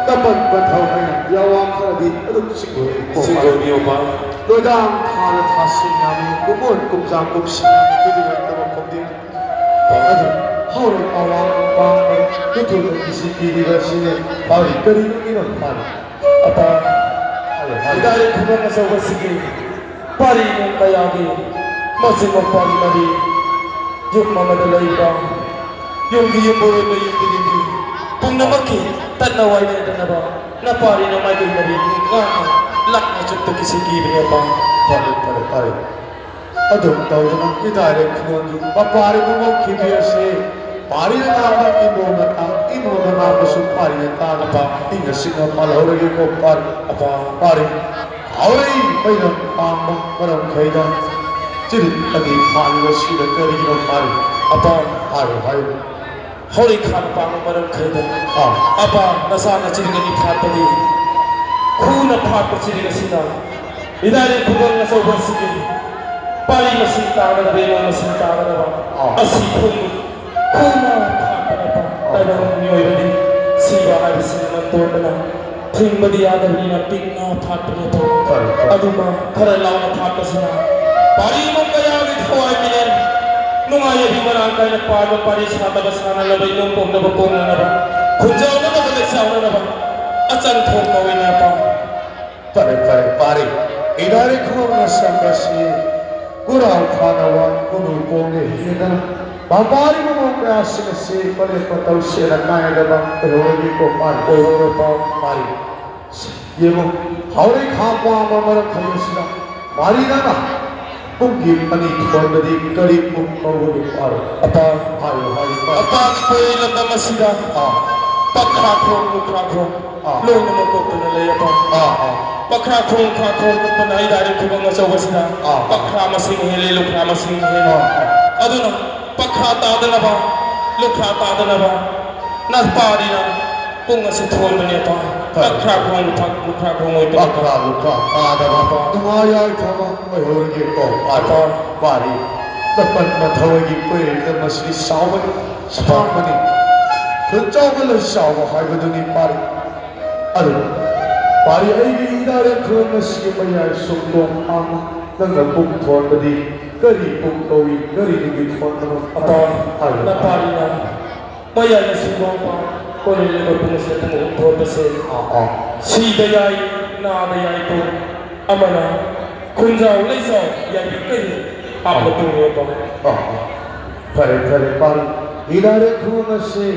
ꯇꯞꯄꯟ ꯄꯟꯊꯧ ꯍꯥꯏꯅ ꯌꯥꯋꯥ ꯈꯔꯗꯤ ꯑꯗꯨꯝ ꯆꯤꯡꯒꯣꯏ꯫ ꯆꯤꯡꯒꯣꯏꯕꯤꯌꯨ ꯄꯥꯔꯤ꯫ ꯂꯣꯏꯗꯥꯡ ꯊꯥꯗ ꯊꯥꯁꯤꯡ ꯌꯥꯝꯃꯤ, ꯀꯨꯝꯑꯣꯟ ꯀꯨꯝꯖꯥ ꯀꯨꯝꯁꯤ ꯌꯥꯝꯃꯤ, ꯀꯨꯗꯤꯡ ꯅꯠꯇꯕ ꯈꯣꯡꯗꯦꯡ꯫ ꯑꯗꯨ ꯍꯧꯔꯛ ꯑꯋꯥꯡ ꯃꯄꯥꯡꯗ ꯅꯨꯡꯊꯤꯜꯗ ꯏꯁꯤꯡ ꯄꯤꯔꯤꯕ ꯑꯁꯤꯅꯦ ꯄꯥꯔꯤ꯫ ꯀꯔꯤꯅꯣ ꯏꯅꯣ ꯄꯥꯔꯤ? ꯑꯄꯥ, ꯍꯥꯏꯌꯣ, ꯍꯥꯏꯌꯣ꯫ ꯏꯗꯥꯏ ꯈꯨꯃꯟ ꯑꯆꯧꯕꯁꯤꯒꯤ ꯄꯥꯔꯤ ꯏꯃꯨꯡ ꯀꯌꯥꯒꯤ ꯃꯆꯤꯟ ꯃꯧꯄ꯭ꯋꯥꯒꯤ ꯃꯔꯤ, ꯌꯨꯝ ꯑꯃꯗ ꯂꯩꯕ ꯌꯨꯝꯒꯤ ꯌꯨꯝꯕꯨꯔꯦꯝꯕ ꯌꯨꯝꯒꯤ ꯌꯨꯝꯕꯤ ꯄꯨꯝꯅꯃꯛꯀꯤ ꯇꯠꯅ ꯋꯥꯏꯅꯗꯅꯕ ꯅꯄꯥꯔꯤꯅ ꯃꯥꯏꯀꯩ ꯃꯔꯤ ꯉꯥꯛꯅ ꯂꯥꯛꯅ ꯆꯨꯞꯇ ꯀꯤꯁꯤ ꯀꯤꯕꯅꯦꯕ꯫ ꯐꯔꯦ, ꯐꯔꯦ, ꯐꯔꯦ꯫ ꯑꯗꯨꯝ ꯇꯧꯗꯅ ꯏꯗꯥꯏꯔꯦ ꯈꯨꯂꯣꯟꯒꯤ ꯃꯄꯥꯔꯤ ꯃꯃꯧ ꯈꯤꯕꯤ ꯑꯁꯤ ꯄꯥꯔꯤꯅ ꯉꯥꯡꯕ ꯏꯃꯣꯝꯅ ꯇꯥ-, ꯏꯃꯣꯝꯅ ꯉꯥꯡꯕꯁꯨ ꯄꯥꯔꯤꯅ ꯇꯥꯅꯕ ꯏꯪꯅ ꯆꯤꯛꯅ ꯄꯥꯜꯍꯧꯔꯒꯦꯀꯣ ꯄꯥꯔꯤ꯫ ꯑꯄꯥ꯫ ꯄꯥꯔꯤ꯫ ꯍꯥꯎꯔꯩ ꯃꯩꯔꯝ ꯄꯥꯡꯕ ꯃꯔꯝꯈꯩꯗ ꯆꯤꯔꯤꯠ ꯑꯅꯤ ꯐꯥꯜꯂꯤꯕꯁꯤꯗ ꯀꯔꯤꯒꯤꯅꯣ ꯄꯥꯔꯤ? ꯑꯄꯥ꯫ ꯍꯥꯏꯌꯨ, ꯍꯥꯏꯌꯨ꯫ ꯍꯧꯔꯩ ꯈꯥꯅ ꯄꯥꯡꯕ ꯃꯔꯝꯈꯩꯗ꯫ ꯑꯥ꯫ ꯑꯄꯥ, ꯅꯆꯥꯅ ꯆꯤꯔꯤꯛ ꯑꯅꯤ ꯐꯥꯠꯄꯗꯤ ꯈꯨꯅ ꯐꯥꯠꯄ ꯆꯤꯔꯤꯛ ꯑꯁꯤꯅ ꯏꯗꯥꯏꯔꯦ ꯈꯨꯡꯒꯪ ꯑꯆꯧꯕ ꯑꯁꯤꯒꯤ ꯄꯥꯔꯤ ꯃꯁꯤꯡ ꯇꯥꯒꯗꯕ, ꯏꯃꯣꯝ ꯃꯁꯤꯡ ꯇꯥꯒꯗꯕ ꯑꯥ꯫ ꯑꯁꯤ ꯈꯨꯟ ꯈꯨꯅ ꯐꯥꯠꯄꯅ ꯄꯥ-, ꯑꯥ꯫ ꯇꯥꯏꯕꯪ ꯃꯤꯑꯣꯏꯕꯗꯤ ꯁꯤ ꯁꯤꯕ ꯍꯥꯏꯕꯁꯤ ꯃꯇꯣꯟꯗꯅ ꯊꯤꯡꯕꯗꯤ ꯌꯥꯗꯕꯅꯤꯅ ꯄꯤꯛꯅ ꯐꯥꯠꯄꯅꯦ꯫ ꯐꯔꯦ, ꯐꯔꯦ꯫ ꯑꯗꯨꯃ ꯈꯔ ꯂꯥꯎꯅ ꯐꯥꯠꯄꯁꯤꯅ ꯄꯥꯔꯤ ꯏꯃꯨꯡ ꯀꯌꯥꯒꯤ ꯊꯋꯥꯏ ꯃꯤꯅꯦꯟ ꯅꯨꯡꯉꯥꯏ ꯌꯥꯏꯕꯤ ꯃꯔꯥꯡ ꯀꯥꯏꯅ ꯄꯥꯟꯕ ꯄꯥꯔꯤ ꯁꯥꯗꯕ ꯁꯥꯟꯅꯅꯕ ꯏꯅꯣꯝ ꯄꯣꯝꯅꯕ ꯄꯣꯡꯅꯅꯕ ꯈꯨꯟꯖꯥꯎꯅꯅꯕ ꯂꯩꯆꯥꯎꯅꯅꯕ ꯑꯆꯟ ꯊꯣꯡ ꯀꯧꯏꯅꯦ ꯑꯄꯥ꯫ ꯐꯔꯦ, ꯐꯔꯦ, ꯄꯥꯔꯤ꯫ ꯏꯗꯥꯔꯤ ꯈꯨꯕꯝꯅ ꯁꯦꯝꯕꯁꯤ ꯀꯨꯔꯥꯎ ꯊꯥꯅꯕ ꯀꯨꯅꯨ ꯀꯣꯡꯒꯦ ꯍꯦꯟꯅ ꯃꯄꯥꯔꯤ ꯃꯃꯧ ꯀꯌꯥꯁꯤꯡ ꯑꯁꯤ ꯄꯔꯦꯞ ꯃꯇꯧ ꯁꯦꯠꯅ ꯀꯥꯏꯅꯗꯕ ꯑꯣꯏꯍꯧꯔꯒꯦꯀꯣ ꯄꯥꯔꯤ꯫ ꯑꯣꯏꯍꯧꯔꯣ ꯄꯥꯎ꯫ ꯄꯥꯔꯤ꯫ ꯌꯦꯡꯉꯨ, ꯍꯧꯔꯩ ꯈꯥꯛꯄ ꯑꯃ ꯃꯔꯛ ꯊꯩꯕꯁꯤꯗ ꯃꯥꯔꯤ ꯅꯪꯅ ꯄꯨꯡꯒꯤ ꯑꯅꯤ ꯊꯣꯟꯕꯗꯤ ꯀꯔꯤ ꯄꯨꯡ ꯀꯧꯕꯒꯦ ꯄꯥꯔꯤ? ꯑꯄꯥ꯫ ꯍꯥꯏꯌꯨ, ꯍꯥꯏꯌꯨ, ꯄꯥꯔꯤ꯫ ꯑꯄꯥꯒꯤ ꯀꯣꯏꯂꯝꯗꯝ ꯑꯁꯤꯗ ꯑꯥ꯫ ꯄꯛꯈ꯭ꯔꯥ ꯈꯣꯡ, ꯂꯨꯈ꯭ꯔꯥ ꯈꯣꯡ ꯑꯥ꯫ ꯂꯣꯏꯅꯃꯛ ꯀꯣꯛꯇꯨꯅ ꯂꯩ ꯑꯄꯥ꯫ ꯑꯥ, ꯑꯥ꯫ ꯄꯛꯈ꯭ꯔꯥ ꯈꯣꯡ, ꯈ꯭ꯔꯥ ꯈꯣꯡ ꯀꯣꯛꯇꯨꯅ ꯍꯥꯏꯇꯥꯔꯦ ꯈꯨꯕꯝ ꯑꯆꯧꯕꯁꯤꯗ ꯑꯥ꯫ ꯄꯛꯈ꯭ꯔꯥ ꯃꯁꯤꯡ ꯍꯦꯜꯂꯤ, ꯂꯨꯈ꯭ꯔꯥ ꯃꯁꯤꯡ ꯍꯦꯜꯂꯤ꯫ ꯑꯥ, ꯑꯥ꯫ ꯑꯗꯨꯅ ꯄꯛꯈ꯭ꯔꯥ ꯇꯥꯗꯅꯕ, ꯂꯨꯈ꯭ꯔꯥ ꯇꯥꯗꯅꯕ ꯅꯄꯥꯔꯤꯅ ꯄꯨꯡ ꯑꯁꯤ ꯊꯣꯟꯕꯅꯦ ꯑꯄꯥ꯫ ꯐꯔꯦ꯫ ꯄꯛꯈ꯭ꯔꯥ ꯈꯣꯡ, ꯂꯨꯈ꯭ꯔꯥ ꯈꯣꯡ ꯑꯣꯏꯗꯅ꯫ ꯄꯛꯈ꯭ꯔꯥ ꯂꯨꯈ꯭ꯔꯥ ꯇꯥꯗꯕ ꯑꯄꯥ꯫ ꯅꯨꯡꯉꯥꯏ ꯌꯥꯏꯐꯕ ꯑꯣꯏꯍꯧꯔꯒꯦꯀꯣ ꯑꯄꯥ꯫ ꯑꯄꯥ꯫ ꯄꯥꯔꯤ꯫ ꯅꯄꯟ ꯅꯊꯧꯒꯤ ꯀꯣꯏꯔꯦꯡꯗ ꯃꯁꯤꯗꯤ ꯆꯥꯎꯕꯅꯤ, ꯁꯥꯡꯕꯅꯤ꯫ ꯈꯨꯟ ꯆꯥꯎꯕ ꯂꯩ ꯆꯥꯎꯕ ꯍꯥꯏꯕꯗꯨꯅꯤ ꯄꯥꯔꯤ꯫ ꯑꯗꯨ ꯄꯥꯔꯤ ꯑꯩꯒꯤ ꯏꯅꯥꯔꯦ ꯈꯨꯔꯨꯝ ꯑꯁꯤꯒꯤ ꯃꯌꯥꯏ ꯁꯨꯡꯗꯣꯡ ꯍꯥꯡꯅ ꯅꯪꯅ ꯄꯨꯡ ꯊꯣꯟꯕꯗꯤ ꯀꯔꯤ ꯄꯨꯡ ꯀꯧꯏ, ꯀꯔꯤ ꯅꯨꯃꯤꯠ ꯊꯣꯟꯕꯅꯣ? ꯑꯄꯥ, ꯍꯥꯏꯌꯨ꯫ ꯅꯄꯥꯔꯤꯅ ꯃꯌꯥꯏ ꯁꯨꯡꯗꯣꯡ ꯄꯥ ꯀꯣꯏꯔꯦꯡ ꯂꯩꯕ ꯄꯨꯡ ꯑꯁꯤꯗ ꯄꯨꯡ ꯑꯍꯨꯝ ꯊꯣꯟꯕꯁꯦ꯫ ꯑꯥ, ꯑꯥ꯫ ꯁꯤꯗ ꯌꯥꯏ, ꯅꯥꯗ ꯌꯥꯏ ꯄꯨꯡ ꯑꯃꯅ ꯈꯨꯟꯖꯥꯎ ꯂꯩꯖꯥꯎ ꯌꯥꯏꯕꯤ ꯀꯔꯤ ꯍꯥꯞꯄ ꯑꯥ꯫ ꯇꯨꯡ ꯂꯦꯞꯄ꯫ ꯑꯥ, ꯑꯥ꯫ ꯐꯔꯦ, ꯐꯔꯦ, ꯄꯥꯔꯤ꯫ ꯏꯅꯥꯔꯦ ꯈꯨꯔꯨꯝ ꯑꯁꯤ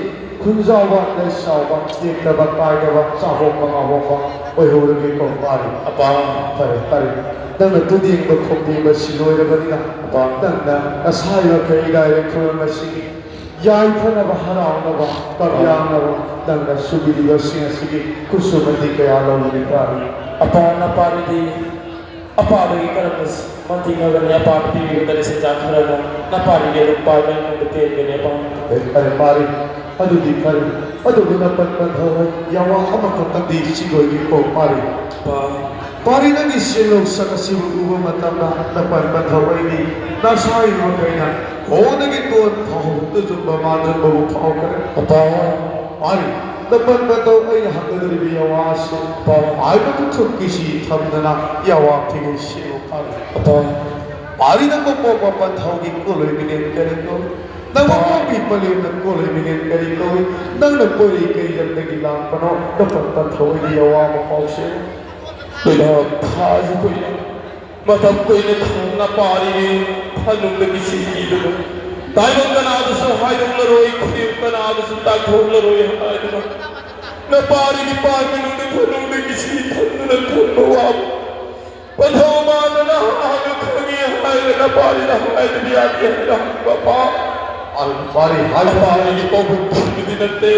ꯈꯨꯟꯖꯥꯎꯕ, ꯂꯩꯁꯥꯎꯕ, ꯇꯦꯛꯇꯕ, ꯀꯥꯏꯗꯕ, ꯆꯥꯍꯣꯡꯕ, ꯉꯥꯍꯣꯡꯕ ꯑꯣꯏꯍꯧꯔꯒꯦꯀꯣ, ꯄꯥꯔꯤ꯫ ꯑꯄꯥ꯫ ꯐꯔꯦ, ꯐꯔꯦ꯫ ꯅꯪꯅ ꯇꯨꯗꯦꯡꯕ ꯈꯣꯝꯗꯦꯡꯕ ꯁꯤ ꯂꯣꯏꯔꯕꯅꯤꯅ, ꯑꯄꯥ꯫ ꯅꯪꯅ ꯅꯁꯥꯒꯤ ꯃꯈꯩ ꯏꯅꯥꯔꯦ ꯈꯨꯔꯨꯝ ꯑꯁꯤꯒꯤ ꯌꯥꯏꯐꯅꯕ, ꯍꯔꯥꯎꯅꯕ, ꯀꯝꯌꯥꯡꯅꯕ ꯅꯪꯅ ꯁꯨꯕꯤꯔꯤꯕꯁꯤꯡ ꯑꯁꯤꯒꯤ ꯈꯨꯠꯁꯨꯃꯟꯗꯤ ꯀꯌꯥ ꯂꯧꯒꯅꯤ, ꯄꯥꯔꯤ? ꯑꯄꯥ, ꯅꯄꯥꯔꯤꯗꯤ ꯑꯄꯥꯗꯒꯤ ꯀꯔꯝꯅ ꯃꯇꯦꯡ ꯂꯧꯒꯅꯤ? ꯑꯄꯥꯅ ꯄꯤꯕꯤꯒꯗꯕ ꯁꯦꯟꯖꯥ ꯈꯔꯅ ꯅꯄꯥꯔꯤꯒꯤ ꯑꯗꯨꯝ ꯄꯥꯏꯕ ꯑꯩꯉꯣꯟꯗ ꯄꯦꯟꯒꯅꯤ, ꯑꯄꯥ꯫ ꯑꯦ, ꯐꯔꯦ, ꯄꯥꯔꯤ꯫ ꯑꯗꯨꯗꯤ ꯐꯔꯦ꯫ ꯑꯗꯨꯕꯨ ꯅꯄꯟ ꯄꯟꯊꯧ ꯍꯥꯏ ꯌꯥꯋꯥ ꯑꯃꯈꯛꯇꯪꯗꯤ ꯁꯤꯒꯣꯏꯒꯦꯀꯣ, ꯄꯥꯔꯤ꯫ ꯑꯄꯥ꯫ ꯄꯥꯔꯤ, ꯅꯪꯒꯤ ꯁꯦꯜ ꯂꯧꯁꯪ ꯑꯁꯤꯕꯨ ꯎꯕ ꯃꯇꯝꯗ ꯅꯄꯟ ꯄꯟꯊꯧ ꯑꯩꯗꯤ ꯅꯁꯥꯒꯤ ꯃꯈꯩꯅ ꯈꯣꯡꯗꯒꯤ ꯇꯣꯟ ꯐꯥꯎ ꯇꯨꯖꯨꯝꯕ ꯃꯥꯟꯖꯨꯝꯕꯕꯨ ꯐꯥꯎꯈ꯭ꯔꯦ꯫ ꯑꯄꯥ꯫ ꯄꯥꯔꯤ꯫ ꯅꯄꯟ ꯄꯟꯊꯧ ꯑꯩꯅ ꯍꯪꯒꯗꯧꯔꯤꯕ ꯌꯥꯋꯥꯁꯦ ꯄꯥꯎ ꯍꯥꯏꯕ ꯊꯣꯛꯈꯤꯁꯤ ꯊꯝꯗꯅ ꯌꯥꯋꯥ ꯐꯤꯒꯩ ꯁꯦꯝꯃꯨ ꯐꯔꯦ꯫ ꯑꯄꯥ, ꯄꯥꯔꯤ ꯅꯪꯕꯨ ꯄꯣꯛꯄ ꯄꯟꯊꯧꯒꯤ ꯀꯣꯂꯣꯏ ꯃꯤꯂꯦꯟ ꯀꯔꯤ ꯀꯧꯏ? ꯅꯪꯕꯨ ꯄꯣꯛꯄꯤ ꯄꯂꯦꯝꯅ ꯀꯣꯂꯣꯏ ꯃꯤꯂꯦꯟ ꯀꯔꯤ ꯀꯧꯏ? ꯅꯪꯅ ꯀꯣꯏꯔꯤ ꯀꯔꯤ ꯂꯝꯗꯒꯤ ꯂꯥꯛꯄꯅꯣ? ꯅꯄꯟ ꯄꯟꯊꯧ ꯑꯩꯒꯤ ꯌꯥꯋꯥ ꯑꯃ ꯄꯥꯎ ꯁꯦꯝꯃꯨ꯫ ꯂꯣꯏꯅ ꯐꯥꯖꯕ ꯃꯇꯝ ꯀꯨꯏꯅ ꯊꯝꯅ ꯄꯥꯔꯤꯉꯩ ꯐꯅꯨꯡꯗꯒꯤ ꯁꯤꯈꯤꯗꯨꯅ ꯇꯥꯏꯕꯪ ꯀꯅꯥꯗꯁꯨ ꯍꯥꯏꯗꯣꯛꯂꯔꯣꯏ, ꯈꯨꯗꯤꯡ ꯀꯅꯥꯗꯁꯨ ꯇꯥꯛꯊꯣꯛꯂꯔꯣꯏ ꯍꯥꯏꯗꯨꯅ ꯅꯄꯥꯔꯤꯒꯤ ꯄꯥꯟ ꯃꯅꯨꯡꯗ ꯐꯅꯨꯡꯗꯒꯤ ꯁꯤ ꯊꯝꯗꯨꯅ ꯊꯝꯕ ꯋꯥꯕ ꯄꯟꯊꯧ ꯃꯥꯟꯗꯅ ꯍꯥꯟꯅ ꯈꯪꯉꯤ ꯍꯥꯏꯔꯒ ꯅꯄꯥꯔꯤꯅ ꯍꯥꯏꯗꯕ ꯌꯥꯗꯦ ꯍꯥꯏꯅ ꯍꯪꯕ ꯄꯥ꯫ ꯄꯥꯔꯤ ꯍꯥꯏꯕ ꯅꯄꯥꯔꯤꯒꯤ ꯄꯥꯎꯈꯨꯝ ꯐꯪꯕꯗꯤ ꯅꯠꯇꯦ꯫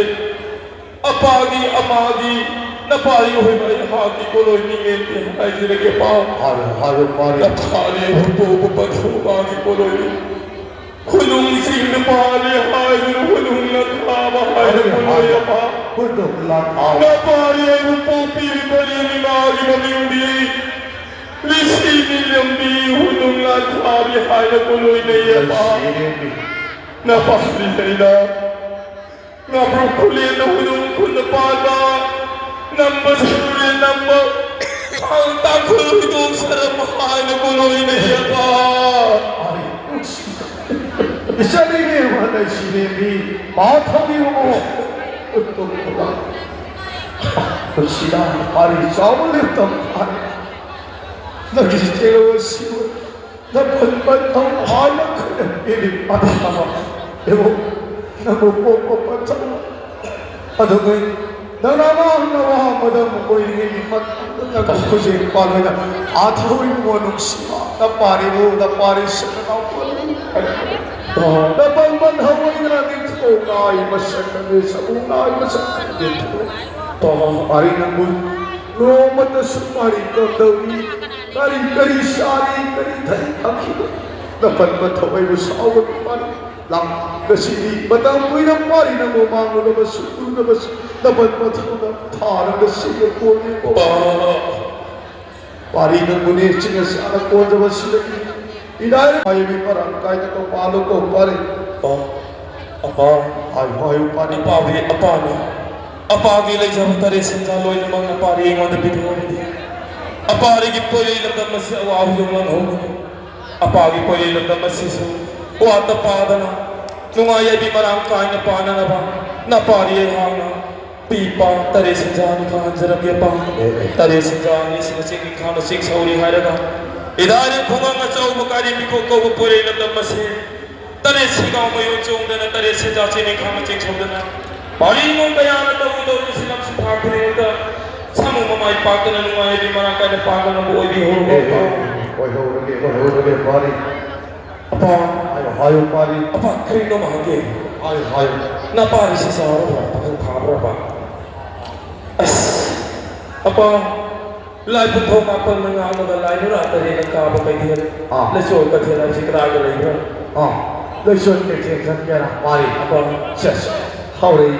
ꯑꯄꯥꯒꯤ ꯑꯃꯥꯒꯤ ꯅꯄꯥꯔꯤ ꯑꯣꯏꯕ ꯑꯩꯍꯥꯛꯀꯤ ꯀꯣꯂꯣꯏ ꯃꯤꯡꯂꯦꯟꯗꯤ ꯍꯥꯏꯖꯔꯒꯦ ꯄꯥꯎ꯫ ꯍꯥꯏꯌꯨ, ꯍꯥꯏꯌꯨ, ꯄꯥꯔꯤ꯫ ꯅꯄꯥꯔꯤ ꯍꯨꯟꯗꯣꯛꯄ ꯄꯟꯊꯧ ꯃꯥꯒꯤ ꯀꯣꯂꯣꯏ꯫ ꯈꯨꯅꯨꯡꯁꯤꯡꯅ ꯄꯥꯜꯂꯤ ꯍꯥꯏꯗꯨꯅ ꯈꯨꯅꯨꯡꯅ ꯊꯥꯕ ꯍꯥꯏꯅ ꯍꯥꯏꯌꯨ, ꯀꯣꯂꯣꯏ ꯍꯥꯏꯌꯨ꯫ ꯑꯄꯥ꯫ ꯍꯨꯟꯗꯣꯛ ꯂꯥꯟ ꯊꯥꯎ꯫ ꯅꯄꯥꯔꯤ ꯑꯩꯕꯨ ꯄꯣꯛꯄꯤꯔꯤꯕ ꯏꯃꯥꯒꯤ ꯃꯃꯤꯡꯗꯤ ꯂꯤꯁꯤꯅꯤ ꯂꯝꯕꯤ ꯍꯨꯅꯨꯡ ꯂꯥꯟ ꯊꯥꯕꯤ ꯍꯥꯏꯅ ꯀꯣꯂꯣꯏ ꯂꯩꯌꯦ ꯑꯄꯥ꯫ ꯂꯩꯁꯤꯅꯤ꯫ ꯅꯄꯥꯔꯤ ꯑꯩꯅ ꯉꯥꯄ꯭ꯔꯨꯝ ꯈꯨꯂꯦꯟꯗ ꯍꯨꯏꯗꯣꯡ ꯈꯨꯟꯗ ꯄꯥꯟꯕ, ꯅꯝꯕ ꯁꯨꯔꯦ ꯅꯝꯕ, ꯊꯥꯡ ꯇꯥꯡꯈꯨꯜ ꯍꯨꯏꯗꯣꯡ ꯁꯔꯝ ꯍꯥꯏꯅ ꯀꯣꯂꯣꯏꯅ ꯌꯦꯛꯄ꯫ ꯏꯆꯥꯅꯤꯅꯦ ꯃꯥꯅ ꯁꯤꯔꯦꯝꯕꯤ, ꯃꯥ ꯊꯧꯕꯤꯕꯕꯨ ꯎꯠꯄ ꯈꯨꯗꯥ꯫ ꯅꯨꯡꯁꯤꯗ ꯄꯥꯔꯤ ꯆꯥꯎꯕ ꯂꯦꯞꯇꯝ ꯐꯥꯔꯦ꯫ ꯅꯪꯒꯤ ꯆꯦꯔꯧ ꯑꯁꯤꯕꯨ ꯅꯄꯟ ꯄꯟꯊꯧ ꯍꯥꯏꯅ ꯈꯨꯗꯝ ꯄꯤꯔꯤ ꯄꯟꯊꯧ꯫ ꯌꯦꯡꯉꯨ, ꯅꯪꯕꯨ ꯄꯣꯛꯄ ꯄꯟꯊꯧ꯫ ꯑꯗꯨꯒꯤ ꯅꯪꯅ ꯑꯉꯥꯡ ꯅꯋꯥ ꯑꯃꯗ ꯑꯣꯏꯔꯤꯉꯩꯒꯤ ꯃꯇꯝꯗ ꯅꯪꯕꯨ ꯈꯨꯖꯦꯡ ꯄꯥꯜꯂꯣꯏꯅ ꯑꯥ ꯊꯧꯔꯤꯕ ꯅꯨꯡꯁꯤꯕ ꯅꯄꯥꯔꯤꯕꯨ ꯅꯄꯥꯔꯤ ꯁꯛꯅ ꯅꯄꯟ ꯄꯟꯊꯧ ꯑꯣꯏꯅ ꯅꯤꯡꯊꯧ ꯅꯥꯏ ꯃꯁꯛ ꯈꯪꯗꯦ, ꯁꯃꯨ ꯅꯥꯏ ꯃꯁꯛ ꯈꯪꯗꯦ꯫ ꯄꯥꯔꯤ ꯅꯪꯕꯨ ꯅꯣꯡꯃꯇꯁꯨ ꯄꯥꯔꯤ ꯀꯝꯗꯧꯏ? ꯀꯔꯤ ꯀꯔꯤ ꯆꯥꯔꯤ, ꯀꯔꯤ ꯊꯛꯏ ꯈꯪꯈꯤꯕ? ꯅꯄꯟ ꯄꯟꯊꯧ ꯑꯩꯕꯨ ꯁꯥꯎꯒꯅꯨ ꯄꯥꯔꯤ꯫ ꯂꯥꯛ ꯉꯁꯤꯗꯤ ꯃꯇꯝ ꯀꯨꯏꯅ ꯄꯥꯔꯤ ꯅꯪꯕꯨ ꯃꯥꯡꯂꯨꯔꯕꯁꯨ ꯎꯔꯨꯔꯕꯁꯨ ꯅꯄꯟ ꯄꯟꯊꯧꯅ ꯊꯥꯔꯒ ꯁꯤꯕ ꯀꯣꯜꯂꯤꯀꯣ꯫ ꯄꯥꯔꯤ ꯅꯪꯕꯨꯅꯦ ꯆꯤꯡꯅ ꯆꯥꯅ ꯀꯣꯟꯖꯕ ꯁꯤꯔꯛꯏ꯫ ꯏꯅꯥꯏ ꯍꯥꯏꯕꯤ ꯃꯔꯥꯡ ꯀꯥꯏꯅ ꯇꯧ ꯄꯥꯜꯂꯨꯀꯣ ꯄꯥꯔꯤ꯫ ꯑꯣ, ꯑꯄꯥ꯫ ꯍꯥꯏꯌꯨ, ꯍꯥꯏꯌꯨ ꯄꯥꯔꯤ꯫ ꯑꯄꯥꯕꯤ ꯑꯄꯥꯅꯤ꯫ ꯑꯄꯥꯒꯤ ꯂꯩꯖꯕ ꯇꯔꯦꯠ ꯁꯦꯟꯖꯥ ꯂꯣꯏꯅꯃꯛ ꯅꯄꯥꯔꯤ ꯑꯩꯉꯣꯟꯗ ꯄꯤꯊꯣꯛꯑꯕꯗꯤ, ꯑꯄꯥꯔꯤꯒꯤ ꯄꯣꯏꯔꯩ ꯂꯝꯗꯝ ꯑꯁꯤ ꯑꯋꯥꯕ ꯌꯣꯡꯂꯥꯟ ꯍꯧꯒꯅꯤ꯫ ꯑꯄꯥꯒꯤ ꯄꯣꯏꯔꯩ ꯂꯝꯗꯝ ꯑꯁꯤꯁꯨ ꯋꯥꯠꯇ ꯄꯥꯗꯅ ꯅꯨꯡꯉꯥꯏ ꯌꯥꯏꯕꯤ ꯃꯔꯥꯡ ꯀꯥꯏꯅ ꯄꯥꯟꯅꯅꯕ ꯅꯄꯥꯔꯤ ꯑꯩꯍꯥꯛꯅ ꯄꯤꯄꯥ ꯇꯔꯦꯠ ꯁꯦꯟꯖꯥ ꯅꯤꯡꯈꯥ ꯍꯟꯖꯔꯝꯒꯦ ꯑꯄꯥ꯫ ꯇꯔꯦꯠ ꯁꯦꯟꯖꯥ ꯑꯅꯤ ꯑꯁꯤꯅ ꯆꯤꯡ ꯅꯤꯡꯈꯥꯅ ꯆꯤꯡ ꯁꯧꯔꯤ ꯍꯥꯏꯔꯒ ꯏꯗꯥꯏꯔꯦ ꯈꯨꯡꯒꯪ ꯑꯆꯧꯕ ꯀꯥꯏꯔꯦꯝꯕꯤ ꯈꯣꯡ ꯀꯧꯕ ꯄꯣꯏꯔꯩ ꯂꯝꯗꯝ ꯑꯁꯤ ꯇꯔꯦꯠ ꯁꯦꯒꯥꯎ ꯃꯌꯣꯟ ꯆꯣꯡꯗꯅ ꯇꯔꯦꯠ ꯁꯦꯟꯖꯥ ꯆꯤꯅꯤ ꯈꯥꯡꯅ ꯆꯤꯡꯁꯧꯗꯅ ꯄꯥꯔꯤ ꯅꯣꯡ ꯀꯌꯥꯅ ꯇꯧꯔꯨ ꯇꯧꯔꯨ ꯁꯤꯂꯝ ꯁꯤꯐꯥ ꯈꯨꯗꯤꯡꯃꯛꯇ ꯁꯥꯃꯨ ꯃꯃꯥꯏ ꯄꯥꯛꯇꯅ ꯅꯨꯡꯉꯥꯏꯔꯕꯤ ꯃꯔꯥꯡ ꯀꯥꯏꯅ ꯄꯥꯡꯒꯅꯕ ꯑꯣꯏꯕꯤꯍꯧꯔꯣ꯫ ꯑꯦ, ꯑꯦ, ꯑꯣꯏꯍꯧꯔꯒꯦ, ꯑꯣꯏꯍꯧꯔꯒꯦ, ꯄꯥꯔꯤ꯫ ꯑꯄꯥ, ꯍꯥꯏꯌꯨ, ꯍꯥꯏꯌꯨ, ꯄꯥꯔꯤ꯫ ꯑꯄꯥ, ꯀꯔꯤꯅꯣ ꯑꯃ ꯍꯪꯒꯦ꯫ ꯍꯥꯏꯌꯨ, ꯍꯥꯏꯌꯨ꯫ ꯅꯄꯥꯔꯤꯁꯤ ꯆꯥꯎꯔꯕ꯭ꯔꯥ? ꯄꯥꯈꯪ ꯐꯥꯕ꯭ꯔꯕ? ꯑꯁ, ꯑꯄꯥ, ꯂꯥꯏ ꯄꯨꯊꯣꯛ ꯃꯥꯄꯟꯅ ꯉꯥꯡꯂꯒ ꯂꯥꯏ ꯅꯨꯔꯥ ꯇꯔꯦꯠꯅ ꯀꯥꯕ ꯀꯩꯊꯦꯜ, ꯑꯥ꯫ ꯂꯩꯆꯣꯜ ꯀꯩꯊꯦꯜ ꯍꯥꯏꯕꯁꯤ ꯀꯗꯥꯏꯗ ꯂꯩꯕ꯭ꯔꯥ? ꯑꯥ, ꯂꯩꯆꯣꯜ ꯀꯩꯊꯦꯜ ꯆꯠꯀꯦꯔꯥ, ꯄꯥꯔꯤ? ꯑꯄꯥ꯫ ꯁꯦꯁ, ꯍꯧꯔꯛꯏ꯫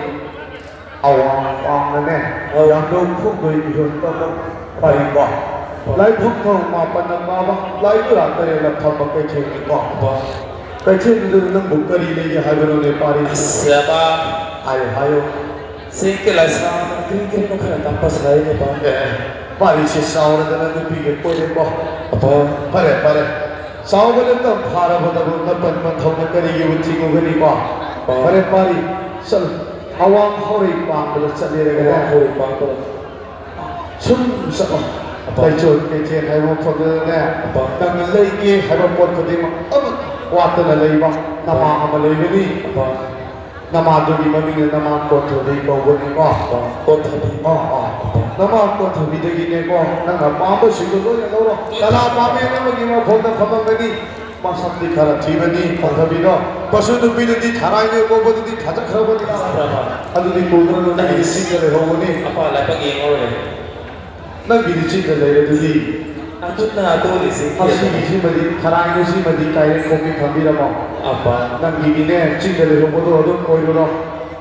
ꯑꯋꯥꯡ ꯄꯥꯡꯅꯅꯦ, ꯑꯧ꯫ ꯌꯥꯝꯗꯧ ꯈꯨꯝꯕꯩ ꯃꯤꯍꯨꯠ ꯇꯧꯕ ꯄꯥꯔꯤꯀꯣ꯫ ꯑꯧ꯫ ꯂꯥꯏꯐꯝ ꯊꯧ ꯃꯥꯄꯟꯅ ꯀꯥꯕ, ꯂꯥꯏ ꯅꯨꯔꯥ ꯇꯔꯦꯠꯅ ꯐꯝꯕ ꯀꯩꯊꯦꯜꯅꯤꯀꯣ꯫ ꯑꯧ꯫ ꯀꯩꯊꯦꯜꯗꯨꯗ ꯅꯪꯕꯨ ꯀꯔꯤ ꯂꯩꯒꯦ ꯍꯥꯏꯕꯅꯣꯅꯦ, ꯄꯥꯔꯤ? ꯑꯁ, ꯌꯥꯕ꯫ ꯍꯥꯏꯌꯨ, ꯍꯥꯏꯌꯨ꯫ ꯁꯤ ꯀꯩꯂꯥꯁ ꯀꯔꯤ ꯀꯔꯤꯅꯣ ꯈꯔ ꯇꯥꯛꯄ ꯁꯥꯏꯅꯦ, ꯄꯥ꯫ ꯑꯦ, ꯄꯥꯔꯤꯁꯦ ꯆꯥꯎꯔꯗꯅ ꯅꯨꯄꯤꯒ ꯀꯣꯏꯔꯦꯀꯣ꯫ ꯑꯄꯥ꯫ ꯐꯔꯦ, ꯐꯔꯦ꯫ ꯆꯥꯎꯕ ꯅꯠꯇ ꯐꯥꯔꯕꯗꯕꯨ ꯅꯄꯟ ꯄꯟꯊꯧꯅ ꯀꯔꯤꯒꯤ ꯊꯤꯡꯉꯨꯒꯅꯤꯀꯣ? ꯑꯄꯥ꯫ ꯐꯔꯦ, ꯄꯥꯔꯤ, ꯆꯠꯂꯨ꯫ ꯑꯋꯥꯡ ꯍꯧꯔꯩ ꯄꯥꯡꯕꯗ ꯆꯠꯂꯦꯔꯒꯅꯦ꯫ ꯑꯋꯥꯡ ꯍꯧꯔꯩ ꯄꯥꯡꯕꯗ꯫ ꯁꯨꯝ ꯆꯠꯂꯣ꯫ ꯑꯄꯥ꯫ ꯂꯩꯆꯣꯜ ꯀꯩꯊꯦꯜ ꯍꯥꯏꯕ ꯃꯐꯝꯗꯨꯗꯅꯦ, ꯑꯄꯥ꯫ ꯅꯪꯅ ꯂꯩꯒꯦ ꯍꯥꯏꯕ ꯄꯣꯠ ꯈꯨꯗꯤꯡꯃꯛ ꯑꯃꯠꯇ ꯋꯥꯠꯇꯅ ꯂꯩꯕ ꯅꯃꯥ ꯑꯃ ꯂꯩꯒꯅꯤ꯫ ꯑꯄꯥ꯫ ꯅꯃꯥꯗꯨꯒꯤ ꯃꯃꯤꯡꯅ ꯅꯃꯥ ꯀꯣꯟꯊꯕꯤ ꯀꯧꯕꯅꯤꯀꯣ꯫ ꯑꯄꯥ꯫ ꯀꯣꯟꯊꯕꯤ꯫ ꯑꯥ, ꯑꯥ꯫ ꯑꯄꯥ꯫ ꯅꯃꯥ ꯀꯣꯟꯊꯕꯤꯗꯒꯤꯅꯦꯀꯣ, ꯅꯪꯅ ꯄꯥꯝꯕꯁꯤꯡꯗꯣ ꯂꯣꯏꯅ ꯂꯧꯔꯣ꯫ ꯀꯅꯥ ꯄꯥꯝꯃꯤ ꯑꯃꯒꯤ ꯃꯐꯝꯗ ꯐꯝꯃꯝꯒꯅꯤ꯫ ꯃꯁꯛꯇꯤ ꯈꯔ ꯊꯤꯕꯅꯤ, ꯐꯖꯕꯤꯗꯣ꯫ ꯃꯁꯨ ꯅꯨꯄꯤꯗꯨꯗꯤ ꯊꯔꯥꯏꯅꯦ ꯀꯣꯕꯗꯨꯗꯤ ꯊꯥꯖꯈ꯭ꯔꯕꯅꯤ꯫ ꯊꯥꯖꯈ꯭ꯔꯕ꯫ ꯑꯗꯨꯗꯤ ꯀꯣꯟꯈ꯭ꯔꯅꯨ, ꯅꯪꯒꯤꯗꯤ ꯑꯩꯁ꯫ ꯆꯤꯡꯗ ꯂꯩꯍꯧꯕꯅꯤ꯫ ꯑꯄꯥ ꯂꯥꯏꯕꯛ ꯌꯦꯡꯍꯧꯔꯦ꯫ ꯅꯪꯒꯤꯗꯤ ꯆꯤꯡꯗ ꯂꯩꯔꯦ ꯑꯗꯨꯗꯤ꯫ ꯑꯗꯨꯅ ꯑꯗꯨꯅꯤꯁꯦ꯫ ꯑꯁꯤꯒꯤꯁꯤꯃꯗꯤ ꯊꯔꯥꯏꯅꯦ, ꯁꯤꯃꯗꯤ ꯀꯥꯏꯔꯦ ꯈꯣꯛꯄꯤ ꯊꯝꯕꯤꯔꯝꯃꯣ꯫ ꯑꯄꯥ꯫ ꯅꯪꯒꯤꯗꯤꯅꯦ, ꯆꯤꯡꯗ ꯂꯩꯍꯧꯕꯗꯣ ꯑꯗꯨꯝ ꯑꯣꯏꯔꯨꯔꯣ꯫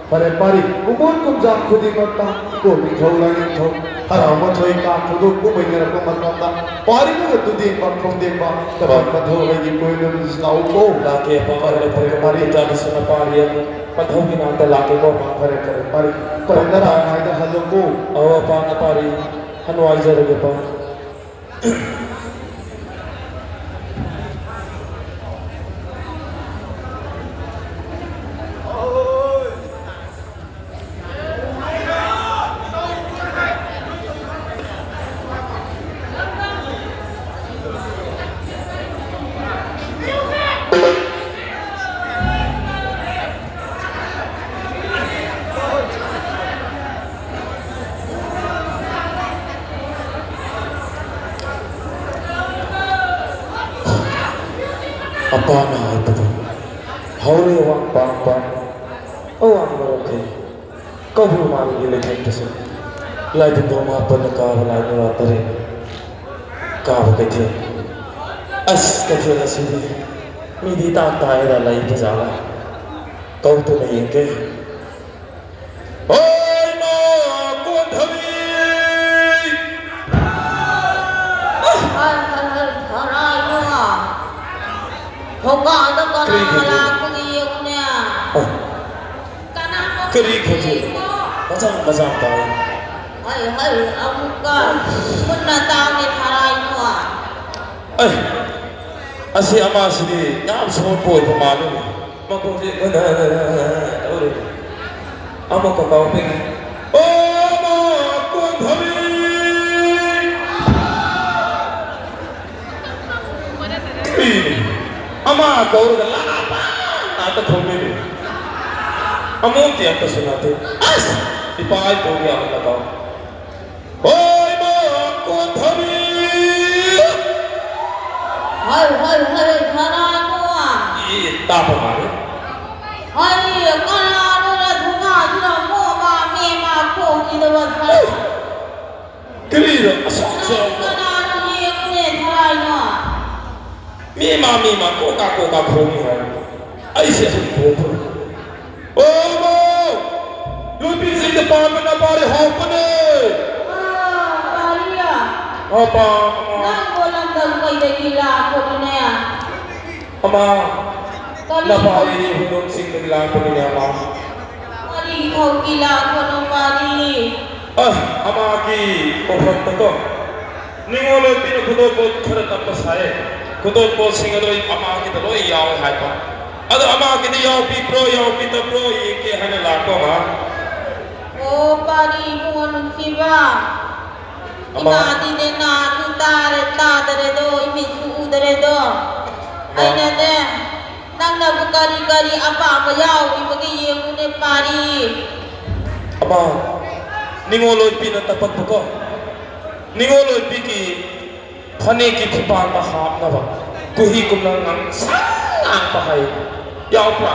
ꯐꯔꯦ ꯄꯥꯔꯤ, ꯀꯨꯝꯑꯣꯟ ꯀꯨꯝꯖꯥ ꯈꯨꯗꯤꯡꯃꯛꯇ ꯏꯀꯣ ꯅꯤꯡꯊꯧ ꯂꯥꯏꯅꯤꯡꯊꯧ ꯍꯔꯥꯎ ꯃꯊꯣꯏ ꯀꯥ ꯊꯧꯗꯣꯛ ꯀꯨꯝꯍꯩꯅꯔꯛꯄ ꯃꯇꯝꯗ ꯄꯥꯔꯤꯕꯒ ꯇꯨꯗꯦꯡꯕ ꯈꯣꯡꯗꯦꯡꯕ ꯀꯃꯥꯏ ꯃꯊꯧ ꯑꯩꯒꯤ ꯀꯣꯏꯅ ꯂꯥꯛꯎꯀꯣ꯫ ꯂꯥꯛꯀꯦ, ꯄꯥꯔꯤ, ꯐꯔꯦ ꯄꯥꯔꯤ, ꯄꯥꯔꯤ꯫ ꯇꯥꯕꯁꯤꯅ ꯄꯥꯔꯤ ꯑꯗꯨ ꯃꯊꯧꯒꯤ ꯅꯥꯛꯇ ꯂꯥꯛꯀꯦꯀꯣ, ꯄꯥ꯫ ꯐꯔꯦ ꯐꯔꯦ ꯄꯥꯔꯤ, ꯐꯔꯦ ꯅꯔꯥ ꯉꯥꯏꯗ ꯍꯜꯂꯣꯀꯣ꯫ ꯑꯋꯥ ꯄꯥꯅ ꯄꯥꯔꯤ, ꯍꯟꯋꯥꯏꯖꯔꯒꯦ ꯄꯥ꯫ ꯑꯄꯥꯅ ꯍꯥꯏꯕꯗꯨ ꯍꯧꯔꯦ ꯋꯥꯡ ꯄꯥꯡꯕ꯫ ꯑꯋꯥꯡ ꯃꯔꯣꯛꯈꯩ ꯀꯧꯕ꯭ꯔꯨ ꯃꯥꯜꯂꯤꯒꯤ ꯂꯩꯊꯦꯛꯄꯁꯦ꯫ ꯂꯥꯏꯕꯨꯡꯗꯣꯡ ꯃꯥꯄꯟꯅ ꯀꯥꯕ ꯂꯥꯏ ꯅꯨꯔꯥ ꯇꯔꯦꯠꯅ ꯀꯥꯕ ꯀꯩꯊꯦꯜ꯫ ꯑꯁ, ꯀꯩꯊꯦꯜ ꯑꯁꯤꯗꯤ ꯃꯤꯗꯤ ꯇꯥꯛ ꯇꯥꯏꯗ ꯂꯩ ꯐꯖꯕ꯫ ꯀꯧꯗꯨꯅ ꯌꯦꯡꯒꯦ꯫ ꯍꯣꯏ ꯃꯥ ꯀꯣꯟꯊꯕꯤ! ꯍꯥꯏ, ꯍꯥꯏ, ꯍꯥꯏ, ꯊꯔꯥꯏ ꯏꯕꯨꯡꯉꯣ꯫ ꯊꯣꯡꯒꯥꯟꯗ ꯀꯅꯥ ꯀꯔꯤ ꯈꯪꯗꯦ? ꯂꯥꯛꯄꯒꯦ ꯌꯦꯡꯉꯨꯅꯦ꯫ ꯑ꯫ ꯀꯅꯥꯅꯣ ꯀꯔꯤ ꯈꯣꯟꯖꯦꯜ? ꯂꯥꯛꯄꯒꯦ? ꯃꯆꯥ ꯃꯆꯥ ꯇꯥꯏ꯫ ꯍꯩ, ꯍꯩ, ꯑꯃꯨꯛꯀ ꯃꯨꯟꯅ ꯇꯥꯎꯅꯦ ꯊꯔꯥꯏꯗꯣ꯫ ꯑꯩ, ꯑꯁꯤ ꯑꯃꯁꯤꯗꯤ ꯌꯥꯝ ꯁꯣꯟꯕ ꯑꯣꯏꯕ ꯃꯥꯜꯂꯤꯅꯦ꯫ ꯃꯈꯣꯟꯁꯦ ꯇꯧꯔꯦ꯫ ꯑꯃꯨꯛꯀ ꯀꯥꯎꯕꯤꯒꯦ꯫ ꯑꯣ, ꯃꯥ ꯀꯣꯟꯊꯕꯤ! ꯏ, ꯑꯃ ꯀꯧꯔꯒ ꯂꯥꯛꯄ ꯉꯥꯛꯇ ꯈꯨꯝꯃꯤꯅꯦ꯫ ꯑꯃꯨꯛꯇꯤ ꯑꯝꯇꯁꯨ ꯅꯠꯇꯦ꯫ ꯑꯁ! ꯏꯄꯥ ꯏꯄꯨꯒꯤ ꯑꯃꯅ ꯀꯧ꯫ ꯍꯣꯏ, ꯃꯥ ꯀꯣꯟꯊꯕꯤ! ꯍꯣꯏ, ꯍꯣꯏ, ꯍꯣꯏ, ꯊꯔꯥꯏ ꯏꯕꯨꯡꯉꯣ꯫ ꯏ, ꯇꯥꯕ ꯃꯥꯜꯂꯦ꯫ ꯍꯣꯏ, ꯀꯅꯥꯅꯣꯅ ꯊꯣꯡꯒꯥꯟꯁꯤꯗ ꯃꯣꯃꯥ ꯃꯦꯃꯥ ꯈꯣꯡꯉꯤꯗꯨꯕꯣ ꯊꯔꯥꯏ? ꯀꯔꯤꯅꯣ? ꯑꯁꯨꯛ ꯆꯥꯎꯕ꯫ ꯀꯅꯥꯅ ꯌꯦꯡꯉꯨꯅꯦ ꯊꯔꯥꯏꯅꯣ? ꯃꯤ ꯃꯥ, ꯃꯤ ꯃꯥ, ꯀꯣꯀꯥ, ꯀꯣꯀꯥ ꯈꯣꯡꯉꯤ ꯍꯥꯏ꯫ ꯑꯩꯁꯦ ꯑꯁꯨꯛ ꯈꯣꯡꯕ꯭ꯔꯣ? ꯑꯣ, ꯃꯧ! ꯄꯥꯝꯕꯅ ꯄꯥꯔꯤ ꯍꯥꯎꯄꯅꯦ꯫ ꯑꯥ, ꯄꯥꯔꯤꯌꯥ꯫ ꯑꯣ, ꯄꯥ-, ꯑꯃ꯫ ꯅꯪꯕꯨ ꯂꯝꯗꯝ ꯀꯩꯗꯒꯤ ꯂꯥꯛꯄꯅꯣꯅꯦ? ꯑꯃ꯫ ꯀꯔꯤ ꯅꯄꯥ ꯊꯧ-, ꯑꯩꯗꯤ ꯍꯨꯟꯗꯣꯟ ꯆꯤꯡꯗꯒꯤ ꯂꯥꯛꯄꯅꯤꯅꯦ, ꯑꯃ꯫ ꯀꯔꯤ ꯊꯧꯒꯤ ꯂꯥꯛꯄꯅꯣ, ꯄꯥꯔꯤ? ꯑ, ꯑꯃꯒꯤ ꯄꯣꯛꯐꯝꯗꯀꯣ꯫ ꯅꯤꯉꯣꯜ ꯑꯣꯏꯕꯤꯅ ꯈꯨꯗꯣꯜꯄꯣꯠ ꯈꯔ ꯇꯞꯄ ꯁꯥꯏ꯫ ꯈꯨꯗꯣꯜꯄꯣꯠꯁꯤꯡ ꯑꯗꯣ ꯑꯩ ꯑꯃꯒꯤꯗ ꯂꯣꯏ ꯌꯥꯎꯋꯦ ꯍꯥꯏꯕ꯫ ꯑꯗꯣ ꯑꯃꯒꯤꯗꯤ ꯌꯥꯎꯕꯤꯕ꯭ꯔꯣ, ꯌꯥꯎꯕꯤꯗꯕ꯭ꯔꯣ ꯌꯦꯡꯒꯦ ꯍꯥꯏꯅ ꯂꯥꯛꯄ ꯑꯃ꯫ ꯑꯣ, ꯄꯥꯔꯤ ꯏꯕꯨꯡꯉꯣ ꯅꯨꯡꯁꯤꯕ꯫ ꯑꯃ꯫ ꯏꯃꯥꯗꯤꯅꯦ ꯅꯥꯁꯨ ꯇꯥꯔꯦ, ꯇꯥꯗꯔꯦꯗꯣ, ꯏꯃꯤꯠꯁꯨ ꯎꯗꯔꯦꯗꯣ꯫ ꯑꯃ꯫ ꯑꯩꯅꯅꯦ, ꯅꯪꯅꯕꯨ ꯀꯔꯤ ꯀꯔꯤ ꯑꯄꯥꯝꯕ ꯌꯥꯎꯔꯤꯕꯒꯦ ꯌꯦꯡꯉꯨꯅꯦ, ꯄꯥꯔꯤ꯫ ꯑꯃ, ꯅꯤꯉꯣꯜ ꯑꯣꯏꯕꯤꯅ ꯇꯞꯄꯛꯄꯀꯣ꯫ ꯅꯤꯉꯣꯜ ꯑꯣꯏꯕꯤꯒꯤ ꯐꯅꯦꯛꯀꯤ ꯈꯨꯄꯥꯛꯇ ꯍꯥꯞꯅꯕ ꯀꯨꯍꯤ ꯀꯨꯝꯅ ꯉꯥꯡꯁꯪ ꯉꯥꯡꯕ ꯍꯥꯏ ꯌꯥꯎꯕ꯭ꯔꯥ?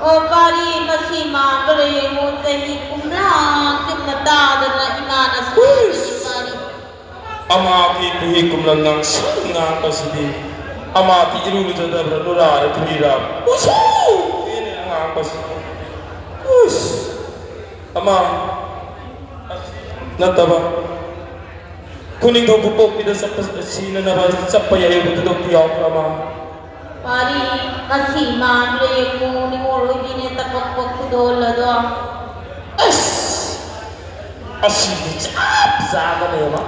ꯑꯣ, ꯄꯥꯔꯤ, ꯃꯁꯤ ꯃꯥꯟꯕ꯭ꯔꯥ ꯌꯦꯡꯉꯨ, ꯆꯍꯤ ꯀꯨꯝꯂꯥ ꯆꯨꯞꯅ ꯇꯥꯗꯅ ꯏꯃꯥꯅ ꯁꯥꯎꯔꯤꯅꯤ, ꯄꯥꯔꯤ꯫ ꯑꯃꯥꯒꯤ ꯀꯨꯍꯤ ꯀꯨꯝꯅ ꯉꯥꯡꯁꯪ ꯉꯥꯡꯕꯁꯤꯗꯤ ꯑꯃꯥꯒꯤ ꯏꯔꯨ ꯂꯨꯖꯗꯕ꯭ꯔꯥ, ꯅꯨꯔꯥꯔ ꯈꯨꯔꯤꯔꯥ? ꯎꯁꯨ! ꯉꯥꯡꯕꯁꯤ꯫ ꯎꯁ! ꯑꯃ ꯅꯠꯇꯕ, ꯈꯨꯅꯤꯡꯊꯧ ꯄꯣꯛꯄꯤꯗ ꯆꯠꯄ, ꯁꯤꯅꯅꯕ ꯆꯠꯄ ꯌꯥꯏ, ꯈꯨꯗꯣꯞꯇꯤ ꯌꯥꯎꯕ꯭ꯔꯥ ꯑꯃ? ꯄꯥꯔꯤ, ꯉꯁꯤ ꯃꯥꯟꯗ꯭ꯔꯦ, ꯅꯤꯉꯣꯜ ꯑꯣꯏꯕꯤꯅꯦ ꯇꯄꯛꯄ ꯈꯨꯗꯣꯜ ꯑꯗꯣ꯫ ꯑꯁ! ꯑꯁꯤꯗꯤ ꯆꯞ ꯆꯥꯒꯅꯦꯕ꯫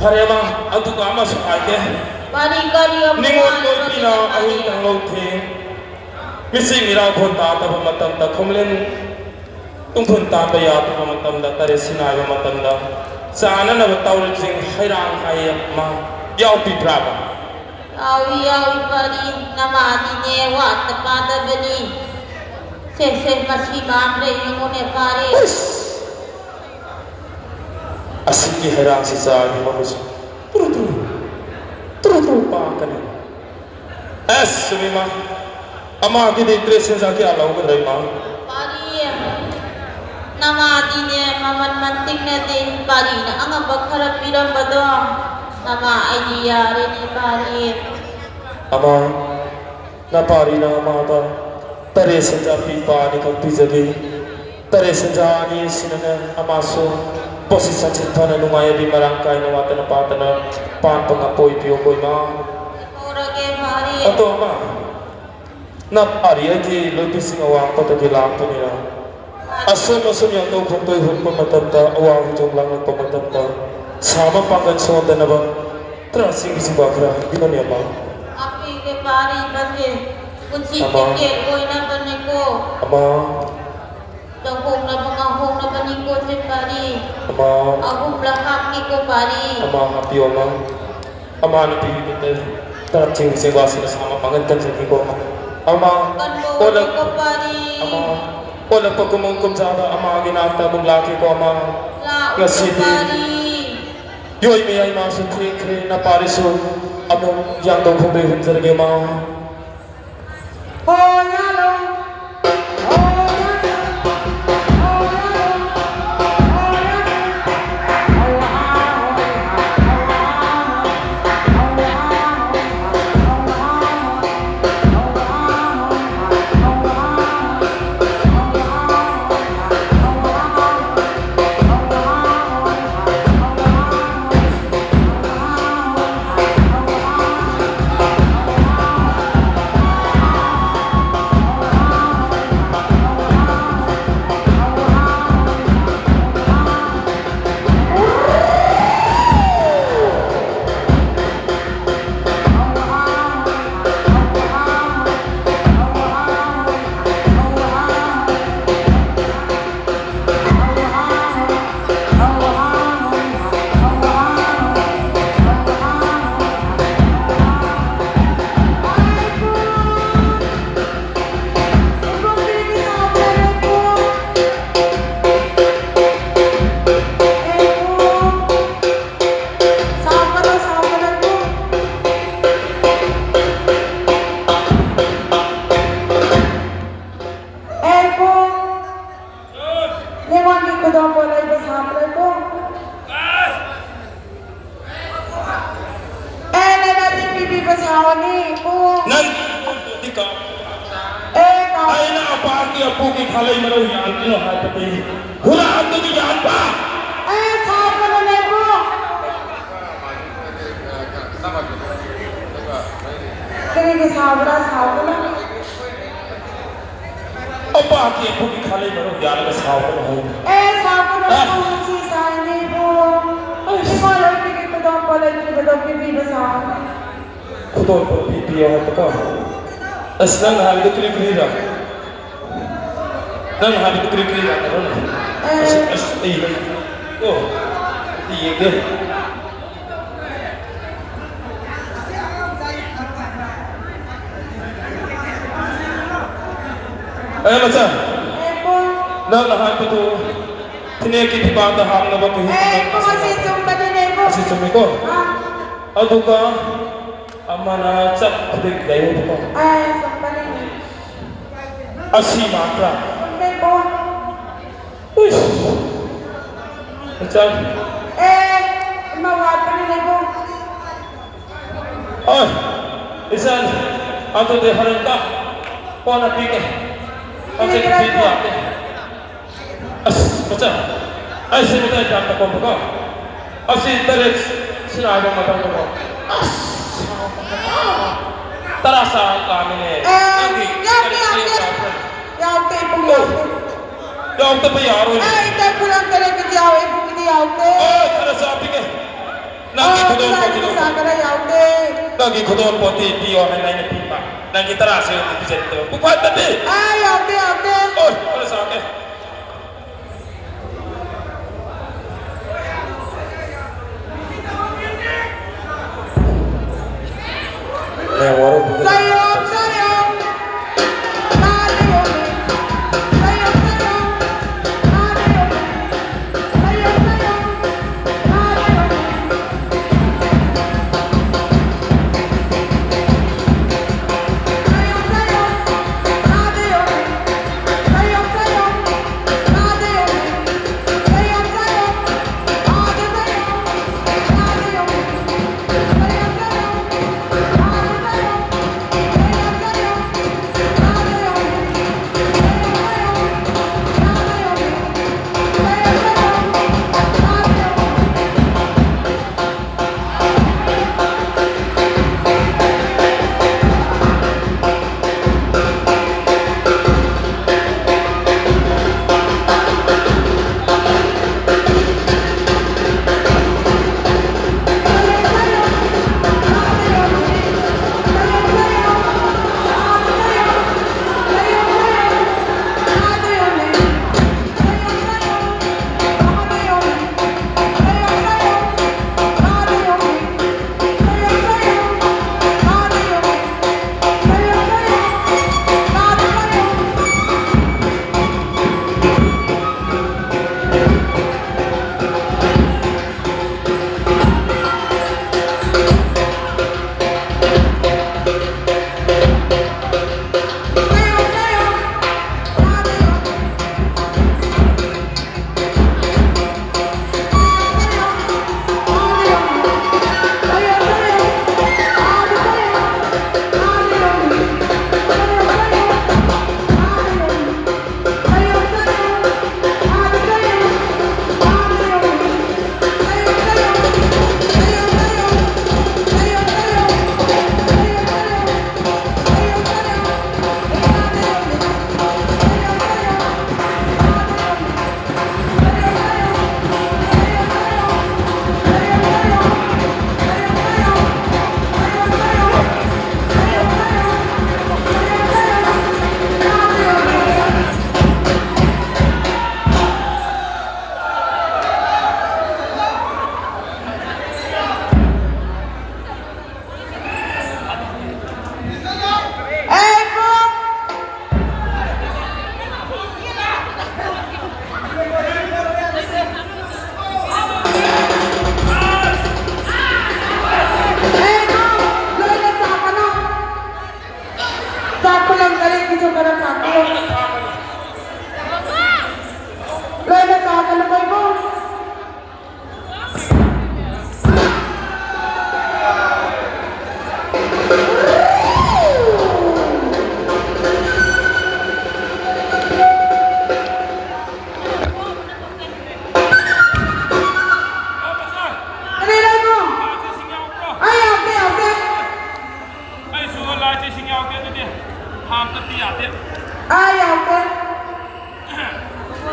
ꯐꯔꯦꯕ, ꯑꯗꯨꯒ ꯑꯃꯁꯨ ꯍꯥꯏꯒꯦ꯫ ꯄꯥꯔꯤ, ꯀꯔꯤ ꯑꯃꯨꯛ ꯅꯤꯉꯣꯜ ꯍꯥꯏꯕꯒꯤꯅꯣ, ꯑꯣꯏꯕꯤꯅ ꯄꯥꯔꯤ? ꯑꯍꯤꯡ ꯀꯥꯡꯂꯧ ꯊꯦꯡ, ꯃꯤꯆꯤꯛ ꯃꯤꯔꯥꯎꯈꯣꯟ ꯇꯥꯗꯕ ꯃꯇꯝꯗ, ꯈꯣꯝꯂꯦꯟ ꯇꯨꯡꯈꯨꯜ ꯇꯥꯟꯕ ꯌꯥꯗꯕ ꯃꯇꯝꯗ, ꯇꯔꯦꯠ ꯁꯤꯟꯅꯥꯏꯕ ꯃꯇꯝꯗ, ꯆꯥꯅꯅꯕ ꯇꯧꯔꯤꯕꯁꯤꯡ ꯍꯩꯔꯥꯡ ꯍꯥꯏꯌꯦ ꯃꯥ ꯌꯥꯎꯕꯤꯕ꯭ꯔꯥꯕ? ꯌꯥꯎꯏ, ꯌꯥꯎꯏ, ꯄꯥꯔꯤ, ꯅꯃꯥꯗꯤꯅꯦ ꯋꯥꯠꯇ ꯄꯥꯗꯕꯅꯤ꯫ ꯁꯦ, ꯁꯦ, ꯃꯁꯤ ꯃꯥꯟꯗ꯭ꯔꯦ, ꯌꯦꯡꯉꯨꯅꯦ, ꯄꯥꯔꯤ꯫ ꯑꯁ! ꯑꯁꯤꯒꯤ ꯍꯩꯔꯥꯡꯁꯤ ꯆꯥꯔꯗꯤ ꯃꯈꯣꯏꯁꯨ ꯇꯨꯔꯨ ꯇꯨꯔꯨ, ꯇꯨꯔꯨ ꯇꯨꯔꯨ ꯄꯥꯡꯀꯅꯤ꯫ ꯑꯁ, ꯆꯨꯝꯃꯤ, ꯏꯃꯥ꯫ ꯑꯃꯒꯤꯗꯤ ꯇꯔꯦꯠ ꯁꯦꯟꯖꯥ ꯀꯌꯥ ꯂꯧꯒꯗ꯭ꯔꯥ, ꯏꯃꯥ? ꯄꯥꯔꯤ, ꯅꯃꯥꯗꯤꯅꯦ ꯃꯃꯜ ꯃꯟꯇꯤꯛꯅꯗꯦ, ꯄꯥꯔꯤꯅ ꯑꯉꯝꯕ ꯈꯔ ꯄꯤꯔꯝꯕꯗꯣ, ꯅꯃꯥ ꯑꯩꯗꯤ ꯌꯥꯔꯦꯅꯦ, ꯄꯥꯔꯤ꯫ ꯑꯃ, ꯅꯄꯥꯔꯤꯅ ꯑꯃꯗ ꯇꯔꯦꯠ ꯁꯦꯟꯖꯥ ꯄꯤ, ꯄꯥ ꯑꯅꯤꯈꯛ ꯄꯤꯖꯒꯦ꯫ ꯇꯔꯦꯠ ꯁꯦꯟꯖꯥ ꯑꯅꯤ ꯁꯤꯅꯅ ꯑꯃꯁꯨ ꯄꯣꯠꯁꯤ ꯆꯠꯁꯤꯠ ꯐꯅ ꯅꯨꯡꯉꯥꯏ ꯑꯗꯤ ꯃꯔꯥꯡ ꯀꯥꯏꯅ ꯋꯥꯠꯇꯅ ꯄꯥꯟꯕ ꯉꯥꯛꯄ ꯑꯣꯏꯕꯤꯌꯣ ꯀꯣꯏꯃ꯫ ꯇꯧꯔꯒꯦ ꯐꯥꯔꯤ꯫ ꯑꯗꯣ ꯑꯃ, ꯅ ꯐꯥꯔꯤ ꯑꯩꯒꯤ ꯂꯣꯏꯕꯤꯁꯤꯡ ꯑꯋꯥꯡꯕꯗꯒꯤ ꯂꯥꯛꯄꯅꯤꯅ ꯑꯁꯨꯝ ꯑꯁꯨꯝ ꯌꯥꯡꯗꯧ ꯈꯣꯡꯗꯣꯏ ꯍꯨꯟꯕ ꯃꯇꯝꯗ ꯑꯋꯥꯡ ꯍꯨꯖꯣꯡ ꯂꯥꯡꯂꯛꯄ ꯃꯇꯝꯗ ꯁꯥ ꯑꯃ ꯄꯥꯡꯒꯜ ꯁꯣꯟꯗꯅꯕ ꯇꯔꯥꯁꯤꯡꯒꯤ ꯁꯤꯕꯥ ꯈꯔ ꯍꯟꯕꯤꯕꯅꯦ ꯑꯃ꯫ ꯑꯄꯤꯒꯦ ꯄꯥꯔꯤꯕꯁꯦ ꯄꯨꯟꯁꯤ ꯑꯃ꯫ ꯇꯤꯀꯦꯠ ꯑꯣꯏꯅꯕꯅꯦꯀꯣ꯫ ꯑꯃ꯫ ꯂꯨꯍꯣꯡꯅꯕ ꯉꯥꯍꯣꯡꯅꯕꯅꯤꯀꯣ ꯁꯦ ꯄꯥꯔꯤ꯫ ꯑꯃ꯫ ꯑꯍꯨꯝꯂꯛ ꯍꯥꯞꯀꯦꯀꯣ ꯄꯥꯔꯤ꯫ ꯑꯃ ꯍꯥꯞꯄꯤꯌꯣ ꯑꯃ꯫ ꯑꯃ ꯅꯨꯄꯤꯒꯤ ꯃꯤꯠꯇ ꯇꯔꯥ ꯊꯤꯡꯕ ꯁꯦꯡꯕꯥꯁꯤꯅ ꯁꯥ ꯑꯃ ꯄꯥꯡꯒꯟ ꯀꯟꯖꯈꯤꯀꯣ ꯑꯃ꯫ ꯑꯃ꯫ ꯀꯟꯕ ꯑꯣꯜꯂꯛ-, ꯑꯣꯏꯅꯀꯣ ꯄꯥꯔꯤ꯫ ꯑꯃ꯫ ꯑꯣꯜꯂꯛꯄ ꯀꯨꯝꯍꯪ ꯀꯨꯝꯖꯥꯗ ꯑꯃꯒꯤ ꯅꯥꯛꯇ ꯑꯃꯨꯛ ꯂꯥꯛꯀꯦꯀꯣ ꯑꯃ꯫ ꯂꯥꯛꯑꯣ ꯉꯁꯤꯗꯤ ꯄꯥꯔꯤ꯫ ꯌꯣꯏ ꯃꯌꯥꯏ ꯃꯥꯁꯨ ꯊꯦꯡꯈ꯭ꯔꯦ ꯅ ꯄꯥꯔꯤꯁꯨ ꯑꯃꯨꯛ ꯌꯥꯡꯗꯧ ꯈꯣꯡꯗꯣꯏ ꯍꯨꯟꯖꯔꯒꯦ ꯑꯃ꯫ ꯅꯦꯋꯥꯒꯤ ꯈꯨꯗꯣꯡ ꯄꯣꯠ ꯂꯩꯕ ꯁꯥꯕꯗꯀꯣ꯫ ꯑꯦ, ꯅꯦꯅꯥꯗꯤ ꯄꯤꯕꯤꯕ ꯁꯥꯎꯅꯤ, ꯄꯨꯡ꯫ ꯅꯪ ꯄꯨꯡꯗꯤ ꯀꯥꯎ-, ꯑꯦ, ꯀꯥꯎ-, ꯑꯩꯅ ꯑꯄꯥꯒꯤ ꯑꯄꯨꯒꯤ ꯈꯥꯂꯩ ꯃꯔꯧ ꯌꯥꯟꯒꯅꯨ ꯍꯥꯏꯕꯗꯤ ꯍꯨꯔꯥꯟꯗꯨꯅ ꯌꯥꯟꯕ꯫ ꯑꯦ, ꯁꯥꯎꯒꯅꯨꯅꯦ ꯏꯕꯨꯡ꯫ ꯀꯔꯤꯒꯤ ꯁꯥꯎꯕ꯭ꯔꯥ? ꯁꯥꯎꯒꯅꯨ꯫ ꯑꯄꯥꯒꯤ ꯑꯄꯨꯒꯤ ꯈꯥꯂꯩ ꯃꯔꯧ ꯌꯥꯜꯂꯒ ꯁꯥꯎꯒꯅꯨ ꯍꯥꯏꯕ꯫ ꯑꯦ, ꯁꯥꯎꯒꯅꯨ, ꯑ? ꯏꯕꯨꯡ, ꯉꯁꯤ ꯁꯥꯏꯅꯦ ꯏꯕꯨꯡ꯫ ꯑꯁ꯫ ꯏꯃꯥ ꯂꯣꯏꯕꯒꯤ ꯈꯨꯗꯣꯡ ꯄꯣꯠ ꯂꯩꯇ꯭ꯔꯤꯕꯗꯣ ꯄꯤꯕꯤꯕ ꯁꯥꯎꯒꯅꯨ꯫ ꯈꯨꯗꯣꯜꯄꯣꯠ ꯄꯤꯕꯤꯌꯣ ꯍꯥꯏꯕꯀꯣ꯫ ꯑꯁ, ꯅꯪꯅ ꯍꯥꯏꯕꯗꯣ ꯀꯔꯤ ꯀꯔꯤꯔ? ꯅꯪꯅ ꯍꯥꯏꯕꯗꯣ ꯀꯔꯤ ꯀꯔꯤꯔ? ꯑꯁ, ꯑꯁ, ꯑꯩ, ꯑꯣ, ꯑꯩ ꯌꯦꯡꯒꯦ꯫ ꯑꯦ, ꯃꯆꯥ, ꯅꯪꯅ ꯍꯥꯏꯕꯗꯣ ꯐꯤꯅꯦꯛꯀꯤ ꯐꯤꯕꯥꯛꯇ ꯍꯥꯞꯅꯕ ꯀꯩꯅꯣ ꯑꯦ, ꯅꯪꯅ ꯏꯕꯨꯡ, ꯑꯁꯤ ꯁꯥꯕ꯫ ꯆꯨꯝꯕꯅꯤꯅꯦ, ꯏꯕꯨꯡ꯫ ꯑꯁꯤ ꯆꯨꯝꯃꯤꯀꯣ? ꯑꯥ꯫ ꯑꯗꯨꯒ ꯑꯃꯅ ꯆꯞ ꯈꯨꯗꯤꯡ ꯂꯩꯌꯦꯕꯀꯣ꯫ ꯑꯥ, ꯆꯨꯝꯕꯅꯤꯅꯦ꯫ ꯑꯁꯤ ꯃꯥꯟꯕ꯭ꯔꯥ? ꯆꯨꯝꯃꯦ, ꯏꯕꯨꯡ꯫ ꯎꯏꯁ! ꯏꯆꯟ꯫ ꯑꯦ, ꯏꯃꯥ ꯋꯥꯠꯄꯅꯤꯅꯦ, ꯏꯕꯨꯡ꯫ ꯑꯣꯏ, ꯏꯆꯟ, ꯑꯗꯨꯗꯤ ꯍꯣꯔꯦꯟ ꯀꯣ, ꯀꯣꯟꯅ ꯄꯤꯒꯦ꯫ ꯍꯧꯖꯤꯛ ꯄꯤꯕ ꯌꯥꯗꯦ꯫ ꯑꯁ, ꯃꯆꯥ, ꯑꯩꯁꯦ ꯃꯤꯇꯩ ꯌꯥꯝꯅ ꯀꯣꯝꯕꯀꯣ꯫ ꯑꯁꯤ ꯇꯔꯦꯠ ꯁꯤꯅ ꯍꯥꯏꯕ ꯃꯇꯝꯗꯀꯣ꯫ ꯑꯁ, ꯇꯔꯥ ꯆꯥ ꯄꯥꯝꯃꯤꯅꯦ꯫ ꯑꯦ, ꯅꯪꯒꯤ ꯌꯥꯎꯗꯦ, ꯇꯔꯦꯠ ꯌꯥꯎꯗꯦ꯫ ꯌꯥꯎꯕ꯭ꯔꯥ? ꯌꯥꯎꯗꯦ, ꯏꯕꯨꯡ, ꯑꯣ, ꯌꯥꯎꯗꯦ꯫ ꯌꯥꯎꯗꯕ ꯌꯥꯔꯣꯏꯅꯦ꯫ ꯑꯦ, ꯏꯇꯩ ꯈꯨꯂꯪ ꯇꯔꯦꯠꯀꯤꯗꯤ ꯌꯥꯎꯋꯦ, ꯏꯕꯨꯡꯒꯤꯗꯤ ꯌꯥꯎꯗꯦ꯫ ꯑꯣ, ꯈꯔ ꯆꯥ ꯄꯤꯒꯦ꯫ ꯅꯪꯒꯤ ꯑꯣ, ꯈꯨꯗꯣꯜ ꯏꯕꯨꯡ, ꯄꯣꯠꯇꯨꯗ꯫ ꯄꯩꯁꯥ ꯈꯔ ꯌꯥꯎꯗꯦ꯫ ꯅꯪꯒꯤ ꯈꯨꯗꯣꯜ ꯄꯣꯠꯇꯤ ꯄꯤꯌꯣ ꯍꯥꯏꯅ ꯑꯩꯅ ꯄꯤꯕ꯫ ꯅꯪꯒꯤ ꯇꯔꯥꯁꯦ ꯑꯣꯏꯅ ꯄꯤꯖꯔꯛꯇꯕ꯫ ꯄꯨꯄꯥ ꯇꯠꯂꯤ꯫ ꯑꯦ, ꯌꯥꯎꯗꯦ, ꯌꯥꯎꯗꯦ꯫ ꯑꯣꯏ, ꯈꯔ ꯆꯥꯒꯦ꯫ ꯅꯪ ꯋꯥꯔꯧꯕꯤꯒꯅꯨ꯫ ꯆꯥꯌꯣ, ꯆꯥꯌꯣ꯫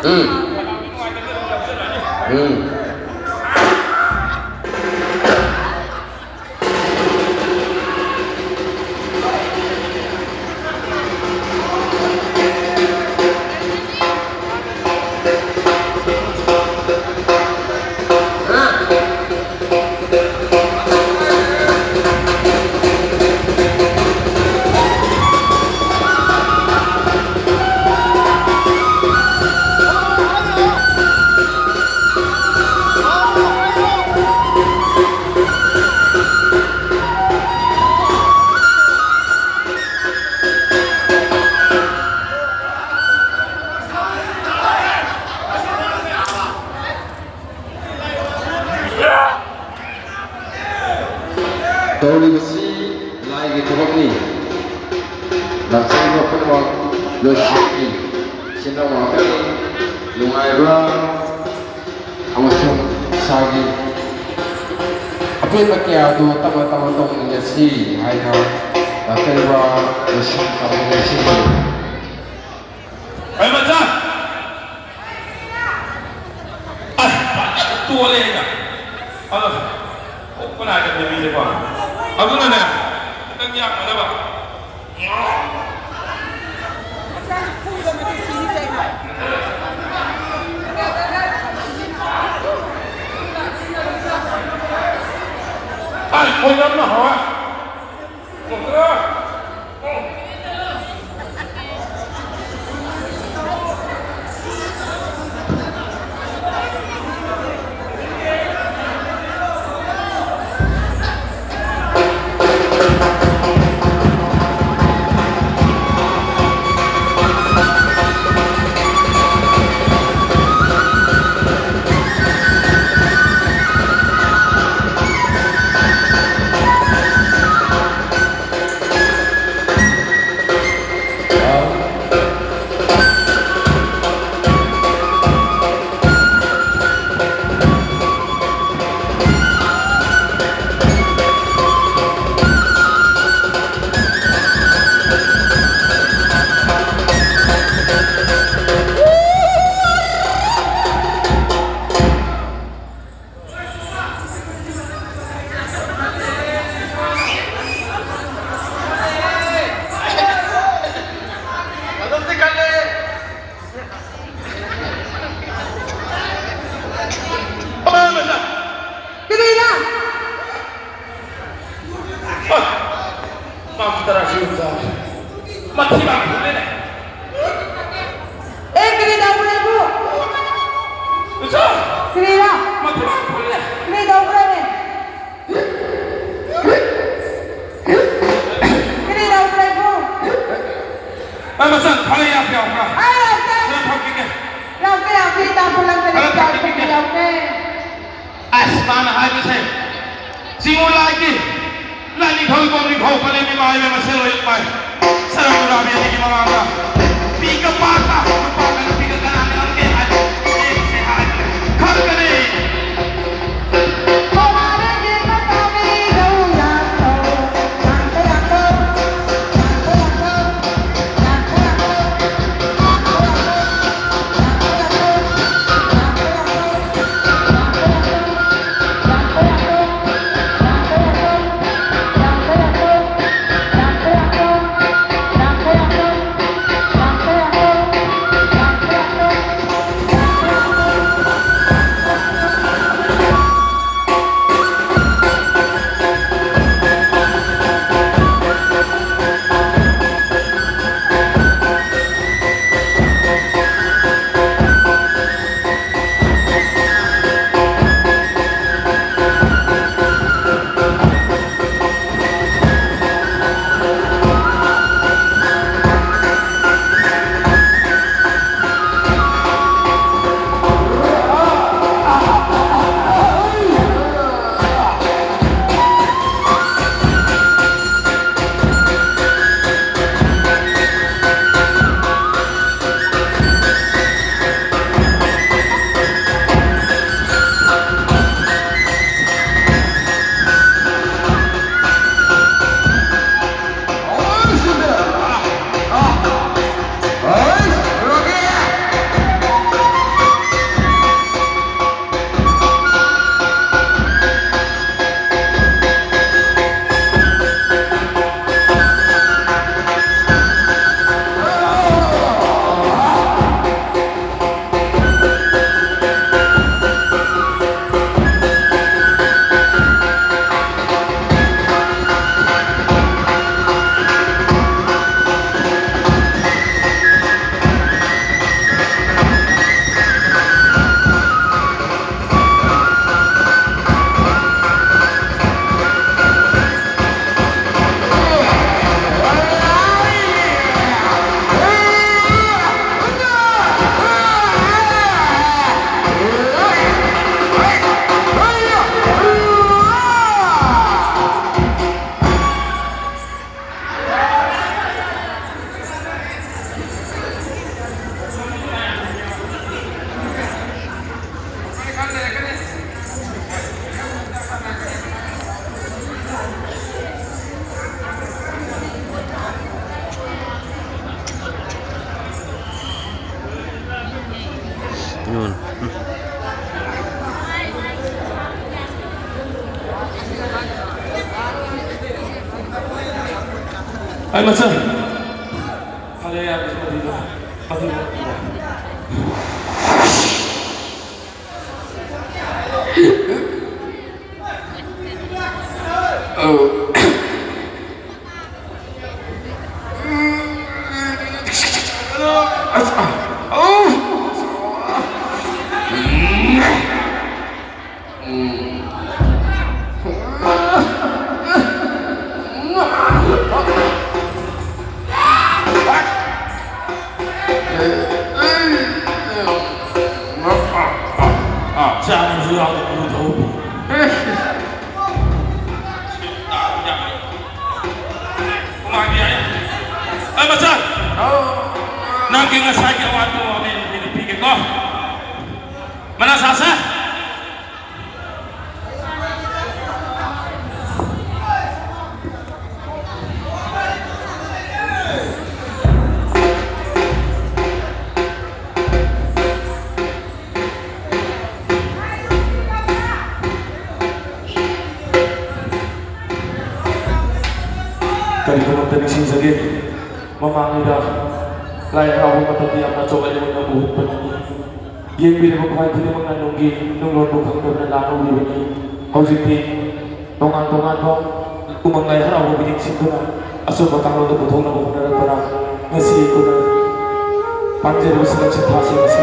ꯎꯝ꯫ ꯎꯝ꯫ ꯇꯧꯔꯤꯕꯁꯤ ꯂꯥꯏꯒꯤ ꯊꯕꯛꯅꯤ꯫ ꯂꯥꯛꯆꯔꯤꯕ ꯄꯨꯝꯅꯃꯛ ꯂꯣꯏꯁꯤꯟꯕꯤ꯫ ꯁꯤꯟꯅ ꯉꯥꯛꯇꯅꯤ꯫ ꯅꯨꯡꯉꯥꯏꯕ ꯑꯃꯁꯨꯡ ꯏꯁꯥꯒꯤ ꯑꯄꯦꯟꯕ ꯀꯌꯥ ꯑꯗꯨ ꯇꯞꯅ ꯇꯞꯅ ꯇꯧꯃꯤꯟꯅꯁꯤ ꯍꯥꯏꯅ ꯂꯥꯛꯆꯔꯤꯕ ꯂꯣꯏꯁꯪ ꯀꯥꯡꯕꯨ ꯑꯁꯤꯕꯨ ꯍꯣꯏ, ꯃꯆꯥ꯫ ꯑꯁ, ꯐꯖꯅ ꯇꯣꯜꯂꯦ ꯑꯩꯅ꯫ ꯑꯗꯣ, ꯑꯣꯛꯄ ꯅꯥꯏꯗꯕ ꯃꯤꯁꯦꯀꯣ꯫ ꯑꯗꯨꯅꯅꯦ, ꯈꯤꯇꯪ ꯌꯥꯝꯒꯗꯕ꯫ ꯑꯁ, ꯑꯣꯏꯅꯝꯅ ꯍꯥꯎꯋꯦ꯫ ꯃꯊꯤꯕꯥꯛ ꯐꯨꯜꯂꯦꯅꯦ꯫ ꯑꯦ, ꯀꯔꯤ ꯇꯧꯕ꯭ꯔꯥ ꯏꯕꯨꯡ? ꯏꯆꯥ! ꯀꯔꯤꯔꯥ? ꯃꯊꯤꯕꯥꯛ ꯐꯨꯜꯂꯦ꯫ ꯀꯔꯤ ꯇꯧꯕ꯭ꯔꯥꯅꯦ? ꯀꯔꯤ ꯇꯧꯕ꯭ꯔꯥ ꯏꯕꯨꯡ? ꯑꯩ ꯃꯆꯥ ꯈꯔ ꯌꯥꯝ ꯌꯥꯎꯕ꯭ꯔꯥ? ꯑꯩ ꯌꯥꯎꯗꯦ꯫ ꯈꯔ ꯊꯛꯈꯤꯒꯦ꯫ ꯌꯥꯎꯗꯦ, ꯌꯥꯎꯗꯦ, ꯇꯥꯡ ꯈꯨꯂꯪ ꯀꯔꯤ ꯈꯔ ꯌꯥꯎꯗꯦ, ꯊꯛꯈꯤꯒꯦ꯫ ꯌꯥꯎꯗꯦ꯫ ꯑꯁ, ꯃꯥꯅ ꯍꯥꯏꯕꯁꯦ ꯆꯤꯡꯉꯨ ꯂꯥꯏꯒꯤ ꯂꯥꯏꯅꯤꯡꯊꯧ ꯏꯄꯣꯝ ꯅꯤꯡꯊꯧ ꯄꯂꯦꯝ ꯏꯃꯥ ꯏꯕꯦꯝꯃ ꯁꯦꯜ ꯑꯣꯏꯔꯛ ꯃꯥꯏ꯫ ꯁꯔꯝ ꯅꯨꯔꯥꯕꯤ ꯑꯅꯤꯒꯤ ꯃꯃꯥꯡꯗ ꯄꯤꯒ ꯄꯥꯒ ꯅꯨꯄꯥꯒ ꯅꯨꯄꯤꯒ ꯀꯅꯥꯅ ꯉꯝꯒꯦ ꯍꯥꯏꯕ ꯌꯦꯡꯁꯦ ꯍꯥꯏꯕꯅꯦ꯫ ꯈꯪꯒꯅꯤ꯫ ꯑꯩ ꯃꯆꯟ꯫ ꯐꯔꯦ, ꯌꯥꯔꯦ, ꯃꯗꯨꯗ, ꯃꯗꯨꯗ꯫ ꯑꯧ꯫ ꯑꯁ, ꯑ, ꯑꯧ꯫ ꯆꯥꯅꯕꯁꯨ ꯌꯥꯎꯗꯦ, ꯌꯨ ꯊꯛꯎ꯫ ꯍꯨꯃꯥꯡꯗꯤ ꯌꯥꯏ꯫ ꯑꯦ, ꯃꯆꯥ! ꯅꯪꯒꯤ ꯉꯁꯥꯏꯒꯤ ꯑꯋꯥꯠꯄ ꯋꯥꯃꯦꯟ ꯑꯩꯅ ꯄꯤꯒꯦꯀꯣ꯫ ꯃꯅꯥ ꯁꯥꯁꯦ꯫ ꯀꯔꯤꯒꯤꯗꯃꯛꯇ ꯅꯤꯡꯁꯤꯡꯖꯒꯦ? ꯃꯃꯥꯡꯉꯩꯗ ꯂꯥꯏ ꯍꯔꯥꯎꯕ ꯃꯇꯝꯗ ꯌꯥꯝꯅ ꯑꯆꯧꯕ ꯑꯅꯤꯃꯛꯅ ꯎꯍꯟꯕꯅꯤ꯫ ꯌꯦꯡꯕꯤꯔꯤꯕ ꯈ꯭ꯋꯥꯏ ꯈꯨꯗꯤꯡꯃꯛꯅ ꯅꯨꯡꯒꯤ ꯅꯨꯡꯂꯣꯟꯕꯨ ꯈꯪꯗꯕꯅ ꯂꯥꯟꯅ ꯎꯔꯤꯕꯅꯤ꯫ ꯍꯧꯖꯤꯛꯇꯤ ꯇꯣꯉꯥꯟ ꯇꯣꯉꯥꯟꯕ ꯎꯃꯪ ꯂꯥꯏ ꯍꯔꯥꯎꯕ ꯃꯤꯁꯤꯡꯗꯨꯅ ꯑꯆꯨꯝꯕ ꯀꯥꯡꯂꯣꯟꯗ ꯄꯨꯊꯣꯛꯅꯕ ꯍꯣꯠꯅꯔꯛꯄꯅ ꯉꯁꯤ ꯑꯩꯈꯣꯏꯅ ꯄꯥꯡꯖꯔꯤꯕ ꯁꯤꯔꯝ ꯁꯤꯟꯊꯥꯁꯤꯡ ꯑꯁꯤ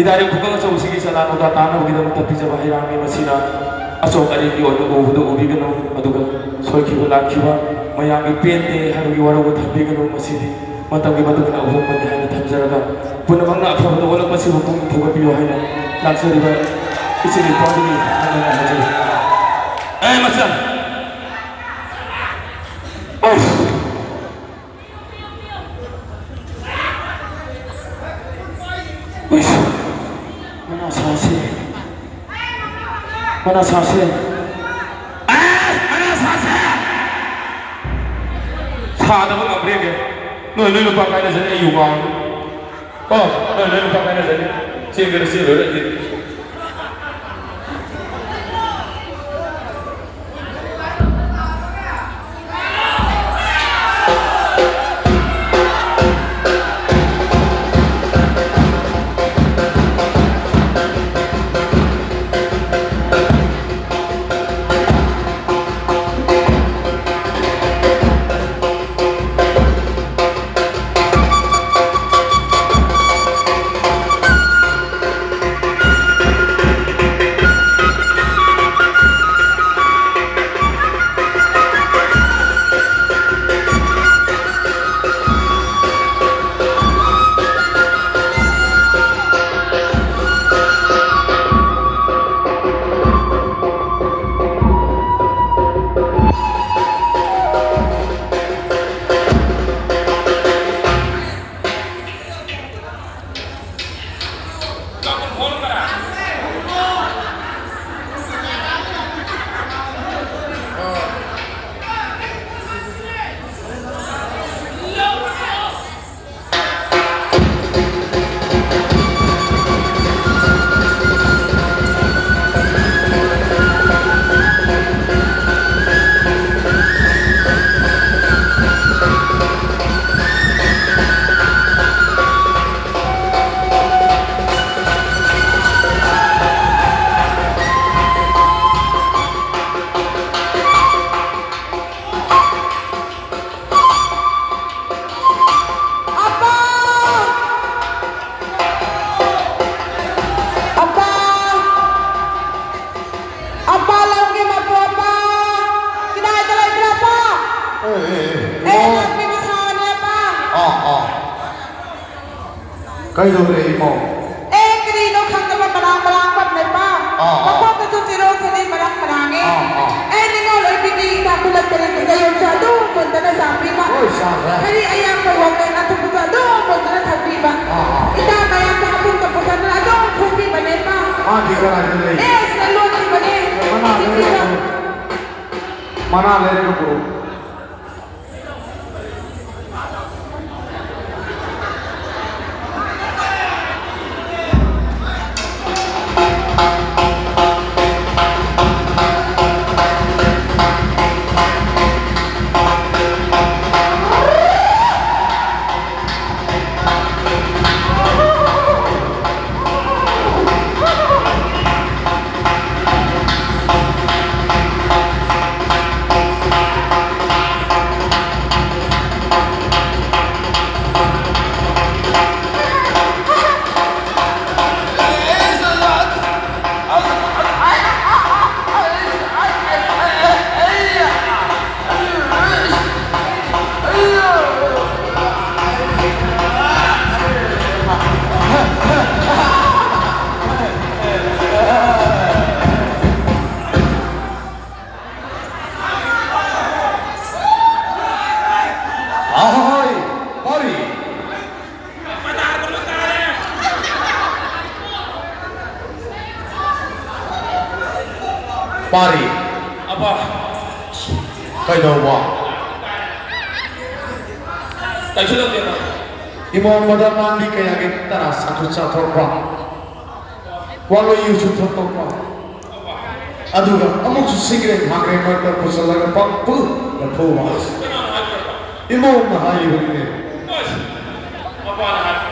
ꯏꯗꯥꯔꯤ ꯈꯨꯡꯒꯪ ꯑꯆꯧꯕꯁꯤꯒꯤ ꯆꯂꯥ ꯅꯧꯗꯥ ꯇꯥꯅꯕꯒꯤꯗꯃꯛꯇ ꯄꯤꯖꯕ ꯍꯩꯔꯥꯡꯅꯤ꯫ ꯃꯁꯤꯅ ꯑꯆꯧ ꯑꯔꯤꯡꯒꯤ ꯑꯣꯏꯕ ꯎꯕꯗ ꯎꯕꯤꯒꯅꯨ, ꯑꯗꯨꯒ ꯁꯣꯏꯈꯤꯕ ꯂꯥꯟꯈꯤꯕ ꯃꯌꯥꯝꯒꯤ ꯄꯦꯟꯗꯦ ꯍꯥꯏꯕꯒꯤ ꯋꯥꯔꯧꯕ ꯊꯝꯕꯤꯒꯅꯨ꯫ ꯃꯁꯤꯗꯤ ꯃꯇꯝꯒꯤ ꯃꯇꯨꯡ ꯏꯟꯅ ꯑꯍꯣꯡꯕꯅꯤ ꯍꯥꯏꯅ ꯊꯝꯖꯔꯒ, ꯄꯨꯝꯅꯃꯛꯅ ꯑꯐꯕꯗ ꯑꯣꯜꯂꯛꯄꯁꯤꯕꯨ ꯄꯨꯛꯅꯤꯡ ꯊꯧꯒꯠꯄꯤꯌꯨ ꯍꯥꯏꯅ ꯂꯥꯛꯆꯔꯤꯕ ꯏꯆꯤꯜ ꯏꯅꯥꯎꯗꯒꯤ ꯍꯟꯅ ꯍꯟꯅ ꯍꯥꯏꯖꯔꯤ꯫ ꯑꯦ, ꯃꯆꯟ! ꯑꯁ! ꯎꯏꯁ! ꯃꯅꯥ ꯁꯥꯁꯦ! ꯃꯅꯥ ꯁꯥꯁꯦ! ꯑꯦ! ꯃꯅꯥ ꯁꯥꯁꯦ! ꯁꯥꯗꯕ ꯉꯝꯕ꯭ꯔ ꯌꯦꯡꯒꯦ꯫ ꯅꯣꯏ ꯂꯣꯏ ꯂꯨꯄꯥ ꯀꯥꯏꯅꯁꯦ, ꯑꯩ ꯌꯨ ꯉꯥꯎꯔꯅꯤ꯫ ꯀꯣ, ꯅꯣꯏ ꯂꯣꯏ ꯂꯨꯄꯥ ꯀꯥꯏꯅꯁꯦ꯫ ꯆꯦꯟꯒꯦꯔꯥ ꯆꯦꯜꯂꯣꯏꯔꯥ ꯑꯩꯗꯤ꯫ ꯑꯄꯥ ꯂꯝꯒꯤ ꯃꯄꯨ ꯑꯄꯥ, ꯀꯗꯥꯏꯗ ꯂꯩꯕ꯭ꯔꯥ ꯑꯄꯥ? ꯑꯦ, ꯑꯦ, ꯑꯦ, ꯑꯦ, ꯏꯃꯧ꯫ ꯂꯝꯒꯤ ꯃꯁꯥꯅꯦ ꯑꯄꯥ꯫ ꯑꯥ, ꯑꯥ꯫ ꯀꯩꯗꯧꯔꯦ ꯏꯃꯧ? ꯑꯦ, ꯀꯔꯤꯅꯣ ꯈꯪꯗꯕ ꯃꯔꯥꯡ ꯃꯔꯥꯡ ꯄꯝꯃꯦ ꯑꯄꯥ꯫ ꯑꯥ, ꯑꯥ꯫ ꯃꯀꯣꯛꯇꯁꯨ ꯆꯤꯔꯣ ꯁꯅꯤꯟ ꯃꯔꯥꯡ ꯃꯔꯥꯡꯉꯦ꯫ ꯑꯥ, ꯑꯥ꯫ ꯑꯦ, ꯅꯤꯡꯉꯣꯜ ꯑꯣꯏꯕꯤꯒꯤ ꯏꯅꯥꯛ ꯈꯨꯜꯂꯛꯇꯒꯤ ꯀꯩꯊꯦꯜ ꯌꯣꯟꯆꯥꯛ ꯑꯗꯨꯝ ꯃꯨꯟꯗꯅ ꯆꯥꯕꯤꯕ꯫ ꯍꯣꯏ, ꯆꯥꯈ꯭ꯔꯦ꯫ ꯍꯔꯤ ꯑꯌꯥꯡꯕ ꯋꯥꯡꯂꯦꯟ ꯑꯊꯨꯝꯕꯗꯣ ꯑꯗꯨꯝ ꯃꯨꯟꯗꯅ ꯊꯛꯄꯤꯕ꯫ ꯑꯥ, ꯑꯥ꯫ ꯏꯇꯥ ꯃꯌꯥꯝꯗ ꯍꯥꯀꯨꯝꯒ ꯄꯨꯊꯗꯅ ꯑꯗꯨꯝ ꯐꯨꯕꯤꯕꯅꯦ ꯑꯄꯥ꯫ ꯃꯥꯗꯤ ꯀꯗꯥꯏꯗ ꯂꯩ? ꯑꯦ, ꯁꯤꯗ ꯂꯣꯠꯈꯤꯕꯅꯦ꯫ ꯃꯅꯥ ꯂꯩꯔꯒ ꯄꯨꯔꯛꯎ꯫ ꯃꯅꯥ ꯂꯩꯔꯒ ꯄꯨꯔꯛꯎ꯫ ꯑꯍꯣꯏ, ꯄꯥꯔꯤ꯫ ꯄꯥꯔꯤ꯫ ꯑꯄꯥ꯫ ꯀꯩꯗꯧꯕ? ꯀꯩꯁꯨ ꯇꯧꯗꯦ, ꯑꯄꯥ꯫ ꯏꯃꯣꯝꯕꯗ ꯃꯥꯡꯒꯤ ꯀꯌꯥꯒꯤ ꯇꯔꯥ ꯁꯥꯊꯨ ꯆꯥꯊꯣꯛꯄ꯫ ꯋꯥꯂꯣꯏ ꯌꯨꯁꯨ ꯊꯛꯇꯣꯛꯄ꯫ ꯑꯗꯨꯒ ꯑꯃꯨꯛꯁꯨ ꯁꯤꯒ꯭ꯔꯦꯠ ꯃꯥꯡꯒ꯭ꯔꯦ ꯃꯔꯛꯇ ꯄꯨꯁꯜꯂꯒ ꯄꯪꯐꯨꯗ ꯐꯨꯕ꯫ ꯀꯅꯥꯅ ꯍꯥꯏꯕ꯭ꯔꯕ? ꯏꯃꯣꯝꯅ ꯍꯥꯏꯔꯤꯕꯅꯤꯅꯦ꯫ ꯑꯁ, ꯃꯄꯥꯅ ꯍꯥꯏꯕ꯫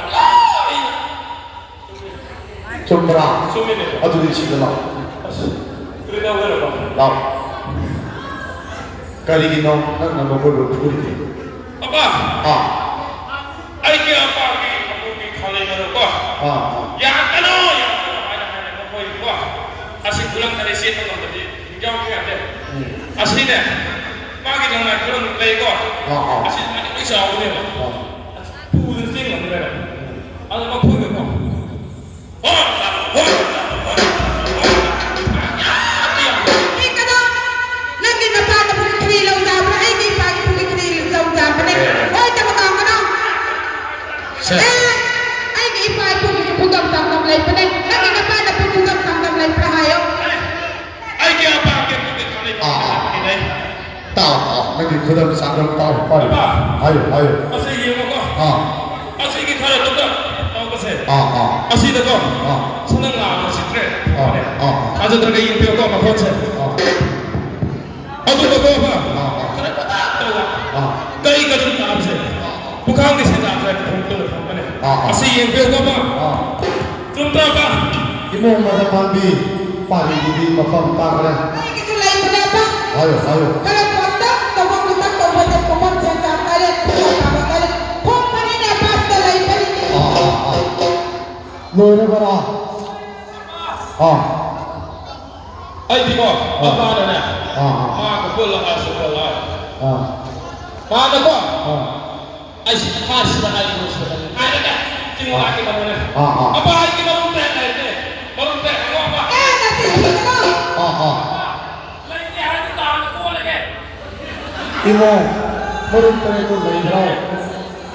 ꯆꯨꯝꯕ꯭ꯔꯥ? ꯆꯨꯝꯃꯤꯅꯦ꯫ ꯑꯗꯨꯗꯤ ꯁꯤꯗ ꯂꯥꯛꯑꯣ꯫ ꯑꯁ, ꯀꯔꯤ ꯇꯧꯒꯗꯕ? ꯂꯥꯛꯑꯣ꯫ ꯀꯔꯤꯒꯤꯅꯣ ꯅꯪꯅ ꯃꯈꯣꯏꯕꯨ ꯐꯨꯔꯤꯗꯤ? ꯑꯄꯥ! ꯑꯥ꯫ ꯑꯩꯒꯤ ꯑꯄꯥꯒꯤ ꯃꯄꯨꯒꯤ ꯈꯥꯂꯩ ꯃꯔꯨꯞꯀꯣ꯫ ꯑꯥ, ꯑꯥ꯫ ꯌꯥꯔꯛꯀꯅꯨ, ꯌꯥꯔꯛꯀꯅꯨ ꯍꯥꯏꯅ ꯍꯥꯏꯅ ꯃꯈꯣꯏꯕꯨꯀꯣ꯫ ꯑꯁꯤ ꯈꯨꯂꯪ ꯈꯔ ꯆꯦꯟꯕ ꯉꯝꯗꯕ꯫ ꯑꯁꯤꯅꯦ, ꯃꯥꯒꯤ ꯂꯪꯃꯥꯏ ꯈꯔ ꯑꯃꯨꯛ ꯂꯩꯀꯣ꯫ ꯑꯥ, ꯑꯥ꯫ ꯑꯁꯤ ꯃꯥꯗꯤ ꯂꯣꯏ ꯆꯥꯎꯕꯅꯦꯕ꯫ ꯑꯥ꯫ ꯄꯨꯕꯗ ꯆꯦꯟ ꯉꯝꯗ꯭ꯔꯦꯕ꯫ ꯑꯗꯣ ꯃꯈꯣꯏꯒꯀꯣ꯫ ꯍꯦ, ꯀꯅꯥ? ꯅꯪꯒꯤ ꯅꯄꯥꯅ ꯄꯨꯈ꯭ꯔꯤ ꯂꯧ ꯆꯥꯕ꯭ꯔꯥ? ꯑꯩꯒꯤ ꯏꯄꯥꯒꯤ ꯄꯨꯈ꯭ꯔꯤ ꯂꯧ ꯆꯥꯕꯅꯦ꯫ ꯑꯣꯏꯗꯕ ꯉꯥꯡꯒꯅꯨ꯫ ꯁꯦ꯫ ꯑꯦ, ꯑꯩꯒꯤ ꯏꯄꯥ ꯏꯄꯨꯒꯤꯁꯨ ꯈꯨꯗꯝ ꯆꯥꯡꯗꯝ ꯂꯩꯕꯅꯦ꯫ ꯅꯪꯒꯤ ꯅꯄꯥꯅ ꯈꯨꯗꯝ ꯆꯥꯡꯗꯝ ꯂꯩꯕ꯭ꯔꯥ ꯍꯥꯏꯌꯣ꯫ ꯑꯩꯒꯤ ꯑꯄꯥꯒꯤ ꯄꯨꯛꯀꯤ ꯊꯥꯅꯩ ꯑꯥ, ꯑꯥ꯫ ꯄꯥꯝꯃꯤꯅꯦ꯫ ꯇꯥꯎ, ꯇꯥꯎ꯫ ꯅꯪꯒꯤ ꯈꯨꯗꯝ ꯆꯥꯡꯗꯝ ꯇꯥꯎ꯫ ꯐꯔꯦ꯫ ꯑꯄꯥ꯫ ꯍꯥꯏꯌꯨ, ꯍꯥꯏꯌꯨ꯫ ꯑꯁꯤ ꯌꯦꯡꯉꯨꯀꯣ꯫ ꯑꯥ꯫ ꯑꯁꯤꯒꯤ ꯈꯔ ꯇꯧꯗ ꯇꯧꯕꯁꯦ꯫ ꯑꯥ, ꯑꯥ꯫ ꯑꯁꯤꯗꯀꯣ꯫ ꯑꯥ꯫ ꯁꯅꯥ ꯉꯥ ꯑꯃ ꯆꯤꯠꯇ꯭ꯔꯦ꯫ ꯑꯥ, ꯑꯥ, ꯑꯥ꯫ ꯊꯥꯖꯗ꯭ꯔꯒ ꯌꯦꯡꯕꯤꯌꯨꯀꯣ ꯃꯈꯣꯟꯁꯦ꯫ ꯑꯥ꯫ ꯑꯗꯨꯒꯀꯣ ꯑꯄꯥ꯫ ꯑꯥ, ꯑꯥ꯫ ꯈꯔ ꯇꯧꯗ ꯇꯧꯕ꯫ ꯑꯥ꯫ ꯀꯩ ꯀꯔꯤ ꯇꯥꯕꯁꯦ꯫ ꯄꯨꯈꯥꯡꯒꯤ ꯁꯦꯟꯖꯥꯡꯁꯦ ꯈꯣꯡꯗꯨꯅ ꯊꯝꯕꯅꯦ꯫ ꯑꯥ, ꯑꯥ꯫ ꯑꯁꯤ ꯌꯦꯡꯕꯤꯌꯨꯀꯣ ꯑꯄꯥ꯫ ꯑꯥ꯫ ꯆꯨꯝꯗ꯭ꯔꯥ ꯑꯄꯥ? ꯏꯃꯣꯝ ꯃꯗ ꯄꯥꯟꯕꯤ ꯄꯥꯔꯤꯒꯤꯗꯤ ꯃꯐꯝ ꯇꯥꯈ꯭ꯔꯦ꯫ ꯑꯩꯒꯤꯁꯨ ꯂꯩꯕꯅꯦ ꯑꯄꯥ꯫ ꯍꯥꯏꯌꯨ, ꯍꯥꯏꯌꯨ꯫ ꯈꯔ ꯈꯛꯇꯪ ꯇꯧꯐꯝ ꯈꯛꯇꯪ ꯇꯧꯕꯗ ꯄꯣꯠꯐꯝ ꯁꯦꯟꯖꯥꯡ ꯇꯔꯦꯠ ꯈꯛꯇ ꯇꯥꯕ ꯇꯔꯦꯠ ꯐꯪꯕꯅꯤꯅ ꯑꯄꯥꯁꯤꯗ ꯂꯩꯕꯅꯤ꯫ ꯑꯥ, ꯑꯥ, ꯑꯥ꯫ ꯂꯣꯏꯔꯕꯔꯥ? ꯑꯥ꯫ ꯑꯩꯗꯤꯀꯣ, ꯑꯥ꯫ ꯑꯄꯥꯅꯅꯦ, ꯑꯥ, ꯑꯥ꯫ ꯃꯥꯒ ꯄꯨꯜꯂꯒ ꯁꯨꯄꯜ ꯂꯥꯛꯑꯦ꯫ ꯑꯥ꯫ ꯃꯥꯅꯀꯣ, ꯑꯥ꯫ ꯑꯩꯁꯤ ꯐꯥꯁꯤꯗ ꯑꯩ ꯂꯣꯏꯁꯤꯜꯂꯒꯦ ꯍꯥꯏꯔꯒ ꯆꯤꯡ ꯑꯥ꯫ ꯂꯥꯛꯀꯦ ꯇꯧꯕꯅꯦ꯫ ꯑꯥ, ꯑꯥ꯫ ꯑꯄꯥ, ꯑꯩꯒꯤ ꯃꯔꯨꯞ ꯇꯔꯦꯠ ꯂꯩꯔꯦ꯫ ꯃꯔꯨꯞ ꯇꯔꯦꯠ ꯍꯪꯉꯣ, ꯑꯄꯥ꯫ ꯑꯦ, ꯅꯠꯇꯦ, ꯊꯤꯒꯅꯨ꯫ ꯑꯥ, ꯑꯥ꯫ ꯂꯩꯇꯦ ꯍꯥꯏꯔꯗꯤ ꯇꯥꯡꯅ ꯀꯣꯜꯂꯒꯦ꯫ ꯏꯃꯣ, ꯃꯔꯨꯞ ꯇꯔꯦꯠꯇꯣ ꯂꯩꯕ꯭ꯔꯣ?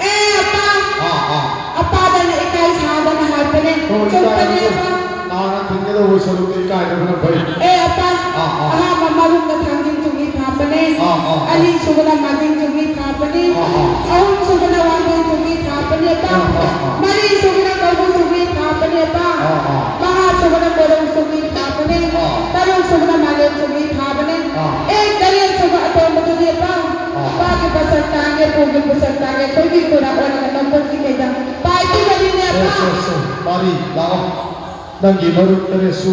ꯑꯦ, ꯑꯄꯥ꯫ ꯑꯥ, ꯑꯥ꯫ ꯑꯄꯥꯗ ꯑꯩꯅ ꯏꯀꯥꯏ ꯁꯥꯗꯅ ꯍꯥꯏꯕꯅꯦ꯫ ꯍꯣꯏ, ꯆꯨꯝꯕꯅꯦ, ꯏꯀꯥꯏꯔꯨꯅꯨ꯫ ꯑꯄꯥ꯫ ꯇꯥꯅ ꯊꯤꯟꯒꯗꯧꯕ ꯁꯔꯨꯛꯇ ꯏꯀꯥꯏꯗꯕꯅ ꯐꯩ꯫ ꯑꯦ, ꯑꯄꯥ꯫ ꯑꯥ, ꯑꯥ꯫ ꯑꯍꯥꯟꯕ ꯃꯔꯨꯞꯅ ꯊꯥꯡꯖꯤꯡ ꯆꯨꯡꯉꯤ ꯊꯥꯕꯅꯦ꯫ ꯑꯥ, ꯑꯥ꯫ ꯑꯅꯤꯁꯨꯕꯅ ꯃꯥꯗꯤꯡ ꯆꯨꯡꯉꯤ ꯊꯥꯕꯅꯦ꯫ ꯑꯥ, ꯑꯥ꯫ ꯑꯍꯨꯝꯁꯨꯕꯅ ꯋꯥꯡꯈꯩ ꯆꯨꯡꯉꯤ ꯊꯥꯕꯅꯦ, ꯑꯄꯥ꯫ ꯑꯥ, ꯑꯥ, ꯑꯥ꯫ ꯃꯔꯤꯁꯨꯕꯅ ꯀꯧꯕ꯭ꯔꯨ ꯆꯨꯡꯉꯤ ꯊꯥꯕꯅꯦ, ꯑꯄꯥ꯫ ꯑꯥ, ꯑꯥ꯫ ꯃꯉꯥꯁꯨꯕꯅ ꯀꯣꯔꯧ ꯆꯨꯡꯉꯤ ꯊꯥꯕꯅꯦ꯫ ꯑꯥ꯫ ꯇꯔꯨꯛꯁꯨꯕꯅ ꯃꯥꯂꯦꯝ ꯆꯨꯡꯉꯤ ꯊꯥꯕꯅꯦ꯫ ꯑꯥ꯫ ꯑꯦ, ꯇꯔꯦꯠꯁꯨꯕ ꯑꯇꯣꯝꯕꯗꯨꯗꯤ, ꯑꯄꯥ꯫ ꯑꯥ꯫ ꯏꯄꯥꯒꯤ ꯄꯣꯠꯁꯛ ꯇꯥꯡꯉꯦ, ꯄꯨꯒꯤ ꯄꯣꯠꯁꯛ ꯇꯥꯡꯉꯦ, ꯑꯩꯈꯣꯏꯒꯤ ꯈꯨꯔꯥ ꯑꯣꯟꯅꯒ ꯅꯝꯕꯔꯒꯤ ꯀꯩꯗ ꯄꯥꯏꯕꯤꯕꯅꯤꯅꯦ, ꯁꯦ, ꯑꯄꯥ꯫ ꯁꯦ, ꯁꯦ꯫ ꯃꯥꯔꯤ, ꯂꯥꯛꯑꯣ꯫ ꯅꯪꯒꯤ ꯃꯔꯨꯞ ꯇꯔꯦꯠꯁꯨ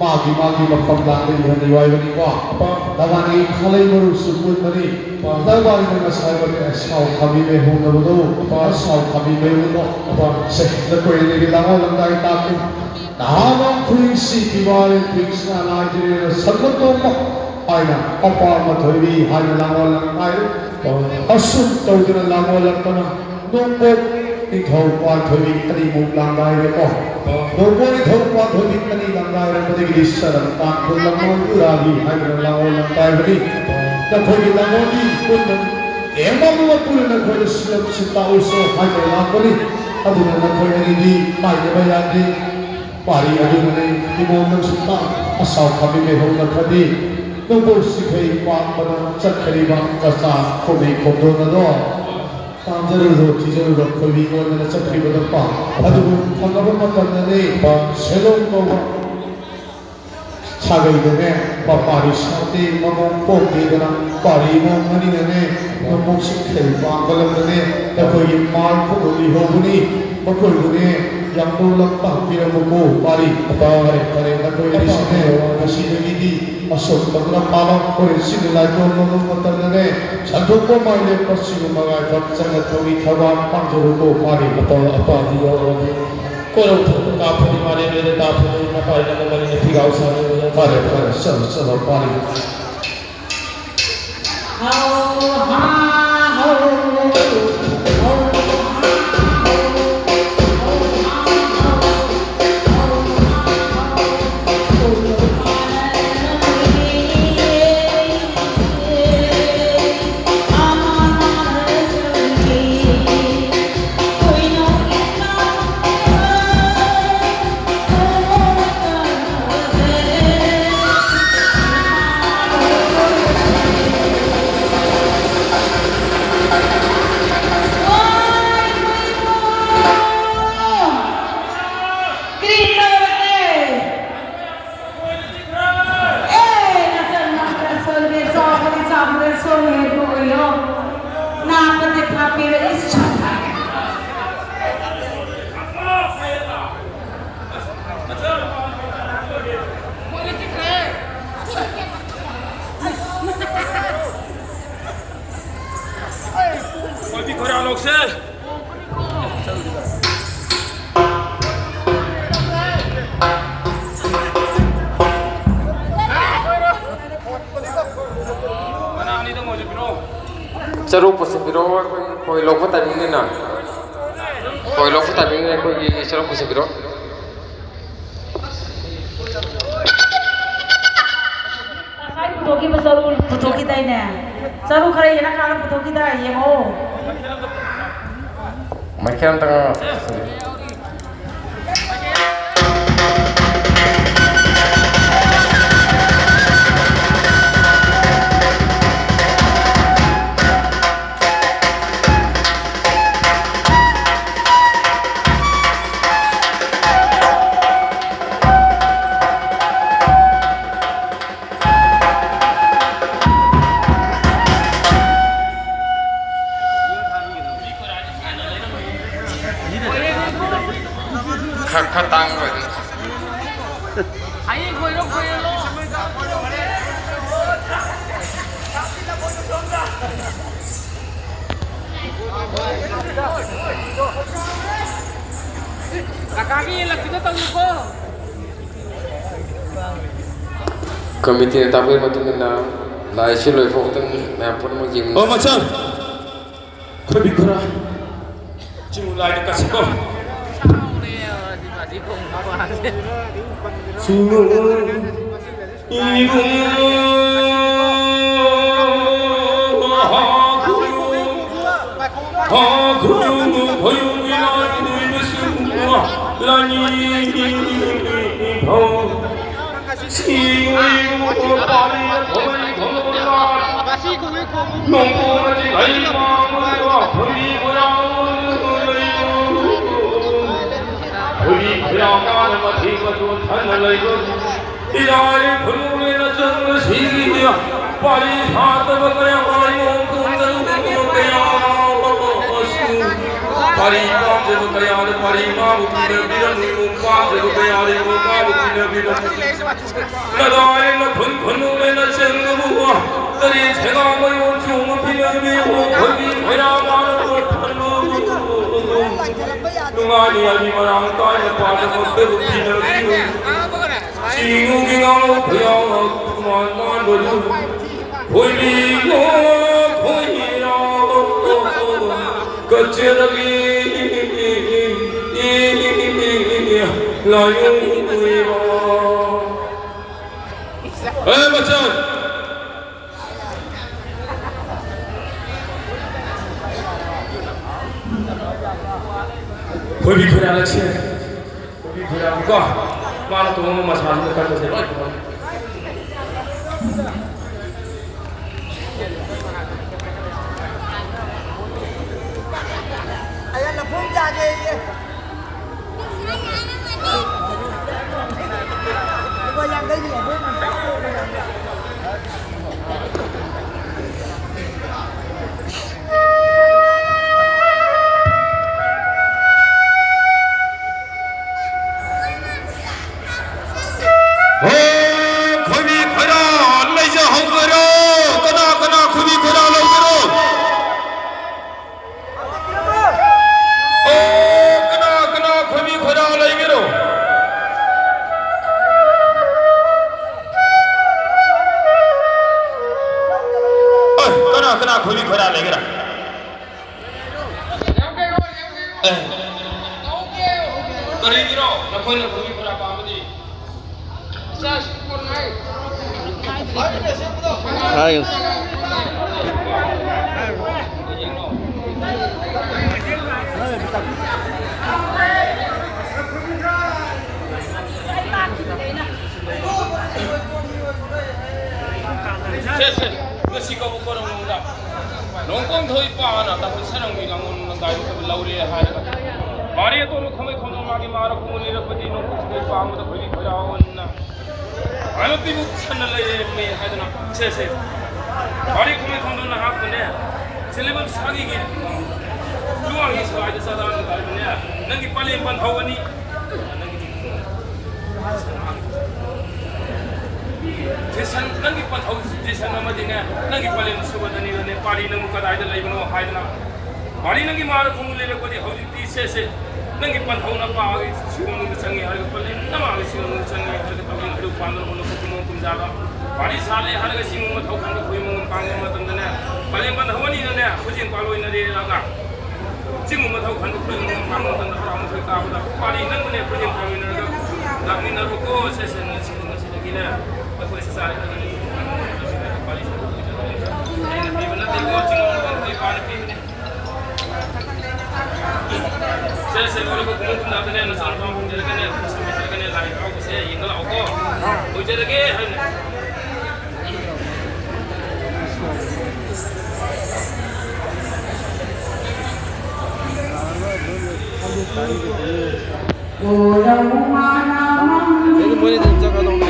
ꯃꯥꯒꯤ ꯃꯥꯒꯤ ꯃꯐꯝ ꯂꯥꯛꯄ ꯏꯍꯟꯅꯤꯡꯉꯥꯏ ꯑꯣꯏꯕꯅꯤꯀꯣ꯫ ꯑꯄꯥ꯫ ꯅꯕꯥꯅꯤ ꯈꯥꯂꯩ ꯃꯔꯨꯞꯁꯨ ꯄꯨꯟꯕꯅꯤ꯫ ꯑꯄꯥ꯫ ꯅꯕꯥꯅꯤꯅ ꯉꯁꯥꯏ ꯋꯥꯔꯤ ꯑꯁꯥꯎ ꯈꯥꯕꯤ ꯃꯩ ꯍꯧꯅꯕꯗꯣ꯫ ꯑꯄꯥ꯫ ꯑꯁꯥꯎ ꯈꯥꯕꯤ ꯃꯩ ꯍꯧꯅꯕ꯫ ꯑꯄꯥ꯫ ꯁꯦ, ꯅꯈꯣꯏ ꯑꯅꯤꯒꯤ ꯂꯥꯡꯉꯥ ꯂꯝꯗꯥꯏ ꯇꯥꯛꯀꯦ꯫ ꯅꯍꯥꯃꯣꯜ ꯊꯨꯏꯁꯤ ꯄꯤꯕꯥꯔꯦ ꯊꯨꯏꯁꯤꯅ ꯂꯥꯏꯖꯔꯦ ꯁꯟꯃꯇꯣꯝꯕ꯫ ꯍꯥꯏꯅ ꯑꯄꯥꯝꯕ ꯊꯣꯏꯕꯤ ꯍꯥꯏꯅ ꯂꯥꯡꯑꯣꯜꯂꯛ ꯇꯥꯏ꯫ ꯑꯁꯨꯝ ꯇꯧꯗꯨꯅ ꯂꯥꯡꯑꯣꯜꯂꯛꯄꯅ ꯅꯣꯡꯄꯣꯛ ꯅꯤꯡꯊꯧ ꯄꯥꯟꯊꯣꯏꯕꯤ ꯑꯅꯤꯃꯨꯛ ꯂꯥꯡꯗꯥꯏꯔꯦꯀꯣ꯫ ꯅꯣꯡꯄꯣꯛ ꯅꯤꯡꯊꯧ ꯄꯥꯟꯊꯣꯏꯕꯤ ꯑꯅꯤ ꯂꯥꯡꯗꯥꯏꯔꯕꯗꯒꯤꯗꯤ ꯁꯔꯝ ꯇꯥꯡꯈꯨꯜ ꯂꯥꯡꯑꯣꯜ ꯎꯔꯥꯕꯤ ꯍꯥꯏꯗꯨꯅ ꯂꯥꯡꯑꯣꯜꯂꯛ ꯇꯥꯏꯕꯅꯤ꯫ ꯅꯈꯣꯏꯒꯤ ꯂꯥꯡꯑꯣꯜꯗꯤ ꯄꯨꯟꯅ ꯑꯦꯝ ꯑꯃ ꯄꯨꯟꯅ ꯅꯈꯣꯏꯗ ꯁꯤꯜꯂꯛ ꯁꯤꯟꯇꯥꯛꯎꯁꯣ ꯍꯥꯏꯗꯨꯅ ꯂꯥꯛꯄꯅꯤ꯫ ꯑꯗꯨꯅ ꯅꯈꯣꯏ ꯑꯅꯤꯗꯤ ꯃꯥꯏꯅꯕ ꯌꯥꯗꯦ꯫ ꯄꯥꯔꯤ ꯑꯗꯨꯅꯅꯦ ꯏꯃꯣꯝ ꯅꯪꯁꯨ ꯇꯥ ꯑꯁꯥꯎ ꯈꯥꯕꯤ ꯂꯩꯍꯧꯅ ꯈꯗꯤ ꯅꯣꯡꯄꯣꯛ ꯁꯤꯈꯩ ꯄꯥꯛꯄꯗ ꯆꯠꯈ꯭ꯔꯤꯕ ꯀꯆꯥ ꯈꯣꯝꯃꯤ ꯈꯣꯝꯗꯣꯟ ꯑꯗꯣ ꯇꯥꯟꯖꯔꯨꯔꯣ ꯊꯤꯖꯔꯨꯔꯣ ꯈꯣꯏꯕꯤ ꯑꯣꯏꯗꯅ ꯆꯠꯈ꯭ꯔꯤꯕꯗꯣ ꯄꯥ꯫ ꯑꯗꯨꯕꯨ ꯐꯪꯉꯕ ꯃꯇꯝꯗꯅꯦ ꯄꯥ ꯁꯦꯂꯣꯡ ꯀꯧꯕ ꯁꯥꯒꯩꯗꯅꯦ ꯃꯄꯥꯔꯤ ꯁꯥꯇꯦ ꯃꯃꯣꯡ ꯄꯣꯛꯇꯦꯗꯅ ꯄꯥꯔꯤ ꯃꯣꯡ ꯑꯅꯤꯅꯅꯦ ꯅꯣꯡꯄꯣꯛ ꯁꯤꯈꯩ ꯄꯥꯛꯄ ꯂꯝꯗꯅꯦ ꯅꯈꯣꯏꯒꯤ ꯃꯥꯜ ꯐꯨꯕ ꯂꯩꯍꯧꯕꯅꯤ꯫ ꯃꯈꯣꯏꯕꯨꯅꯦ ꯌꯥꯝꯅ ꯂꯝꯄꯥꯛꯄꯤꯔꯝꯃꯨꯀꯣ ꯄꯥꯔꯤ꯫ ꯐꯔꯦ ꯐꯔꯦ ꯅꯈꯣꯏ ꯑꯅꯤꯁꯤꯅꯦ ꯉꯁꯤꯗꯒꯤꯗꯤ ꯑꯁꯣꯛ ꯇꯧꯅ ꯄꯥꯕ ꯍꯣꯔꯦꯟ ꯁꯤꯒꯤ ꯂꯥꯏꯇꯣꯟ ꯃꯃꯨꯡ ꯃꯇꯝꯗꯅꯦ ꯁꯟꯗꯣꯛꯄ ꯃꯥꯏ ꯂꯦꯞꯄ ꯁꯤꯒꯨꯝꯕ ꯉꯥꯏꯐꯝ ꯆꯪꯅ ꯊꯧꯔꯤ ꯊꯧꯕꯥꯜ ꯄꯥꯡꯖꯔꯨꯀꯣ ꯄꯥꯔꯤ꯫ ꯑꯄꯥ ꯑꯄꯥꯗꯤ ꯌꯥꯎꯔꯕꯗꯤ ꯀꯣꯏꯔꯧ ꯊꯛꯇ ꯀꯥꯞꯄꯗꯤ ꯃꯥꯂꯦꯝ ꯂꯩꯔ ꯇꯥꯞꯄꯗꯤ ꯅꯄꯥꯏ ꯅꯪꯒ ꯃꯔꯤ ꯅꯨꯄꯤꯒ ꯍꯧꯁꯥꯅꯤ꯫ ꯐꯔꯦ ꯐꯔꯦ ꯆꯠꯂꯣ ꯆꯠꯂꯣ ꯄꯥꯔꯤ꯫ ꯆꯔꯨ ꯄꯨꯁꯤꯟꯕꯤꯔꯣ, ꯑꯩꯈꯣꯏ ꯈꯣꯏ ꯂꯣꯛꯄ ꯇꯥꯏꯃꯤꯡꯅꯤꯅ꯫ ꯈꯣꯏ ꯂꯣꯛꯄ ꯇꯥꯏꯃꯤꯡꯅꯤꯅ ꯑꯩꯈꯣꯏꯒꯤ ꯆꯔꯨ ꯄꯨꯁꯤꯟꯕꯤꯔꯣ꯫ ꯉꯁꯥꯏ ꯄꯨꯊꯣꯛꯈꯤꯕ ꯆꯔꯨ ꯄꯨꯊꯣꯛꯈꯤꯗꯥꯏꯅꯦ? ꯆꯔꯨ ꯈꯔ ꯌꯦꯜꯂꯀꯥꯟꯗ ꯄꯨꯊꯣꯛꯈꯤꯗꯥꯏ, ꯌꯦꯡꯉꯣ꯫ ꯃꯥꯏꯀꯩ ꯑꯝꯇ ꯉꯥꯡꯉꯣ꯫ ꯈꯔ, ꯈꯔ ꯇꯥꯡꯕ ꯑꯣꯏꯗꯣꯏꯅꯤ꯫ ꯀꯥꯀꯥꯒꯤ ꯂꯛꯀꯤꯗꯣ ꯇꯧꯅꯨꯀꯣ꯫ ꯀꯃꯤꯇꯤꯅ ꯇꯥꯛꯄꯒꯤ ꯃꯇꯨꯡ ꯏꯟꯅ ꯂꯥꯏꯁꯤ ꯂꯣꯏꯐꯥꯎꯗꯪ ꯃꯌꯥꯝ ꯄꯨꯝꯅꯃꯛ ꯌꯦꯡꯃꯤꯟꯅꯁꯤ꯫ ꯑꯣ, ꯃꯆꯟ꯫ ꯈꯣꯏꯕꯤ ꯈꯔ ꯆꯤꯡꯉꯨ ꯂꯥꯏꯗ ꯀꯠꯁꯤꯀꯣ꯫ ꯆꯤꯡꯉꯨ ꯏꯕꯨꯡꯉꯣ, ꯍꯥ ꯈꯨꯔꯨ, ꯍꯥ ꯈꯨꯔꯨ, ꯈꯣꯏꯕꯤ ꯂꯥꯏ ꯈꯨꯔꯨꯝꯕꯁꯤꯡ ꯂꯥꯏꯅꯤꯡꯊꯧ꯫ ꯄꯥꯔꯤ ꯄꯥꯝꯖꯕ ꯀꯌꯥꯗ ꯄꯥꯔꯤ ꯃꯥꯕꯨ ꯄꯤꯅꯕꯤꯔꯝꯃꯤ, ꯄꯥꯝꯖꯕ ꯀꯌꯥꯗ ꯃꯥꯕꯨ ꯄꯤꯅꯕꯤꯔꯝꯃꯤ꯫ ꯅꯗꯥꯏ ꯅꯈꯨꯟ ꯈꯨꯟꯅꯨꯡ ꯂꯩꯅ ꯆꯪꯕꯕꯨ ꯇꯔꯦꯠ ꯁꯦꯒꯥ ꯃꯌꯣꯟ ꯆꯣꯡꯕ ꯐꯤꯂꯝꯒꯤ ꯈꯣꯏꯕꯤ ꯈꯣꯏꯔꯥ ꯃꯥꯅ ꯄꯣꯠ ꯊꯜꯂꯨ꯫ ꯅꯨꯡꯉꯥꯏꯅꯤ ꯍꯥꯏꯗꯤ ꯃꯔꯥꯡ ꯀꯥꯏꯅ ꯄꯥꯗꯃꯛꯇꯕꯨ ꯄꯤꯅꯕꯤꯌꯨ꯫ ꯆꯤꯡꯒꯤ ꯉꯥꯎ ꯈꯨꯌꯥꯎꯅ ꯈꯨꯃꯥꯟ ꯃꯥꯟꯕꯗꯨ ꯈꯣꯏꯕꯤ ꯈꯣꯏꯔꯥ꯫ ꯑꯦ, ꯃꯆꯟ! ꯈꯣꯏꯕꯤ ꯈꯣꯏꯔꯥ ꯂꯩꯁꯦ꯫ ꯈꯣꯏꯕꯤ ꯈꯣꯏꯔꯥ ꯀꯣ꯫ ꯃꯥꯅ ꯇꯣꯡꯉꯝꯕ ꯃꯁꯥꯁꯤꯅ ꯀꯟꯕꯁꯦ ꯂꯣꯏ ꯇꯣꯡꯉꯝꯃꯤ꯫ ꯑꯩꯅ ꯂꯐꯨ ꯆꯥꯒꯦꯌꯦ꯫ ꯂꯨꯄꯥ ꯌꯥꯡꯈꯩꯒꯤ ꯂꯐꯨ꯫ ꯍꯣ, ꯈꯣꯏꯕꯤ ꯈꯣꯏꯔꯥ ꯂꯩꯖꯍꯧꯕꯔꯣ? ꯀꯅꯥ ꯀꯅꯥ ꯈꯣꯏꯕꯤ ꯈꯣꯏꯔꯥ ꯂꯧꯒꯦꯔꯣ? ꯑꯣ, ꯀꯅꯥ ꯀꯅꯥ ꯈꯣꯏꯕꯤ ꯈꯣꯏꯔꯥ ꯂꯩꯒꯦꯔꯣ? ꯑꯦ, ꯀꯅꯥ ꯀꯅꯥ ꯈꯣꯏꯕꯤ ꯈꯣꯏꯔꯥ ꯂꯩꯒꯦꯔꯥ? ꯑꯦ, ꯀꯔꯤꯒꯤꯔꯣ ꯅꯈꯣꯏꯅ ꯈꯣꯏꯕꯤ ꯈꯣꯏꯔꯥ ꯄꯥꯝꯕꯗꯤ? ꯍꯥꯏꯌꯨ꯫ ꯁꯦ, ꯁꯦ, ꯉꯁꯤ ꯀꯕꯣꯛ ꯀꯣꯔꯣꯡꯂꯣꯝꯗ ꯅꯣꯡꯄꯣꯛ ꯊꯣꯏ ꯄꯥꯅ ꯇꯥꯃꯣ ꯁꯔꯪꯒꯤ ꯂꯥꯡꯒꯣꯜ ꯂꯝꯗꯥꯏꯗ ꯂꯧꯔꯦ ꯍꯥꯏꯔꯒ ꯃꯥꯔꯤ ꯑꯇꯣꯟꯕ ꯈꯥꯃꯩ ꯈꯣꯡꯖꯣꯝ ꯃꯥꯒꯤ ꯃꯥꯔ ꯈꯣꯡꯒꯨꯜ ꯂꯤꯔꯛꯄꯗꯤ ꯅꯣꯡꯄꯣꯛ ꯊꯣꯏ ꯄꯥꯝꯕꯗ ꯈꯣꯏꯔꯤ ꯈꯣꯏꯔꯥꯎꯅ ꯍꯥꯏꯕ ꯄꯤꯕꯨ ꯁꯟꯅ ꯂꯩꯔꯝꯃꯦ ꯍꯥꯏꯗꯅ ꯁꯦ, ꯁꯦ꯫ ꯃꯥꯔꯤ ꯈꯥꯃꯩ ꯈꯣꯡꯖꯣꯝꯅ ꯍꯥꯞꯄꯅꯦ꯫ ꯁꯤꯂꯦꯕꯜ ꯁꯥꯒꯤꯒꯤ ꯂꯨꯋꯥꯡꯒꯤ ꯁꯂꯥꯏꯗ ꯆꯥꯗꯥꯅ ꯍꯥꯏꯕꯅꯦ꯫ ꯅꯪꯒꯤ ꯄꯂꯦꯝ ꯄꯟ ꯍꯧꯒꯅꯤ꯫ ꯖꯦꯁꯟ, ꯅꯪꯒꯤ ꯄꯟꯊꯧ ꯖꯦꯁꯟ ꯑꯃꯗꯤꯅꯦ, ꯅꯪꯒꯤ ꯄꯂꯦꯝ ꯁꯨꯕꯗꯅꯤꯗꯅꯦ, ꯄꯥꯔꯤ ꯅꯪꯕꯨ ꯀꯗꯥꯏꯗ ꯂꯩꯕꯅꯣ ꯍꯥꯏꯗꯅ꯫ ꯄꯥꯔꯤ ꯅꯪꯒꯤ ꯃꯥꯔ ꯈꯣꯡꯎ ꯂꯩꯔꯛꯄꯗꯤ ꯍꯧꯖꯤꯛꯇꯤ ꯁꯦ, ꯁꯦ, ꯅꯪꯒꯤ ꯄꯟꯊꯧꯅ ꯄꯥꯒꯤ ꯁꯤꯒꯨꯝꯕꯗ ꯆꯪꯉꯤ ꯍꯥꯏꯔꯒ ꯄꯂꯦꯝ ꯅꯃꯥꯒꯤ ꯁꯤꯒꯨꯝꯕꯗ ꯆꯪꯉꯤ ꯍꯥꯏꯔꯒ ꯇꯧꯔꯤ ꯍꯩꯔꯨꯛ ꯄꯥꯟꯗꯅ ꯍꯣꯠꯅꯕ ꯀꯨꯝꯍꯣꯡ ꯀꯨꯝꯖꯥꯗ꯫ ꯄꯥꯔꯤ ꯁꯥꯠꯂꯦ ꯍꯥꯏꯔꯒ ꯁꯤꯒꯨꯝꯕ ꯃꯊꯧ ꯈꯟꯕ ꯈꯨꯗꯤꯡꯃꯛ ꯄꯥꯡꯕ ꯃꯇꯝꯗꯅꯦ, ꯄꯂꯦꯝ ꯄꯟꯊꯧ ꯑꯅꯤꯅꯅꯦ, ꯈꯨꯖꯤꯡ ꯄꯥꯜ ꯑꯣꯏꯅꯔꯦꯔꯒ꯫ ꯆꯤꯡ ꯃꯊꯧ ꯈꯟꯕ ꯈꯨꯗꯤꯡꯃꯛ ꯃꯥꯡꯕ ꯃꯇꯝꯗ ꯍꯔꯥꯎ ꯑꯃꯈꯛ ꯇꯥꯕꯗ ꯄꯥꯂꯤ ꯅꯪꯕꯨꯅꯦ ꯈꯨꯗꯤꯡ ꯊꯥꯃꯤꯟꯅꯔꯒ ꯂꯥꯛꯃꯤꯟꯅꯔꯨꯀꯣ꯫ ꯁꯦ ꯁꯦ ꯅꯪ ꯁꯤꯡ ꯑꯁꯤꯗꯒꯤꯅꯦ ꯑꯩꯈꯣꯏ ꯆꯥꯛꯆꯥ ꯍꯩ ꯄꯥꯂꯤ ꯄꯤꯕ ꯅꯠꯇꯦꯀꯣ꯫ ꯆꯤꯡ ꯃꯊꯧ ꯈꯟꯕ ꯏꯄꯥꯅ ꯄꯤꯕꯅꯦ꯫ ꯁꯦ ꯁꯦ ꯂꯣꯏꯔꯒ ꯀꯨꯝꯍꯩ ꯀꯨꯝꯅꯕꯅꯦ ꯅꯆꯥꯅꯨꯄꯥ ꯐꯪꯖꯔꯒꯅꯦ ꯁꯦ ꯂꯥꯏ ꯍꯔꯥꯎꯕꯁꯦ ꯌꯦꯡꯕ ꯂꯥꯛꯑꯣꯀꯣ꯫ ꯑꯣꯏꯖꯔꯒꯦ ꯍꯥꯏꯅ꯫ ꯑꯗꯨ ꯃꯣꯏꯅ ꯑꯗꯨꯝ ꯆꯠꯈ꯭ꯔꯗꯧꯅꯦ꯫